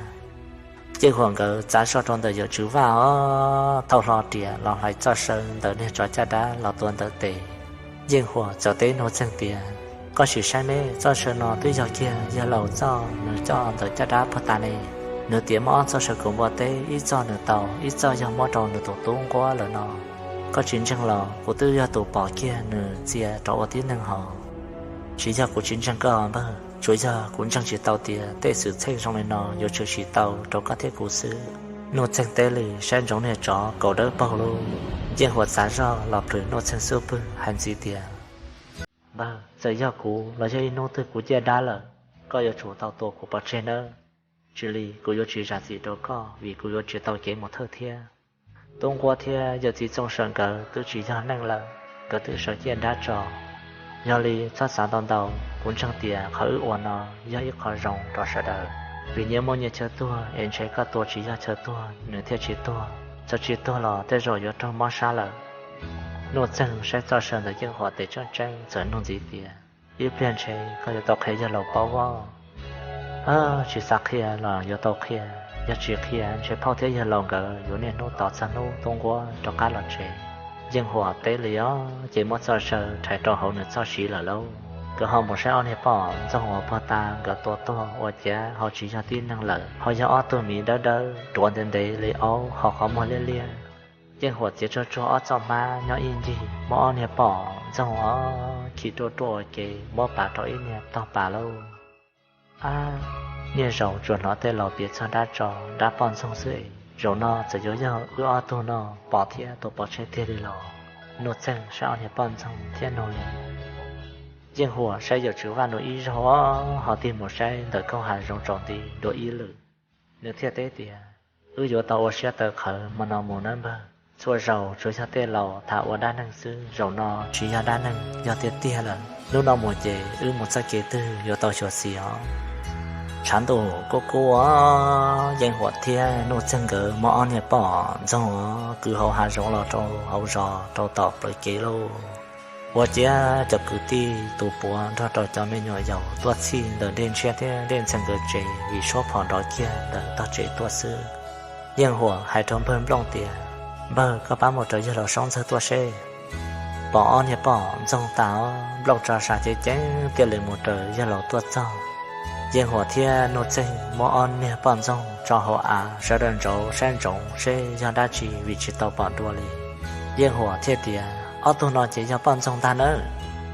Yeej Huam nkawd txav zoj rau ntawm yawm Tswv Vaj os, thau hlo riam los hlais txoj saw ntawm niag tsov caj dab los tua ntawm tes. Yeej Huam txawm teb Nuj Txeeg tias, Koj sim saib ne, txoj saw no twb yog kiag yawg laus txoj nws coj ntawm caj dab puag ta ne. Nws tias muaj ob txoj saw kaum npua teb, ib txoj nws tau, ib txoj yog muab rau nws tus tub nquab lawm no. Koj tsis ntseeg los kuv twb yog tus pom kiag nws txia rov ua tib neeg hos. Tsis yog kuv tsis ntseeg koj npawg, tsuas yog kuv ntseeg tsis tau tias tej xwm txheej zoo li no yuav tshwm sim tau rau koj thiab kuv xwb. Nuj Txeeg teb li saib ntsoov niag tsov kaus dawb paug lug. Yeej Huam txav zoj los plhws Nuj Txeeg xub pwg hais ntxiv tias, Npawg, txawm yog kuv los yog ib hnub twg kuv ciaj dab lawm, koj yuav tsum tau tua kuv pov tseg nawb. Tsis li kuv yuav tsis zam txim rau koj vim kuv yuav tsis tau kev mus thawj thiab. Tub nquab thiab yawm txiv Txooj Sawm nkawd twb tsis yog neeg lawm, nkawd twb sawv ciaj dab tso. Yog li txhob xav ntau ntau, kuv ntseeg tias qhov wb ua no yog ib qho zoo rau sawv daws. Vim nyias muaj nyias chaw tuag es ntshe koj tua tsis yog chaw tuag nws thiaj tsis tuag, txawm tsis tuag los tej zaum yuav raug mob sab lawm. Nuj Txeeg saib txoj saw ntawm Yeej Huam tes tseeb tseeb txawm nug ntxiv tias, Ib pliag ntshe koj yuav tau qhia yawg laus paub os. Tsis xav qhia los yuav tau qhia, yog tsis qhia ntshe phauj thiab yawg laus nkawd yuav niaj hnub tos txog hnub tub nquab rov qab los tsev. Yeej Huam teb li os, ces muab txoj saw rhais rau hauv nws txoj siv lawm lauj. Nkawd ho mus saib ob niag poj ntxoog uas puag ta nkawd tua tuag ua ciav ho tsis yog tib neeg lawm, ho yog ob tug miv dawb dawb ruav ntev ntev li aub ho qhov muag liab liab. Yeej Huam txiav tsuag tsuag ob txoj hmab nyob ib ncig, muab ob niag poj ntxoog os khi ruaj ruaj ua ke muab pav rau ib niag tog pas lauj. Ab, niaj zaus tsuas hnov tej laus piav txog dab tso dab poj ntxoog xwb, zaum no txawm yuav yog wb ob tug no pom thiab tua pov tseg tiag li los? Nuj Txeeg saib ob niag poj ntxoog thiab nug li, Yeej Huam saib Yawm Tswv Vaj Nus ib zaug ho tig mus saib ntawm koog hav zoov tsaus nti dua ib lwm. Nws thiaj teb tias, Wb yuav tau ua siab tawv qhawv hmo no mus nawb npawg. Txhua zaus tsuas yog tej laus tham ua dab neeg xwb, zaum no tsis yog dab neeg, yog tiag tiag lawm. Hnub no mus ces wb mus txoj kev twg yuav tau xyuam xim os. Tshav ntuj kub kub, Yeej Huam thiab Nuj Txeeg nkawd muab ob niag poj ntxoog kwv hauv hav zoov los rau hauv zos rau tom plawv kev lauj. Ua ciav cov kwv tij tus puav nrog rau cov me nyuam yaus tuaj txhij ntawm Dej Ntshiab thiab Dej Ntxhee nkawd tsev vim suab phom nrov kiag ntawm tog tsev tuaj xwb. Yeej Huam hais rau npawg Nplooj tias, Npawg, koj pab mus raws yawg laus saub ntxawg tuaj seb. Pom ob niag poj ntxoog tas, Nplooj tso sas ceev ceev tiaj li mus raws yawg laus tuaj txog. Yeej Huam thiab Nuj Txeeg muab ob niag poj ntxoog tso hauv av, sawv daws ntsoov saib ntsoov seb yog dab tsi vim tsis tau pom dua li. Yeej Huam thiaj tias, Ob tug no ces yog poj ntxoog ntag nawb.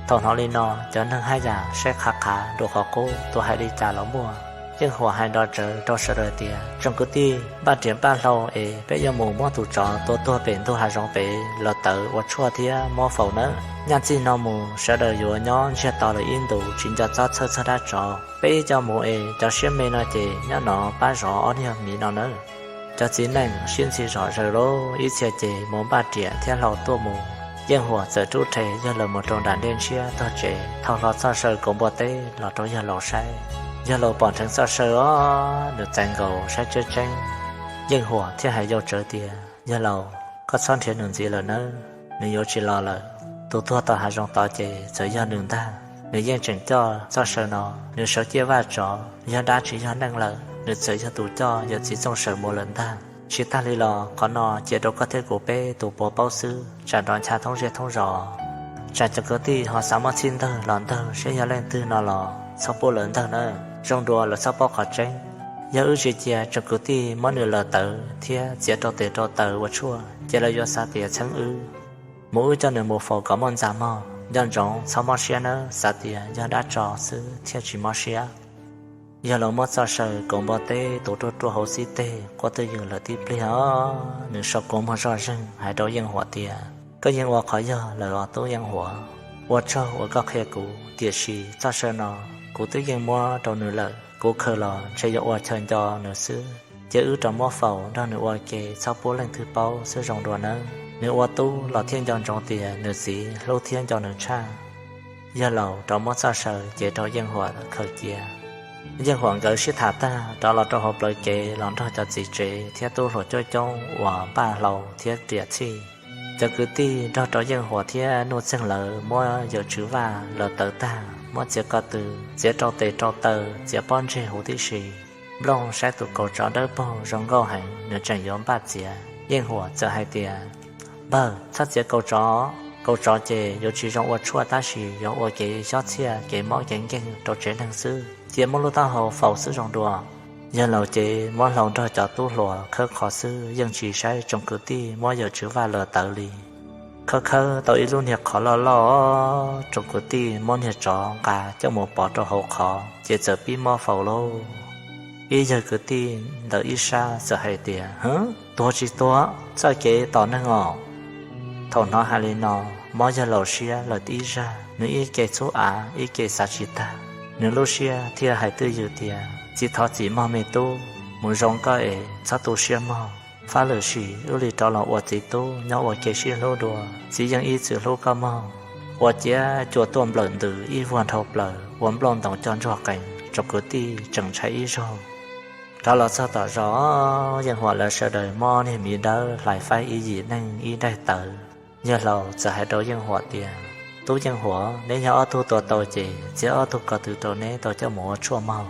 Thaum hnov li no cov neeg haj yam saib qhav qhav dua qhov qub, tus hais li cas los muaj. Yeej Huam hais nrov tsawv rau sawv daws tias, Tsoom kwv tij, npaj riam npaj hlau es peb yuav mus muab tus tsov tua tuag pem ntug hav zoov pem los tawv ua tshuaj thiab muab faus nawb. Nyaj txij no mus sawv daws yuav nyob ntsiag to lawm ib ntus tsis nco txob txhawj txog dab tsov. Peb ib co mus es cov siab me no ces nyob no pab zov ob niag miv no nawb. Cov txiv neej sib ntxhi zom zaws lawm, ib txhia ces mus npaj riam thiab hlau tuaj mus. Yeej Huam txawm rub rhe yawg laus mus rau nram Dej Ntshiab tog tsev, thau hlo txoj saw kauv npua teb los rau yawg laus saib. Yawg laus pom ntseev txoj saw os, nws txais nkaus saib tseeb tseeb. Yeej Huam thiaj hais yau tsawv tias, Yawg laus, koj txhob nrhiav nws ntxiv lawm nawb, nws yuav tsis los lawm. Tus tuag tom hav zoov tod ces txawm yog nws ntag. Nws yeej tseem coj txoj saw no, nws sawv ciaj vaj tsov, yog dab tsis yog neeg lawm, nws txawm yog tus coj yawm txiv Txooj Sawm mus lawm ntag. Tsis tag li los qhov no cia rau koj thiab kuv peb tus puav paub xwb, tsam nrov ncha thoob zej thoob zos. Tsam cov kwv tij ho xav muab txhij ntawg los ntawg seb yog leej twg no los txhob pub lawv ntawg nawb, zoo dua lawv txhob paub qhov tseeb. Yog wb tsis cia tsoom kwv tij muab nws lawm tawv thiab txiav rau tes rau taw ua tshuaj ces lawv yuav xav tias txheeb wb. Mus wb coj nws mus faus kom muaj ntxa mog, nco ntsoov txhob mob siab nawb, xav tias yog dab tsov xwb thiaj tsis mob siab. Yawg laus muab txoj saw kauv npua teb tuav ruaj ruaj hauv xib teg, quaj twj ywm lawm tib pliag os, nws sau kua muag zoj zeeg hais rau Yeej Huam tias, Koj yeej ua qhov yog lawm os tub Yeej Huam. Ua tsaug uas koj qhia kuv, tiam sis txoj saw no kuv twb yeej muab rau nws lawm, kuv khaws los ntshe yuav ua chaw nco nws xwb. Cia wb rov muab faus nrog nws ua ke txhob pub leej twg paub xwb zoo dua nawb. Nws ua tub los thiaj nco ntsoov tias nws txiv hlub thiab nco nws tshaj. Yawg laus rov muab txoj saw cev rau Yeej Huam khaws cia. Yeej Huam nkawd sib tham tag rov los rau hauv plawv kev los nrog cov txiv tsev thiab tub hluas coob coob uas npaj hlau thiab riam txhij. Cov kwv tij nrog rau Yeej Huam thiab Nuj Txeeg lawv muab Yawm Tswv Vaj lawm tawv tag, muab txiav ko tw, txiav rau tes rau taw, txiav pob ntseg huv tib si. Nplooj saib tus kaus tsov dawb paug zoo nkauj heev, nws tseem yuav npaj txiav. Yeej Huam txawm hais tias, Npawg, txhob txiav kaus tsov. Kaus tsov ces yuav tsis zoo ua tshuaj tab sis yuav ua kev xyob txhiaj kev mob kev nkeeg rau tsev neeg xwb. Cia muab lub taub hau faus xwb zoo dua. Yawg laus ces muab hlau nrog cov tub hluas khawb qhov xwb yeej tsis saib tsoom kwv tij muab Yawm Tswv Vaj lawm tawv li. Khawb khawb tau ib lub niag qhov loj loj, tsoom kwv tij muab niag tsov nqa coj mus pov rau hauv qhov ces txawm pib mob faus lauj. Ib yawg kwv tij ntawm ib sab txawm hais tias, Hwv, tuag tsis tuag, txoj kev tom neeg os. Thaum hnov hais li no, mob yawg laus siab lawm ib zaj, nws ib ke txhub av ib ke xav tsis tag. Nws lub siab thiaj hais twj ywm tias, Txiv thov txim mog me tub, mus zoo koj es txhob tu siab mog. Fab lwm sim wb li rov los ua txiv tub nyob ua ke sib hlub dua, txiv yeej ib txwm hlub koj mog. Ua ciav cua tuaj nplawm ntws ib vuag nrhau plaws ua nplooj ntoos coj ntsuag qees, tsoom kwv tij tseem ntshai ib zaug. Rov los txog tom zos, Yeej Huam lawv sawv daws muab niag miv dawb hlais faib ib yim neeg ib daim tawv. Yawg laus txawm hais rau Yeej Huam tias, Tub Yeej Huam, neb yog ob tug tua tau ces txiav ob tug ko tw rau neb tau coj mus ua tshuaj mog.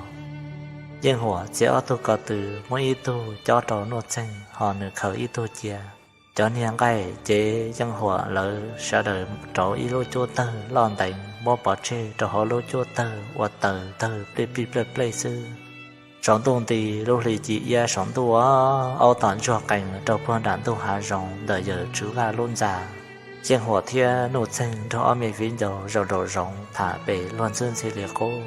Yeej Huam txiav ob tug ko tw, muab ib tug cob rau Nuj Txeeg ho nws khaws ib tug cia. Cov niag nqaij ces Yeej Huam lawv sawv daws rauv ib lub cub tawg loj nteev muab pov tseg rau hauv lub cub tawg ua taws tawg plij plij plej plej xwb. Tsaus ntuj nti lub hli ci iab saum ntuj, aub tom ntsuag qees rau puag nram ntug hav zoov ntawm Yawm Tswv Vaj lub ntxa. Yeej Huam thiab Nuj Txeeg nrog ob me viv ncaus zaum nraum zoov tham pem luag ntxwb ntxhi li qub.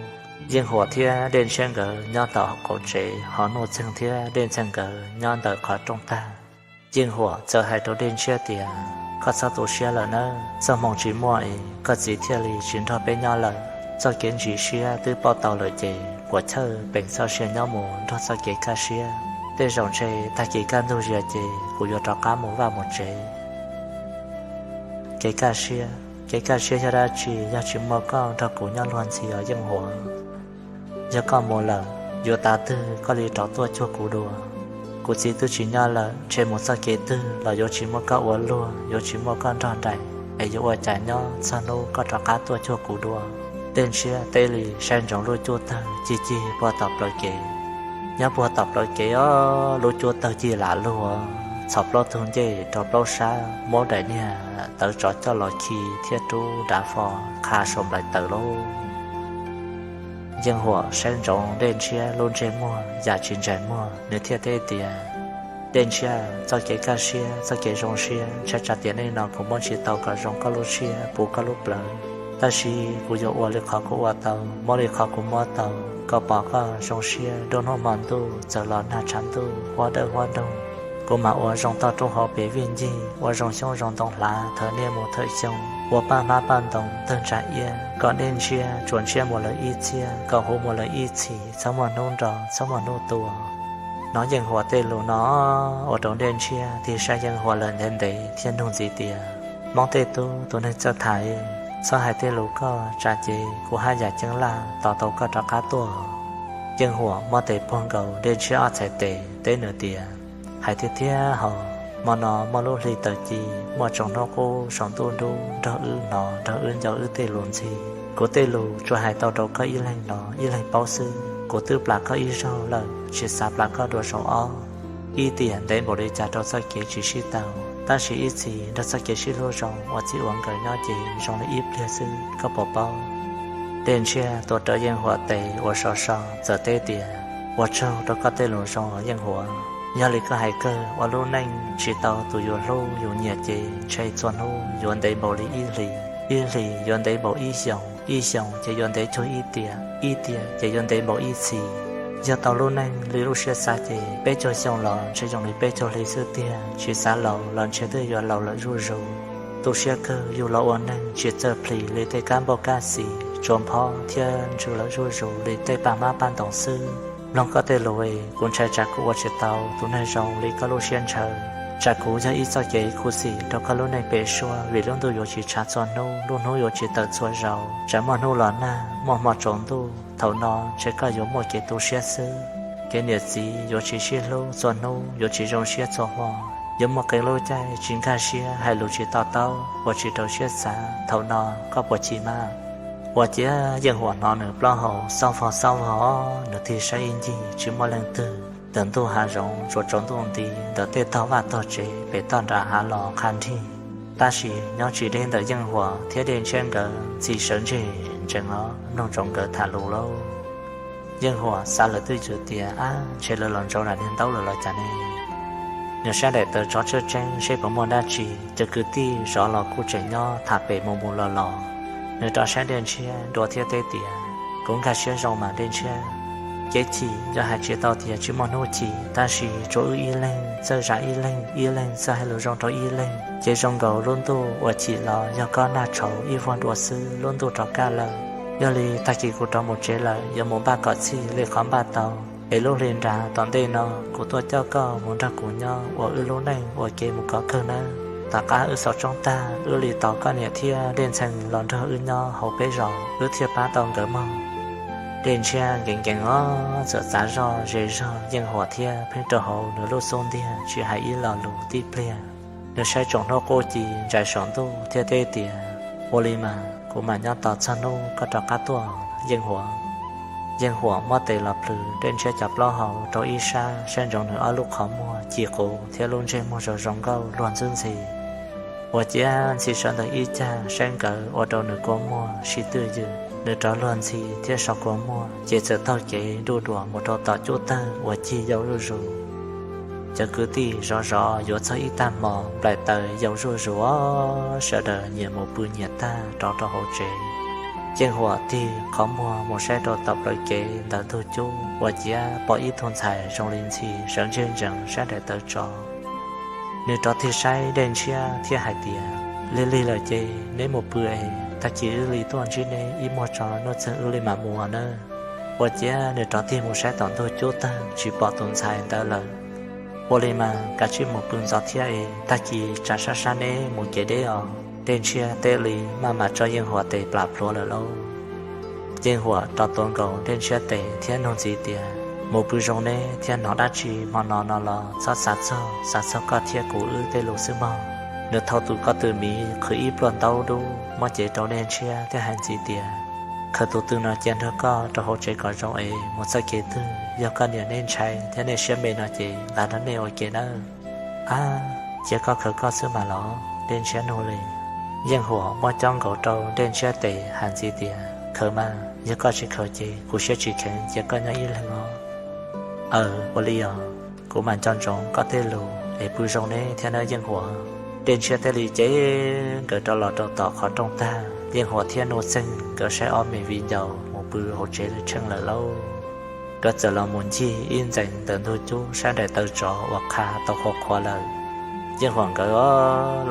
Yeej Huam thiab Dej Ntshiab nkawd nyob tom qaum tsev ho Nuj Txeeg thiab Dej Ntxhee nkawd nyob ntawm qhov rooj tag. Yeej Huam txawm hais rau Dej Ntshiab tias, Koj txhob tu siab lawm nawb, txoj hmoo tsis muaj es koj txiv thiaj li tsis nrog peb nyob lawm. Txoj kev ntsis siab twb pauj tau lawm ces puas chawj peem txoj sia nyob mus nrog txoj kev kaj siab. Tej zaum ntshe tag kis kaj ntug zias ces kuv yuav rov qab mus vaj mus tsev. Kev kaj siab, kev kaj siab yog dab tsi yog tsis muaj koj nrog kuv nyob luag ntxhi os Yeej Huam? Yog koj mus lawm, yuav tav twg koj li rov tuaj cuag kuv dua? Kuv txiv twb tsis nyob lawm, ntshe mus txoj kev twg los yuav tsis muaj koj ua luag, yuav tsis muaj koj nrog nraim, es yuav ua cas nyob txog hnub koj rov qab tuaj cuag kuv dua? Dej Ntshiab teb li saib ntsoov lub cuab tawg cig cig puag tom plawv kev. Nyob puag tom plawv kev os, lub cuab tawg cig lam lug, txhos plaub tug ncej rau plaub sab, muab daim niag tawv tsov coj los khi thiab rub dav fo qha saum nplaim tawv lauj. Yeej Huam saib ntsoov Dej Ntshiab lub ntsej muag yam tsis ntsais muag, nws thiaj teb tias, Dej Ntshiab, txoj kev kaj siab, txoj kev zoo siab, ntshai tsam tias nej no kuv muab tsis tau kom zoo koj lub siab puv koj lub plawv. Tab sis kuv yuav ua li qhov kuv ua tau, muab li qhov kuv muab tau, kom pom koj zoo siab nruab hnub hmo ntuj, txawm los nag tshav ntuj huab dawb huab doog, kuv mam ua zoo toj roob hauv pes vij ncig, ua zoo xyoob zoo ntoo hlav thawm niaj mus thawm xyoo, ua paj hmab paj ntoos tawg ntsa iab, kom Dej Ntshiab tsuas ntshiab mus lawm ib txhiab, kom huv mus lawm ib txhis, txhob muaj hnub nrog, txhob muaj hnub tua. Hnov Yeej Huam tej lus no, ua rau Dej Ntshiab tig saib Yeej Huam lawm ntev ntev thiab nug ntxiv tias, Hmoob tej tub, tus neeg txawj tham, txhob hais tej lus koj tsam ces kuv haj yam ceeb laj tos tau koj rov qab tuaj. Yeej Huam muab tes puag nkaus Dej Ntshiab ob txhais tes teb nws tias, Hais tiag thiab hos, hmo no muaj lub hli taws ci, muaj tsoom hnub qub saum ntuj dub nrog wb hnov nrog wb nco wb tej lus ntxhi. Kuv tej lus tsuas hais tau rau koj ib leeg hnov ib leeg paub xwb. Kuv twb plam koj ib zaug lawm, tsis xav plam koj dua zaum ob. Ib tiam ntev npaum li cas rau txoj kev tsis sib tau, tab sis ib txhis nrog txoj kev sib hlub zoo ua txij ua nkawm nyob ces zoo li ib pliag xwb, koj puas paub? Dej Ntshiab tuav rawv Yeej Huam tes ua so so txawm teb tias, Ua tsaug rau koj tej lus zoo Yeej Huam. Yog li koj hais kawg, ua lub neej tsis tau tus yus hlub yus nyiam ces ntshe txhua hnub yuav ntev npaum li ib hlis, ib hlis yuav ntev npaum ib xyoos, ib xyoos ces yuav ntev cuag ib tiam, ib tiam ces yuav ntev npaum ib txhis. Yog tau lub neej li lub siab xav ces peb caug xyoo los ntshe zoo li peb caug hli xwb tiag, tsis xav laus los ntshe twb yuav laus lawm zuj zus. Tu siab kawg yug los ua neeg tsis txawj plhis li tej kab npauj kab xis, tsuas nphob thiab ntsws lawm zuj zus li tej paj hmab paj ntoos xwb. Mloog koj tej lus es kuv ntshai tsam kuv ua tsis tau tus neeg zoo li koj lub siab ntshaw. Tsam kuv yog ib txoj kev khuv xim rau koj lub neej pem suab, vim lub ntuj yuav tsis tshav txhua hnub, lub hnub yuav tsis tawm txhua zaus. Tsam muaj hnub los nag, muaj hmo tsaus ntuj, thaum no ntshe koj yuav muaj kev tu siab xwb. Kev niam txiv yuav tsis sib hlub txhua hnub, yuav tsis zoo siab txhua hmo, yuav muaj qee lub caij tsis nkag siab, hais lus tsis to taub, ua tsis rau siab xav. Thaum no koj puas chim mas? Ua ciav Yeej Huam hnov nws plaub hau xaub vog xaub vog, nws tig saib ib ncig tsis muaj leej twg. Ntawm ntuj hav zoov tsuas tsaus ntuj nti, ntawm tej tog vaj tog tsev pem toj nram hav los qha nrig. Tab sis nyob tsis deb ntawm Yeej Huam thiab Dej Ntshiab nkawd, ntxhi sawv ntseg ntsees os, mloog ntsoov nkawd tham lus lauj. Yeej Huam xav lawm twj ywm tias, Ab, ntshe lawv los ntsaum daim niag ntaub lawm los cas ne? Nws saib daim tawv tsov tseeb tseeb seb puas muaj dab tsi, cov kwv tij zov los kuj tseem nyob tham pem mus mus los los. Nws rov saib Dej Ntshiab dua thiab teb tias, Kuv nkag siab zoo mas Dej Ntshiab. Kev chim yog hais tsis tau tias tsis muaj hnub chim, tab sis tsuas wb ib leeg txawj zam ib leeg, ib leeg txawj hais lus zoo rau ib leeg, ces zoo nkaus lub ntuj uas chim los yog kob nag tshauv ib vuag dua xwb, lub ntuj rov kaj lawm. Yog li tag kis kuv rov mus tsev lawm, yuav mus npaj kom txhij li qhov npaj tau, es lub hli nrad tom ntej no kuv tuaj coj koj mus nrog kuv nyob ua wb lub neej ua ke mus kom kawg nawb. Tom qab wb xov tsoob tag, wb li tos koj niam thiab Dej Ntxhee los nrog wb nyob hauv peb zos, wb thiaj pab tau nkawd mog. Dej Ntshiab nkees nkees os, txawm txav zog ze zog Yeej Huam thiab pheej rau hauv nws lub xub ntiag tsis hais ib lo lus tib pliag. Nws saib tsoom hnub qub ci ntsais saum ntuj thiab teb tias, Ua li mas kuv mam nyob tos txog hnub koj rov qab tuaj Yeej Huam. Yeej Huam muab tes los plhws Dej Ntshiab cov plaub hau rau ib sab, saib ntsoov nws ob lub qhov muag ci quv thiab lub ntsej muag zoo zoo nkauj luag ntxwb ntxhi. Ua ciav ntxhi sawv ntawd ib cag saib nkawd ua rau nws kua muag sib twj ywm. Nws rov luag ntxhi thiab so kua muag ces txawm taug kev nruj duas mus rau tom cub tawg uas cig yau zuj zus. Cov kwv tij zov zov yuav txog ib tag hmo, nplaim taws yau zuj zus, sawv daws nyias mus pw nyias tag rov rau hauv tsev. Yeej Huam tig qhov muag mus saib rau tom plawv kev ntawm ntug cub, ua ciav pom ib tug ntxhais zoo li ntxhi sawv ntseg ntsees saib daim tawv tsov. Nws rov tig saib Dej Ntshiab thiab hais tias, Lig lig lawm ces neb mus pw es Tag kis wb li tuaj ntsib neb ib muag tso, nuj txeeg wb li mam mus nawb. Ua ciav nws rov tig mus saib tom ntug cub tawg tsis pom tus ntxhais ntawd lawm. Ua li mas kav tsij mus pw ntxov thiab es tag kis tsam sab sab neb mus kev deb os. Dej Ntshiab teb li maj mam tso Yeej Huam tes plam plhuav lawm lauj. Yeej Huam rov tuav nkaus Dej Ntshiab tes thiab nug ntxiv tias, mus pw zoo neb thiab hnov dab tsi hmo no no los txhob xav txog, xav txog koj thiab kuv wb tej lus xwb mog. Nws thau tus ko tw miv qhwv ib pluag ntaub dub muab cev rau Dej Ntshiab thiab hais ntxiv tias, khaws tus tw no cia nrog koj rau hauv tsev kom zoo es mus txoj kev twg yog koj niam nej ntshai thiab nej siab me no ces nqa nrog nej ua ke nawb. Ab, cia koj khaws koj xwb mas los, Dej Ntshiab nug li. Yeej Huam muab cob nkaus rau Dej Ntshiab tes hais ntxiv tias, khaws mas, yog koj tsis khaws ces kuv siab tsis kheev cia koj nyob ib leeg os. Aws, ua li os, kuv mam nco ntsoov koj tej lus es pw zoo neb thiab nawb Yeej Huam. Dej Ntshiab thiaj li cev nkawd rov los rau tom qhov rooj tag, Yeej Huam thiab Nuj Txeeg nkawd saib ob me viv ncaus mus pw hauv tsev tsheej lawm lauj. Nkawd txawm los mus ncig ib ntxees ntawm ntug cub sab nraim taw tsov uas qha tau qhuav qhuav lawm. Yeej Huam nkawd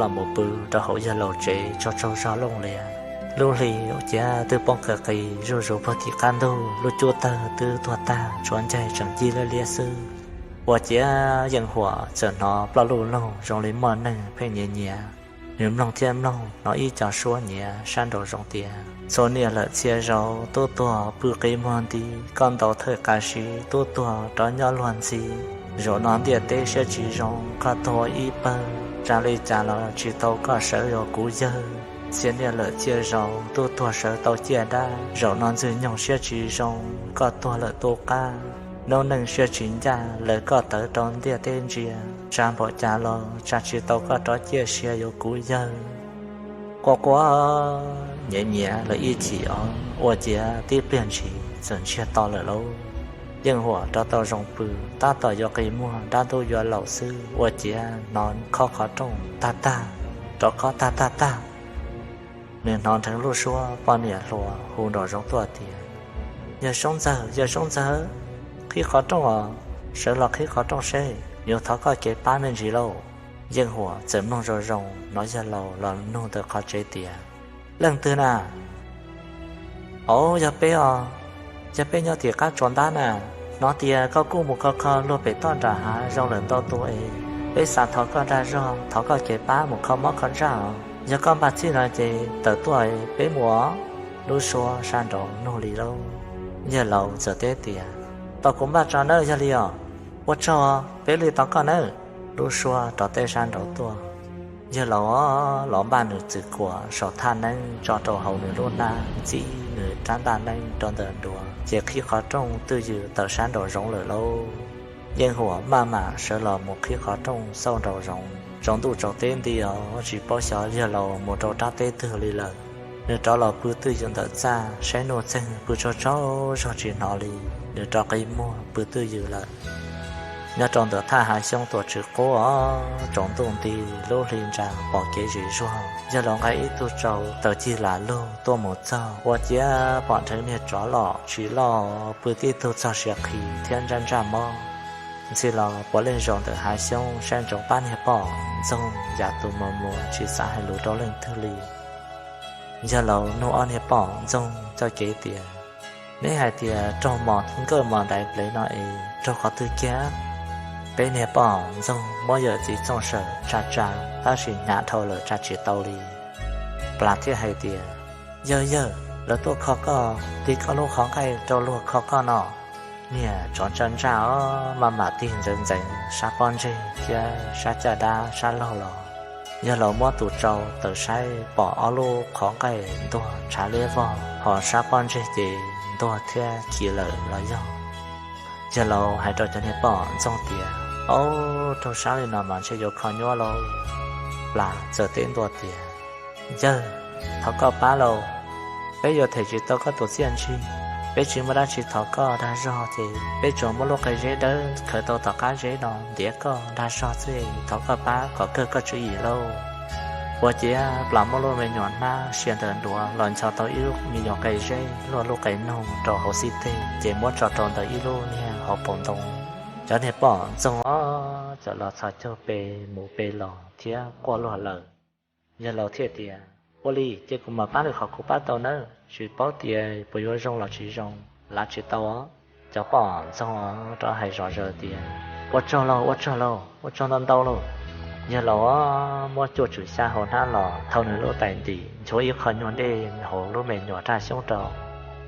los mus pw rau hauv yawg laus tsev tsaug tsaug zog looj lias. Lub hli ciav twb poob qis qis zuj zus puag tim qab ntug, lub cub tawg twb tuag tag, tshuav ncaig tseem cig liab liab xwb. Ua ciav Yeej Huam txawm hnov ploj luj loog zoo li muaj neeg pheej nyiav nyiav. Nws mloog thiab mloog hnov ib co suab nyiav sab nraum zoov tias, txhua niaj lawm txhia zaus tub tuag pw qi muag nti, koj ntaus thawj qa si tub tuag rov nyob luag ntxhi. Zaum no ntiaj teb siab tsis zoo, koj tuag ib pawg, tsa li cas los tsis tau koj sawv yuav kuv yawg. Txhia niaj lawm txhia zaus tub tuag sawv tau ciaj dab, zaum no Ntxwg Nyoog siab tsis zoo, koj tuag lawm tu qab. Noob neej siab tsis ncaj, lawv koj tawv rau ntiaj teb ntsia, tsa npaum cas los tsa tsis tau koj rov ciaj sia yuav kuv yawg. Quaj quaj nyiav nyiav lawm ib chim os, ua ciav tib pliag ntshis txawm ntsiag to lawm lauj. Yeej Huam rov tau zoo pw, tab tom yuav qi muag dab ntub yuav laus xwb, ua ciav hnov khob qhov rooj tag tag, rov khob tag tag tag. Nws hnov nrheev lub suab poj niam hluas hu nraum zoov tuaj tias, yawg Soob Ntxawg, yawg Soob Ntxawg, qhib qhov rooj os, sawv los qhib qhov rooj seb, yuav thov koj kev pab me ntsis lauj. Yeej Huam txawm mloog zoo zoo hnov yawg laus los nug ntawm qhov tsev tias, leej twg na? Au, yog peb os, yog peb nyob tim qab tsuas ntab na. Hnov tias koj kuj mus kho kho luag pem toj nram hav zoo lawm ntau tus es, peb xav thov koj dag zog, thov koj kev pab mus kho mob kho ntsaj os. Yog koj npaj txhij no ces tawm tuaj peb mus os. Lub suab sab nraud nug li lauj. Yawg laus txawm teb tias, tau kuv npaj tso nawb yog li os. Ua tsaug, peb li tos koj nawb. Lub suab rov teb sab nraud tuaj. Yawg laus los npaj nws txwm kuam saum thaj neeb tso rau hauv nws lub hnab, ntxib nws rab ntaj neeb rau ntawm duav ces qhib qhov rooj twj ywm tawm sab nraum zoov lawm lauj. Yeej Huam maj mam sawv los mus qhib qhov rooj xauj nraum zoov. Tsaus ntuj tsaus teb nti os tsis paub xyov yawg laus mus rau rab teb twg li lawm. Nws rov los pw twj ywm ntawm txaj saib Nuj Txeeg pw tsaug tsaug zog tsis hnov li. Nws rov qi muag pw twj ywm lawm. Nyob rau ntawm thaj hav xyoob tuam tswv qub os, tsaus ntuj nti, lub hli ntsa pom kev zim zuag. Yawg laus nqa ib tug tsau taws cig lam lug tuaj mus txog ua ciav pom nrheev niag tsov loj tsis loj pw tib tug txog siav qhi thiab ntsaj ntsaj mob. Ntxhi los puav leej zaum ntawm hav xyoob saib ntsoov pab niag poj ntxoog yam tus mos muas tsis xav hais lus rau leej twg li. Yawg laus nug ob niag poj ntxoog txoj kev tias, neb hais tias raug mos nkawj mos daiv plev no es raug qhov twg kiag? Peb niag poj ntxoog muab yawm txiv txooj sawm tsa tsa, tab sis hnyav dhau lawm tsa tsis tau li. Plas thiaj hais tias, yawg yawg, lawv tuaj kho koj, tig koj lub qhov nqaij rau luag kho koj no. Niag tsov ntsaj ntsaj os maj mam tig ntxeev ntxeev sab pob ntseg thiab sab caj dab sab laug los. Yawg laus muab tus tsau taws saib pom ob lub qhov nqaij ntuag tshav liab vog, ho sab pob ntseg ces ntuag thiab khiv lawm los yog. Yawg laus hais rau cov niag poj ntxoog tias, au, raug sab li no mas ntshe yuav kho nyuaj lauj. Plas txawm teb ntua tias, yawg, thov koj pab lauj, peb yuav them tsis tau koj tus txiaj ntsig. Peb tsis muaj dab tsi thov koj dag zog ces peb tsuas muab lub qe zeb dawb khaws tau tom qab zeb no ntiav koj dag zog xwb, thov koj pab kom kawg koj tswv yim lauj. Ua ciav Plas muab lub me nyuam hnab sia ntawm duav los ncho tau ib lub me nyuam qe zeb luaj lub qe noog rau hauv xib teg ces muab tso rau ntawm ib lub niag hauv paus ntoo. Cov niag poj ntxoog os txawm los txhos caug pe mus pe los thiab quaj luag lawm. Yawg laus thiaj tias, Ua li ces kuv mam pab lwm qhov kuv pab tau nawb, tsis paub tias puas yuav zoo los tsis zoo, lav tsis tau. Cov poj ntxoog rov hais zom zaws tias, Ua tsaug lauj, ua tsaug lauj, ua tsaug ntau ntau lauj. Yawg laus muab cuaj tswm xya hauv hnab los thau nws lub tais ntim, nchuav ib qho nyuag dej hauv lub me nyuam raj xyoob rau.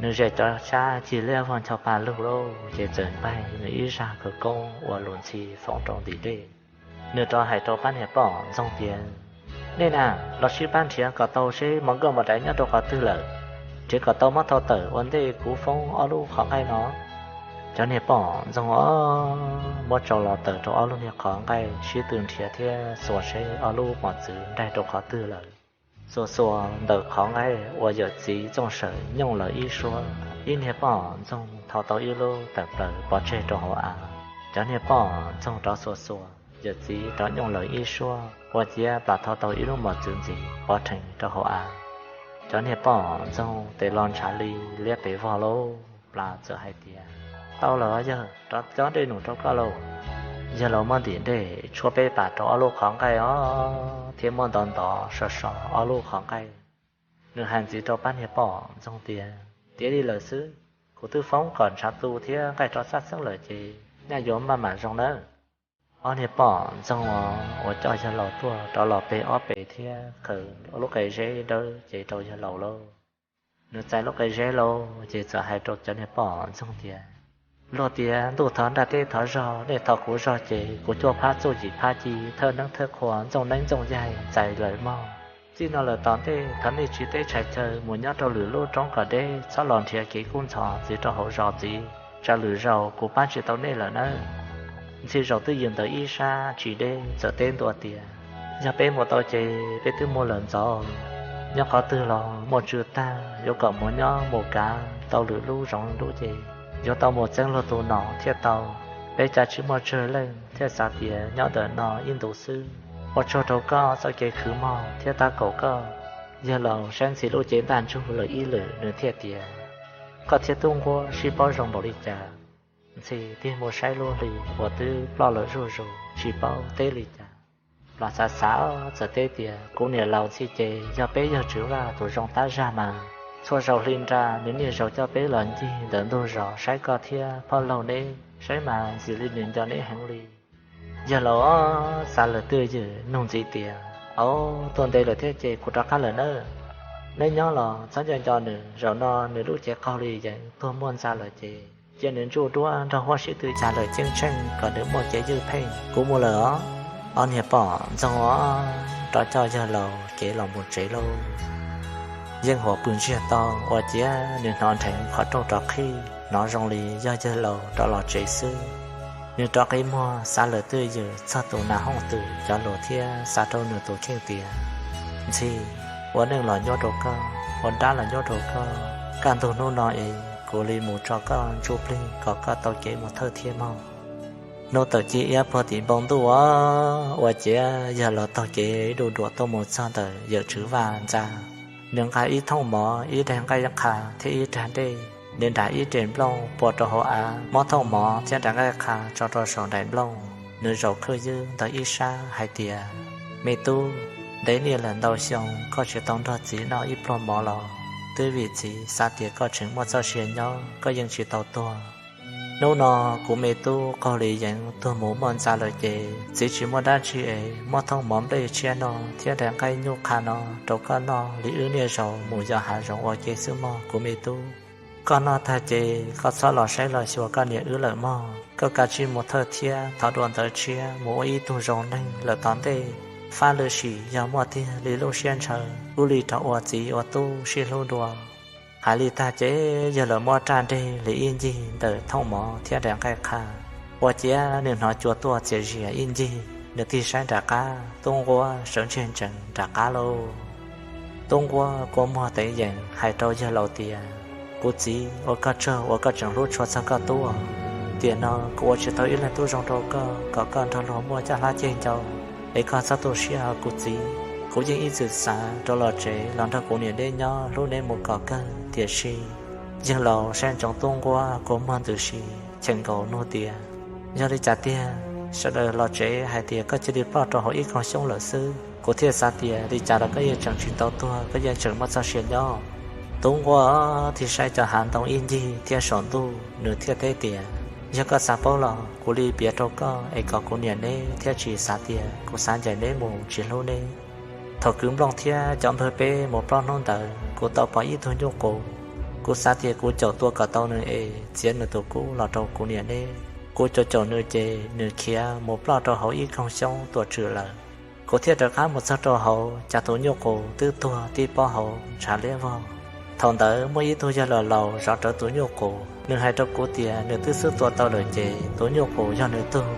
Nws zes cov xyab cig liab vog ncho pa lug lawm ces txawm npaig nws ib zaj khawv koob ua lus ntxhi foob rau ntim dej. Nws rov hais rau pab niag poj ntxoog tias, Nej na, los sib pab nrhiav kom tau seb mos nkauj mos daiv nyob rau qhov twg lawm, nrhiav kom tau muab thau tawm ua ntej kuv foob ob lub qhov nqaij no. Cov niag poj ntxoog muab tsau los tawm rau ob lub niag qhov nqaij sib tw nrhiav thiab xuas seb ob lub mos txwv nraig rau qhov twg lawm. Xuas xuas ntawm qhov nqaij uas yawm txiv Txooj Sawm nyooj lawv ib suab, ib niag poj ntxoog thau tau ib lub tawm plaws pov tseg rau hauv av. Cov niag poj ntxoog rov xuas xuas, yawm txiv rov nyooj lawv ib suab, ua ciav plam thau tau ib lub mos txwv ntxiv pov rhees rau hauv av. Cov niag poj ntxoog tes los ntshav li liab pes vog lauj. Plam txawm hais tias, Tau lawm yawg, rov cob dej num rau koj lauj. Yawg laus muab ntim dej tshuab peb pas rau ob lub qhov nqaij os, thiab muab ntov ntov so so ob lub qhov nqaij. Nws hais ntxiv rau pab niag poj ntxoog tias, Tiav li lawm xwb, kuv twb foob kom ntshav tu thiab nqaij rov xab xeeb lawm ces nyaj yuav maj mam zoo nawb. Ob niag poj ntxoog uas coj yawg laus tuaj rov los pe ob pes thiab khaws lub qe zeb dawb cev rau yawg laus lauj. Nws txais lub qe zeb lauj ces txawm hais rau cov niag poj ntxoog tias, Luag tias ntuj thov nraj teb thov zog, nej thov kuv zog ces kuv cuaj phab txuj yim phab ci, thawj neeb thawj qhua, ntxooj neeb ntxooj yaig txais lawm mog. Txij no lawm tom ntej thov nej tsiv teb tshais chaw mus nyob rau lwm lub roob kom deb, txhob los nrhiav kev kub ntxhov ntxiv rau hauv zos ntxiv, tsam lwm zaus kuv pab tsis tau nej lawm nawb. Ntxhi zaum twj ywm ntawm ib sab tsis deb txawm teb ntua tias, Yog peb mus tau ces peb twb muaj lawm ntxov. Nyob qhov twg los muaj tsw tag, yuav kom mus nyob mus kav tau lwm lub zoov lub ces yuav tau mus txeeb luag tus nom thiaj tau. Peb cas tsis muaj tsawg leej thiaj xav tias nyob ntawm no ib ntus xwb. Ua tsaug rau koj txoj kev khwv mog thiab tab kaum koj. Yawg laus saib Ntxhi lub cev ntaj ntsug lawm ib lwm nws thiaj tias, Koj thiab tub nquab sib paub zoo npaum li cas? Ntxhi tig mus saib lub hli uas twb ploj lawm zuj zus tsis paub teb li cas. Plam xav xav txawm teb tias, Kuv niam laus Ntxhi ces yog peb yawg Tswv Vaj tus zoo tab zag mas txhua zaus hli nra nws niaj zaus coj peb los ncig ntawm ntug zos saib koj thiab phauj laug neb, saib mas ntxim li nws nco neb heev li. Yawg laus xav lawm twj ywm nug ntxiv tias, Au, tuag ntev lawm thiab ces kuv rov qab lawm nawb. Neb nyob los txhob nco nco nws, zaum no nws lub cev qaug li yeev tuag muaj ntxa lawm ces cia nws ntsuj duab nrog huab sib tw cas lawm ceeb tsheej kom nws muaj kev ywj pheej. Kuv mus lawm os. Ob niag poj ntxoog rov coj yawg laus kev los mus tsev lauj. Yeej huam pw ntsiag to ua ciav nws hnov nrheev qhov rooj rov qhib, hnov zoo li yog yawg laus rov los tsev xwb. Nws rov qi muag xav lawm twj ywm txog tus nas hooj twm cov lus thiab xav rau nws tus kheej tias, Ntxhi, ua neej los nyuaj rau koj, ua dab los nyuaj rau koj, kaj ntug hnub no es kuv li mus tso koj ntsuj plig kom koj tau kev mus thawj thiab mog. Hnub tawm ci iab puag tim npoo ntuj ua ciav yawg laus taug kev du duam tuaj mus txog ntawm yawm Tswv Vaj ntxa. Nws nqa ib thooj mov, ib daig nqaij qha thiab ib rag dej. Nws nram ib re nplooj pua rau hauv av, muab thooj mov thiab daim nqaij qha tso rau saum daim nplooj. Nws zaum khwj ywb ntawm ib sab hais tias, Me tub, ntev niaj lawm ntau xyoo koj tsis tau nrog txiv noj ib pluag mov los twb vim txiv xav tias koj tseem muaj txoj sia nyob koj yeej tsis tau tuag. Hnub no kuv me tub qaug li yeev tuag mus muaj ntxa lawm ces txiv tsis muaj dab tsi es muab thooj mov nplej tshiab no thiab daim nqaij nyuj qha no rau koj noj li wb niaj zaus mus yos hav zoov ua ke xwb mog kuv me tub. Koj noj tag ces koj txhob los saib los xyuas koj niam wb lawm mog. Koj kav tsij mus thawj thiab thov dua ntawv tshiab mus ua ib tug zoo neeg lawm tom ntej, fab lwm sim yog muaj tiag li lub siab ntshaw wb li rov ua txiv ua tub sib hlub dua. Hais li tag ces yawg laus muab raj nreg li ib ncig ntawm thooj mov thiab daim nqaij qha, ua ciav nws hnov cua tuaj txias zias ib ncig. Nws tig saib nram qab, tub nquab sawv ntseg ntsees nram qab lauj. Tub nquab kua muag teev yees hais rau yawg laus tias, Kuv txiv, ua koj tsaug uas koj tseem hlub tshua txog koj tub. Tiam no kuv ua tsis tau ib leeg tub zoo rau koj kom koj nrog luag muaj caj hlab ceg ncau, es koj txhob tu siab os kuv txiv. Kuv yeej ib txwm xav rov los tsev los nrog kuv niam deb nyob hlub neb mus kom kawg, tiam sis... Yawg laus saib ntsoov tub nquab kua muag ntws si, cheem nkaus nug tias, Yog li cas tiag? Sawv daws los tsev hais tias koj cia li ploj rau hauv ib koog xyoob lawm xwb. Kuv thiaj xav tias li cas los koj yeej tseem tsis tau tuag, koj yeej tseem muaj txoj sia nyob. Tub Nquab thiaj saib cov hav ntoo ib ncig thiab saum ntuj, nws thiaj teb tias, yog koj xav paub los kuv li piav rau koj es kom kuv niam neb thiaj tsis xav tias kuv xav ncaim neb mus tsis hlub neb. Thaum kwv Nplooj thiab cov npawg peb mus plob hnub ntawd, kuv tau pom ib tug nyuj qus. Kuv xav tias kuv caum tua kom tau nws es txiav nws tus kub los rau kuv niam neb. Kuv caum caum nws ces nws khiav mus ploj rau hauv ib koog xyoob tuam tswm lawm. Kuv thiaj rov qab mus txog rau hauv, cas tus nyuj qus twb tuag tib pob hauv ntshav liab vog. Thaum ntawd muaj ib tug yawg laus laus zov rawv tus nyuj qus, nws hais rau kuv tias nws twb xub tua tau lawm ces tus nyuj qus yog nws tug.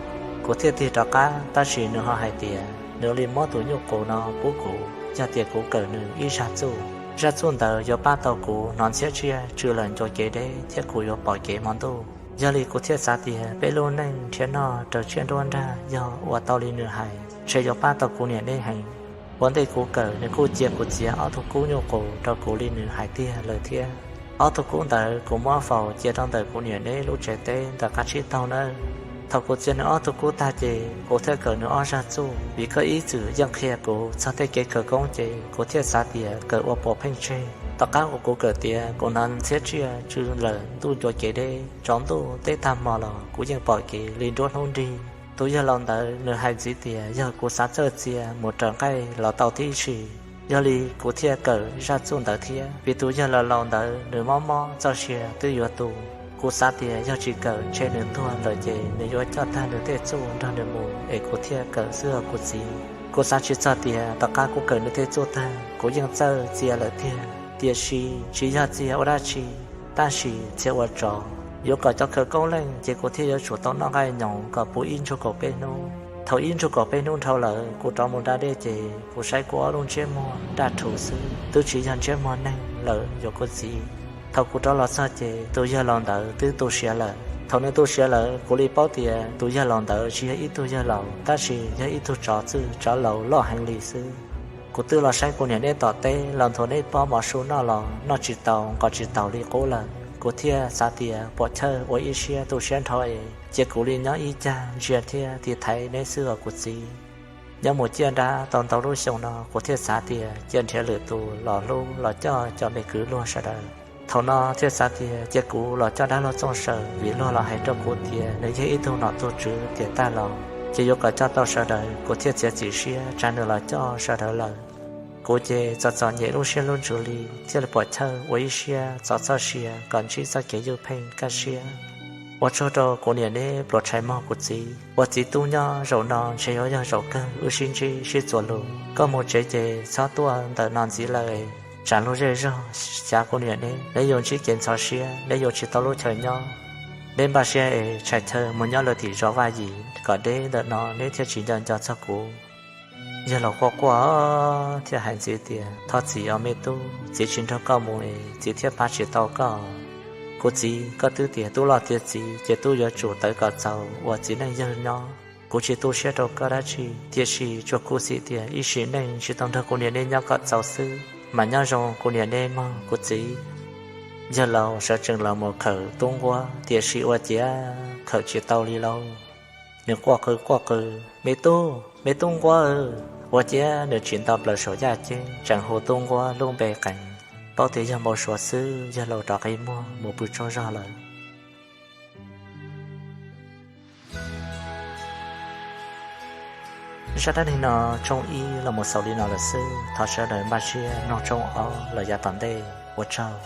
Kuv thiaj tig rov qab, tab sis nws ho hais tias nws li muab tus nyuj qus no pub kuv yog tias kuv kawm nws ib zaj txuj. Zaj txuj ntawd yuav pab tau kuv hnov ntxhiab tsiaj tsw lawm ncua kev deb thiab kuv yuav pom kev hmo ntuj. Yog li kuv thiaj xav tias peb lub neej nrhiav noj raws tsiaj nruab nrag yog ua tau li nws hais, ntshe yuav pab tau kuv niam neb heev. Ua ntej kuv kawm nws kuj cia kuv txiav ob tug kub nyuj qus rau kuv li nws hais tiag lawm thiab. Ob tug kub ntawd kuv muab faus cia rau ntawm kuv niam neb lub tsev teb ntawm qab tsib taug nawb. Thaum kuv txiav nws ob tug kub tag ces kuv thiaj kawm nws ob zaj txuj, vim koj ib txwm yeej qhia kuv txog tej kev khawv koob ces kuv thiaj xav tias kawm ua puas pheej tseg. Tom qab uas kuv kawm tiav kuv hnov ntxhiab tsiaj tsw lawm ntuj ncua kev deb, tsaus ntuj teb tag hmo los kuv yeej pom kev li nruab hnub nrig. Tus yawg laus ntawd nws hais ntxiv tias yog kuv xav txawj txia mus raws nqaij los tau tib si. Yog li kuv thiaj kawm zaj txuj ntawd thiab, vim tus yawg laus laus ntawd nws mob mob txoj sia twb yuav tu. Kuv xav tias yog tsis kawm ntshe nws tuag lawm ces nws yuav coj tag nws tej txuj nrog nws mus es kuv thiaj kawm xwb os kuv txiv. Kuv xav tsis txog tias tom qab kuv kawm nws tej txuj tag kuv yeej txawj txia lawm tiag. Tiam sis tsis yog txia ua dab tsi, tab sis txia ua tsov. Yuav kom cov khawv koob leej ces kuv thiaj yuav tsum tau noj nqaij nyoos kom puv ib ntsug kaum peb hnub. Thaum ib ntsug kaum peb hnub dhau lawm kuv rov mus da dej ces kuv saib kuv ob lub ntsiab muag daj rhuv xwb, twb tsis yog ntsiab muag neeg lawm yuav kuv txiv. Thaum kuv rov los txog ces tus yawg laus ntawd twb tu siav lawm. Thaum nws tu siav lawm kuv li paub tias tus yawg laus ntawd tsis yog ib tug yawg laus, tab sis yog ib tug tsov txwj tsov laus loj heev li xwb. Kuv twb los saib kuv niam neb tom teb los nthuav neb pob mov su noj los noj tsis tau nqos tsis taus li qub lawm. Kuv thiaj xav tias puam chawj ua ib siab tu siab nrho es cia kuv li nyob ib cag ntsia thiab tiv thaiv neb xwb os kuv txiv. Nyob mus ciaj nrab tau ntau lub xyoo no kuv thiaj xav tias cia nrhiav lwm tus los hlub los coj cov me kwv luag sawv daws. Thaum no thiaj xav tias cia kuv los coj dab laug Txooj Sawm, vim luag los hais rau kuv tias nws yog ib tug nom tug tswv tiam tag los ces yuav kom coj tau sawv daws. Kuv thiaj txiav txim siab tsa nws los coj sawv daws lawm. Kuv ces txom txom nyem lub siab lub ntsws li, thiaj li puam chawj ua ib siab txov txoj sia kom ntsib txoj kev ywj pheej kaj siab. Ua tsaug rau kuv niam neb pluas tshais mog kuv txiv. Ua txiv tub nyob zaum no ntshe yuav yog zaum kawg wb sib ntsib sib txuas lus. Koj mus tsev ces txhob tuaj ntawm no ntxiv lawm, tsam lub zej zog xyav kuv niam neb, neb yuav ntsib kev ntxhov siab, neb yuav tsis tau lub chaw nyob. Neb npaj siab es tshais chaw mus nyob lawm tim zos Vaj Yim kom deb ntawm no neb thiaj tsis nco nco txog kuv. Yawg laus quaj quaj thiaj hais ntxiv tias, thov txim os me tub, txiv tsis nrog koj mus es txiv thiaj pab tsis tau koj. Kuv txiv, koj twb tias tub loj tiav txiv ces tub yuav tsum tawv kom txaus ua txiv neej yawg nyob. Kuv tsis tu siab rau koj dab tsi, tiam sis tsuas khuv xim tias ib sim neej tsis tau nrog kuv niam neb nyob kom txaus xwb. Mas nyob zoo kuv niam neb mog kuv txiv. Yawg laus sawv tsees los mus khawm tub nquab, tiam sis ua ciav khawm tsis tau li lauj. Nws quaj qw quaj qw, me tub, me tub nquab, ua ciav nws tsim nto plaws saum yaj ceeb tseem hu tub nquab lub npe qees. Paub tias yog npau suav xwb, yawg laus rov qi muag mus pw tsaug zog lawm. Zaj dab neeg no tshooj ib los mus xaus li no lawm xwb, thov sawv daws npaj siab mloog tshooj ob los yav tom ntej, ua tsaug.